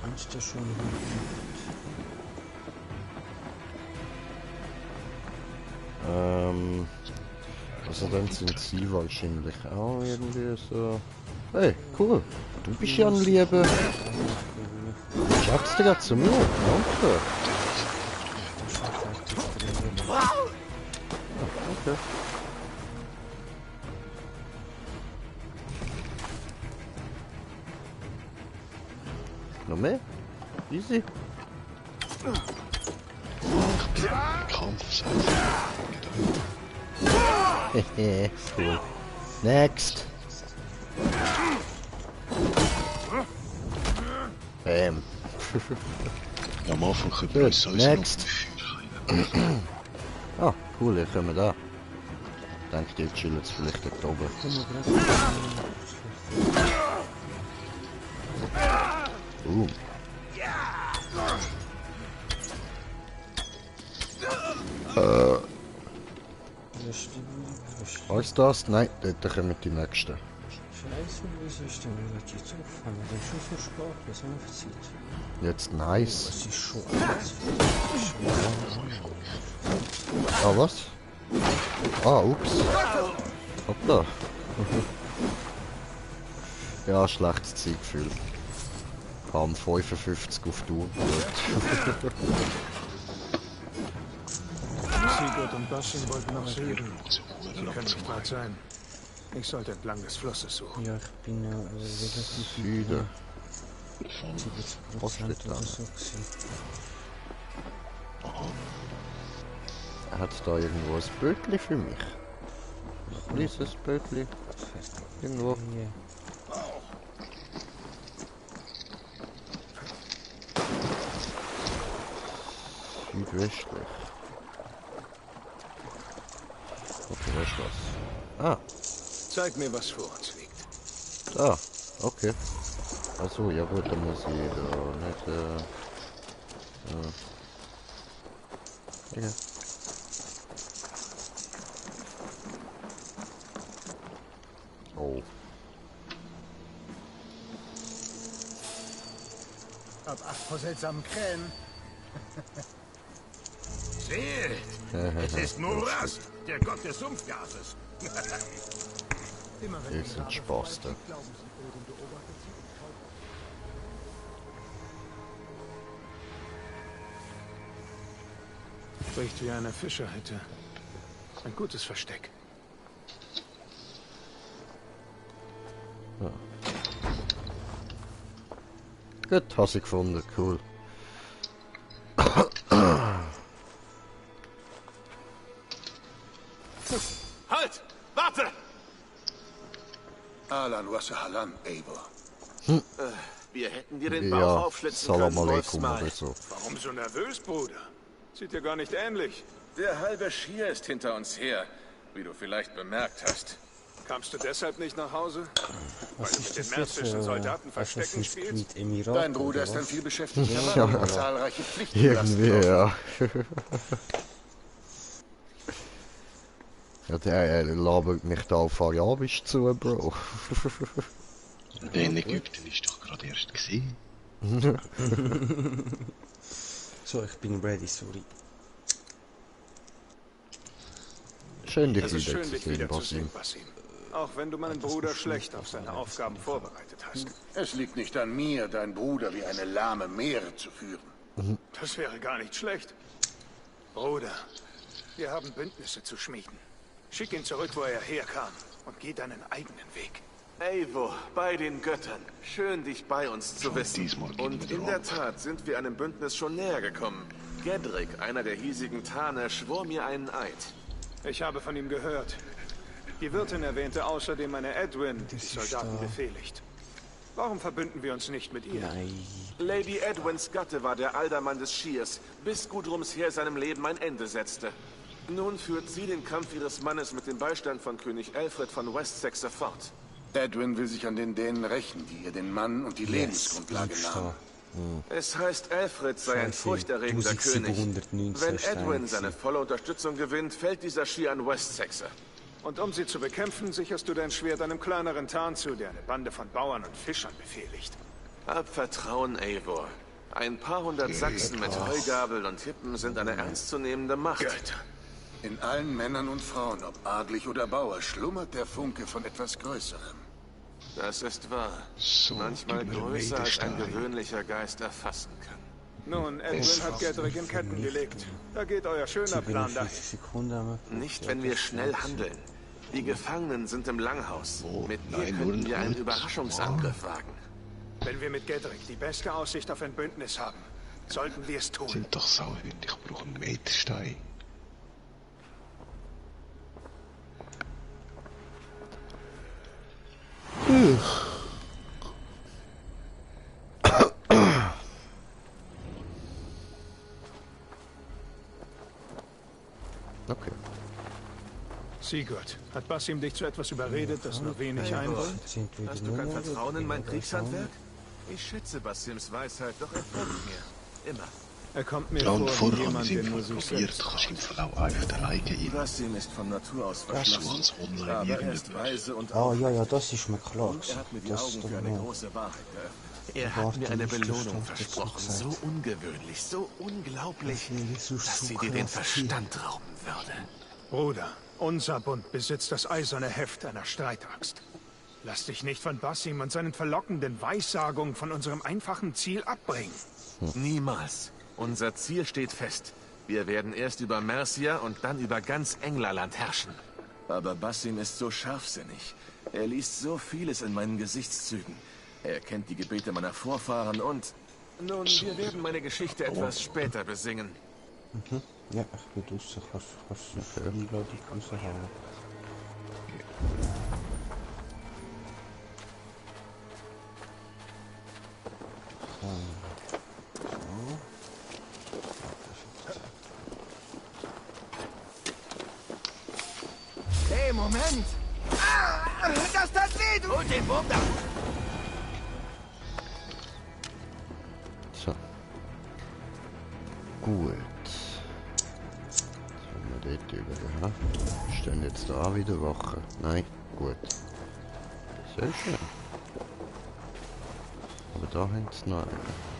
Kannst du schon gut.
Also dann sind sie wahrscheinlich auch irgendwie so... Hey, cool. Du bist ja ein Lieber. Schaffst du gerade zu mir? Danke. Okay. Noch mehr? Easy.
Kampf.
Hehe, cool. Next. Bam.
Ja, am Anfang können wir uns
next. Ah, cool, hier kommen wir da. Ich denke, die chillen jetzt vielleicht dort oben. Was das? Nein, dort kommen die nächsten.
Scheiße, wieso ist denn relativ zu aufhören? Das ist schon so spät, was haben wir Zeit?
Jetzt nice.
Das ist schon
Ah, was? Ah, ups. Hoppla. Ja, schlechtes Zeitgefühl. Haben 55 auf die Uhr.
Sigurd und Bastian wollten nach Süden. Sie können nicht weit sein. Ich sollte entlang des Flusses suchen.
Ja, ich bin relativ
Süden.
70% oder so gewesen.
Hat da irgendwo ein Bötli für mich? Ein kleines Bötli? Irgendwo? Südwestlich. Okay, was ist das? Ah.
Zeig mir, was vor uns liegt.
Ah, okay. Achso, ja gut, dann muss ich da nicht, ja. Oh.
Hab Acht vor seltsamen Krähen.
Seht! Es ist Murast, der Gott des Sumpfgases.
Hier sind Spaste.
Riecht wie eine Fischerhütte. Ein gutes Versteck.
Ja. Gut, hast du gefunden, cool.
Halt! Warte! Alan Wassahalam, Eivor. Wir hätten dir den Bauch aufschlitzen
Salam
können,
alaikum oder so.
Warum so nervös, Bruder? Sieht dir gar nicht ähnlich.
Der halbe Schier ist hinter uns her, wie du vielleicht bemerkt hast.
Kamst du deshalb nicht nach Hause? Weil du mit den merzischen Soldaten Verstecken spielst?
Dein Bruder ist ein viel beschäftigter Mann und zahlreiche Pflichten.
Irgendwie, ja. Ja, der labert mich da auf Arabisch zu, Bro.
Der in Ägypten ist doch gerade erst gesehen.
So, ich bin ready, sorry.
Schön, dich
wieder zu sehen, Basim. Auch wenn du meinen Bruder schlecht auf seine Aufgaben vorbereitet hast.
Es liegt nicht an mir, deinen Bruder wie eine lahme Meere zu führen.
Das wäre gar nicht schlecht. Bruder, wir haben Bündnisse zu schmieden. Schick ihn zurück, wo er herkam, und geh deinen eigenen Weg.
Eivor, bei den Göttern. Schön, dich bei uns zu wissen. Und in der Tat sind wir einem Bündnis schon näher gekommen. Gedrick, einer der hiesigen Tarner, schwor mir einen Eid.
Ich habe von ihm gehört. Die Wirtin erwähnte außerdem eine Edwin, die Soldaten befehligt. Warum verbünden wir uns nicht mit ihr?
Nein.
Lady Edwins Gatte war der Aldermann des Schiers, bis Gudrums Heer seinem Leben ein Ende setzte. Nun führt sie den Kampf ihres Mannes mit dem Beistand von König Alfred von Wessex fort.
Edwin will sich an den Dänen rächen, die ihr den Mann und die Lebensgrundlage nahmen.
Es heißt, Alfred sei ein furchterregender König. Wenn Edwin seine volle Unterstützung gewinnt, fällt dieser Schier an Wessex.
Und um sie zu bekämpfen, sicherst du dein Schwert einem kleineren Tarn zu, der eine Bande von Bauern und Fischern befehligt.
Hab Vertrauen, Eivor. Ein paar hundert Sachsen mit Heugabel und Hippen sind eine ernstzunehmende Macht.
Götter.
In allen Männern und Frauen, ob adlig oder Bauer, schlummert der Funke von etwas Größerem.
Das ist wahr. So, manchmal größer als ein gewöhnlicher Geist erfassen kann.
Nun, Edwin hat Gedrick in Ketten gelegt. Da geht euer schöner Plan dahin.
Nicht, wenn wir schnell handeln. Die Gefangenen sind im Langhaus. Mit ihr könnten wir einen Überraschungsangriff wagen.
Wenn wir mit Gedrick die beste Aussicht auf ein Bündnis haben, sollten wir es tun.
Sind doch Sauhunde, ich brauche einen Metstein.
Okay.
Sigurd, hat Basim dich zu etwas überredet, das nur wenig einräumt?
Hast du kein Vertrauen in mein Kriegshandwerk? Ich schätze Basims Weisheit, doch er folgt mir. Immer.
Er kommt mir vor wie jemand, der nur sich selbst
Basim ist von Natur aus verschlossen, aber er ist weise und
ja, das ist mir klar.
Er hat mir die Augen für eine große Wahrheit geöffnet. Er hat mir eine Belohnung versprochen, so ungewöhnlich, so unglaublich, dass sie dir den Verstand rauben würde.
Bruder, unser Bund besitzt das eiserne Heft einer Streitaxt. Lass dich nicht von Basim und seinen verlockenden Weissagungen von unserem einfachen Ziel abbringen.
Niemals. Unser Ziel steht fest. Wir werden erst über Mercia und dann über ganz Englerland herrschen. Aber Basim ist so scharfsinnig. Er liest so vieles in meinen Gesichtszügen. Er kennt die Gebete meiner Vorfahren und... Nun, wir werden meine Geschichte etwas später besingen.
Ja, ich bin draussen. Kannst du eine Einladung raushauen?
Hey, Moment! Das tat weh, du! Hol den Wurm da!
So. Gut. Sollen wir dort über, ja? Stehen jetzt da wieder Wache? Nein, gut. Sehr schön. Aber da haben sie noch einen.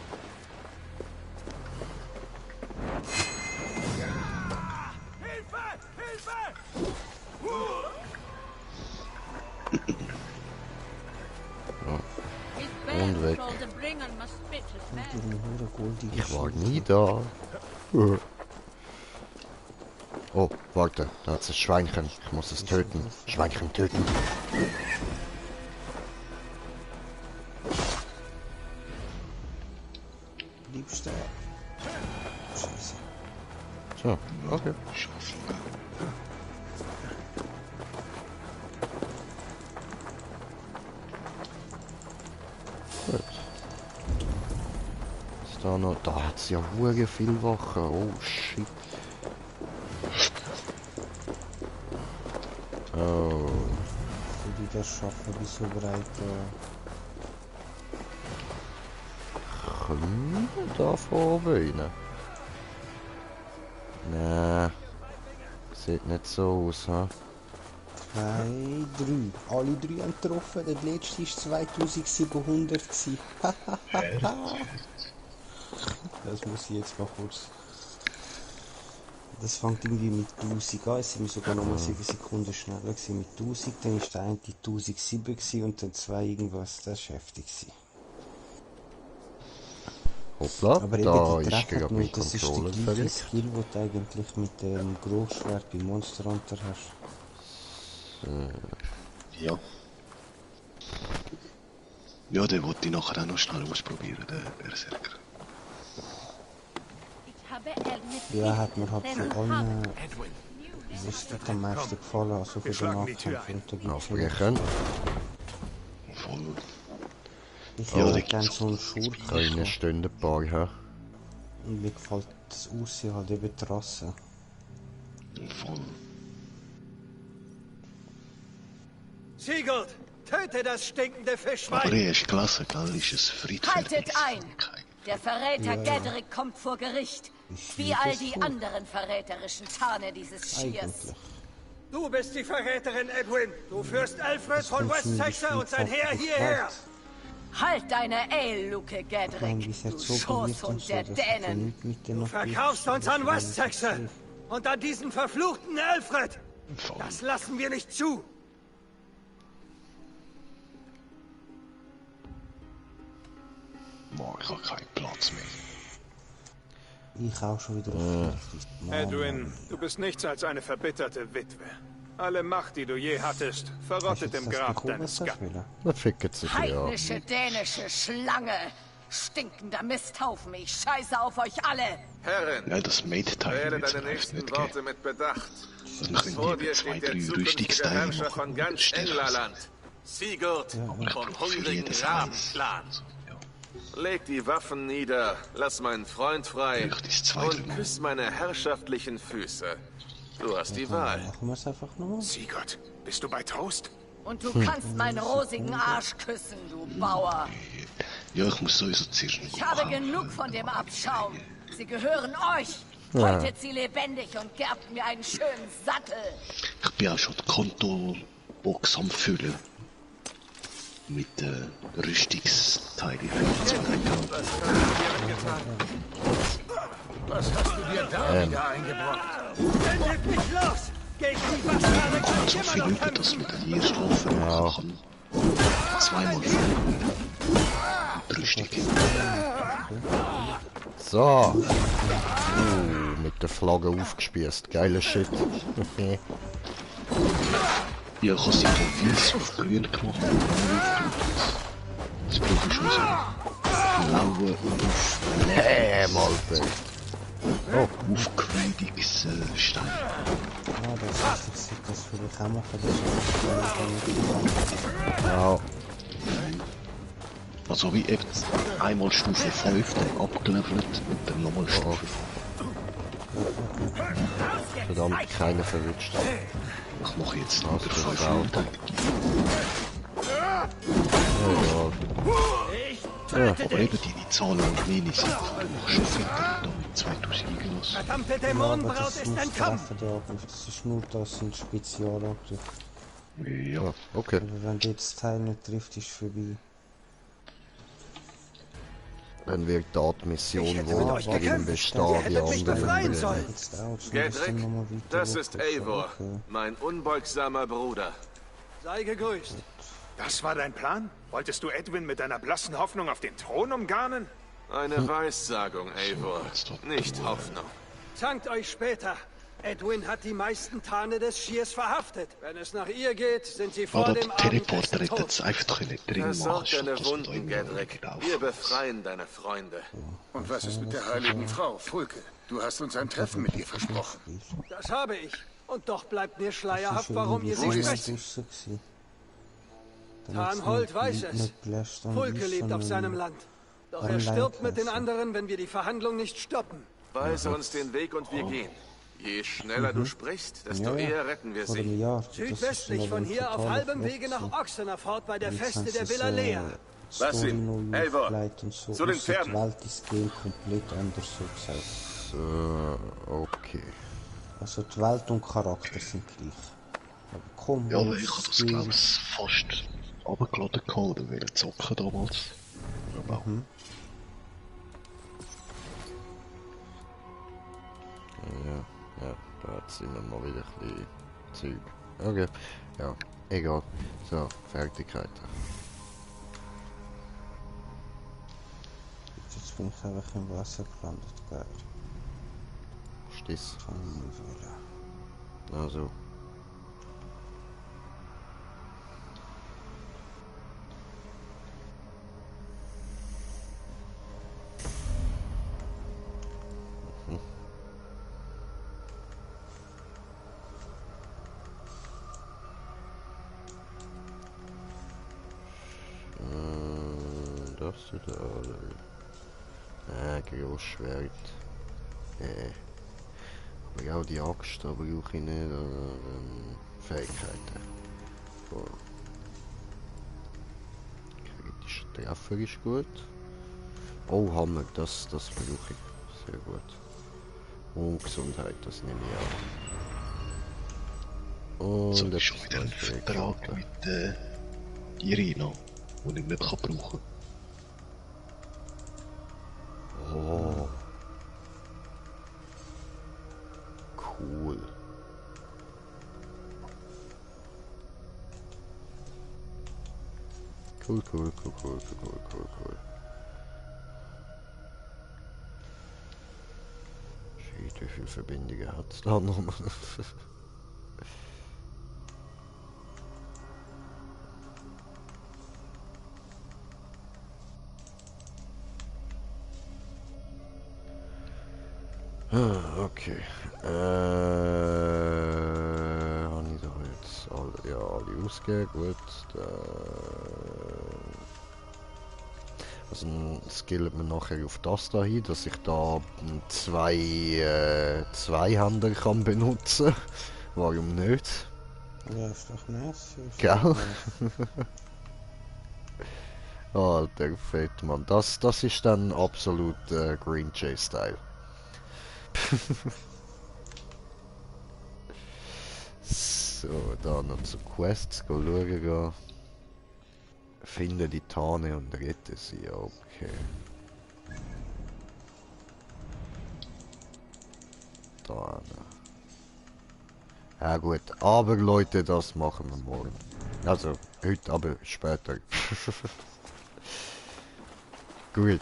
Und weg. Ich war nie da. Oh, warte, da hat es ein Schweinchen. Ich muss es töten. Schweinchen töten.
Liebste. Scheiße.
So, okay. Gut. Ist da noch... Da hat es ja hure viel Wochen. Oh shit. Oh.
Wie die das schaffen, wie so breit...
Können wir da von oben rein? Nee. Sieht nicht so aus, ha?
2, 3. Alle 3 haben getroffen. Der letzte war 2700 gewesen. Das muss ich jetzt mal kurz... Das fängt irgendwie mit 1000 an. Es sind sogar noch mal 7 Sekunden schneller gewesen mit 1000. Dann war der eine 1007 gewesen und dann 2 irgendwas. Das war heftig gewesen.
Hoppla,
aber
da
eben
ist gerade mein Controller fertig.
Das ist der Skill, den du eigentlich mit dem Großschwert bei Monster Hunter hast.
Ja. Ja, den wollte ich nachher auch noch schnell ausprobieren, den Berserker.
Ja, hat mir halt von allen... Das ist dir am meisten gefallen, also für den Nahkampf.
Aufbrechen.
Voll.
Ich
ja,
hätte gerne so einen Schurken.
Keine Stunde paar, ja.
Und mir gefällt das Aussehen halt eben die Rasse.
Voll.
Sigurd, töte das stinkende Fischwein!
Aber er ist klasse, gell? Ist es friedfertig.
Haltet ein! Der Verräter Gedrick kommt vor Gericht. Wie all die anderen verräterischen Tarne dieses Schiers.
Du bist die Verräterin, Edwin. Du führst Alfred von West Texas und sein Heer hierher.
Halt deine Ale-Luke, Gedrick, du Schoßhund der Dänen.
Du verkaufst uns an West Texas.
Und an diesen verfluchten Alfred! Das lassen wir nicht zu!
Boah, ich habe keinen Platz mehr.
Ich auch schon wieder auf
Edwin, du bist nichts als eine verbitterte Witwe. Alle Macht, die du je hattest, verrottet im Grab deines Gatten.
Na, fickt sich ja.
Heidnische dänische Schlange! Stinkender Misthaufen, ich scheiße auf euch alle!
Herrin,
ja, das
wähle deine nächsten Worte mit Bedacht. Vor dir steht der zukünftige Herrscher von ganz Englerland. Sigurd vom hungrigen Rabenclan. Leg die Waffen nieder, lass meinen Freund frei und küss meine herrschaftlichen Füße. Du hast die Wahl.
Machen wir es einfach nur.
Sigurd, bist du bei Toast?
Und du kannst meinen rosigen Arsch küssen, du Bauer.
Ja, ich muss sowieso zuerst.
Ich habe genug von dem Abschaum. Sie gehören euch. Häutet sie lebendig und gerbt mir einen schönen Sattel.
Ich bin auch schon die Kontobox am Füllen. Mit Rüstungsteilen.
Was hast du dir da wieder eingebrockt?
Wendet mich los! Gegen die Bastarde kann ich immer noch kämpfen!
Dass mit der Strophe machen. Zweimal Rüstung.
So. Mit der Flagge aufgespießt. Geiler Shit.
Ja, ich habe sie von weiß auf grün gemacht. Das brauche ich schon so. Blaue auf
Alter.
Oh, Aufgrünungsstein.
Ah, das ist das für die Kammer.
Ja.
Also wie eben einmal Stufe 5, dann abgelevelt und dann nochmal Stufe 5.
Verdammt, keiner verwünscht.
Ich mache jetzt noch den 5 Auto. Ja, aber eben die Zahlen und wenig sind schon viel da mit 2000 eingelassen.
Verdammte Dämonenbraut ist entkommen!
Das ist nur das ein Spezialangriff.
Ja,
okay.
Aber wenn du das Teil nicht trifft, ist vorbei.
Dann wird die Mission wohl im Bestehen wie andere.
Gedrick, das ist Eivor, mein unbeugsamer Bruder.
Sei gegrüßt.
Das war dein Plan? Wolltest du Edwin mit deiner blassen Hoffnung auf den Thron umgarnen?
Eine Weissagung, Eivor, nicht Hoffnung.
Zankt euch später. Edwin hat die meisten Tarne des Schiers verhaftet. Wenn es nach ihr geht, sind sie vor dem
Teleporter
Abendessen tot.
jetzt einfach nicht drin machen.
Versorg deine Wunden, Gedrick. Wir befreien deine Freunde.
Und was ist mit der heiligen Frau, Fulke? Du hast uns ein Treffen mit ihr versprochen.
Das habe ich. Und doch bleibt mir schleierhaft, warum ihr sie sprecht. Tarnhold weiß es. Fulke lebt auf seinem Land. Doch er stirbt mit den anderen, wenn wir die Verhandlung nicht stoppen.
Weise uns den Weg und wir gehen. Je schneller du sprichst, desto eher retten wir sie.
Südwestlich von hier auf halbem Wege nach Oxenerford bei der Feste der Villa Lea.
Basim, Eivor, zu den Pferden.
Die Welt ist komplett anders so gesagt.
Okay.
Also die Welt und Charakter sind gleich. Aber komm,
ja, aber ich habe das glaube ich fast runtergeladen geholt, weil ich zocken damals.
Ja, da sind wir mal wieder ein bisschen Zeug. Okay, ja, egal. So, Fertigkeiten.
Jetzt bin ich einfach im Wasser gelandet, geil.
Stiss. Also. Das da, oder? Großschwert. Aber ja, die Axt, aber brauche ich nicht. Fähigkeiten. So. Kritischer Treffer ist gut. Oh, Hammer, das brauche ich. Sehr gut. Und Gesundheit, das nehme ich auch. Und
so ist schon wieder ein Vertrag mit Irina, den ich nicht brauchen kann.
Oh. Cool. Shit, wie viele Verbindungen hat es da noch? Okay. Habe ich da jetzt alle ausgegeben? Gut. Also skillt man nachher auf das da hin, dass ich da zwei Händer kann benutzen. Warum nicht?
Ja, ist doch nice.
Gell? Alter, fett, Mann. Das ist dann absolut Green Jay-Style. So, da noch zu Quests schauen. Finde die Tane und rette sie, okay. Da. Ja gut, aber Leute, das machen wir morgen. Also, heute, aber später. Gut,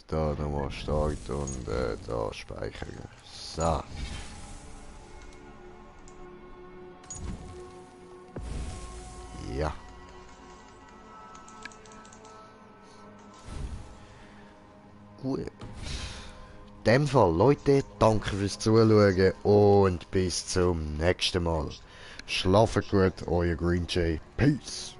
da nochmal Start und da speichern. So. Ja. Gut. In dem Fall, Leute, danke fürs Zuschauen und bis zum nächsten Mal. Schlaft gut, euer Green Jay. Peace.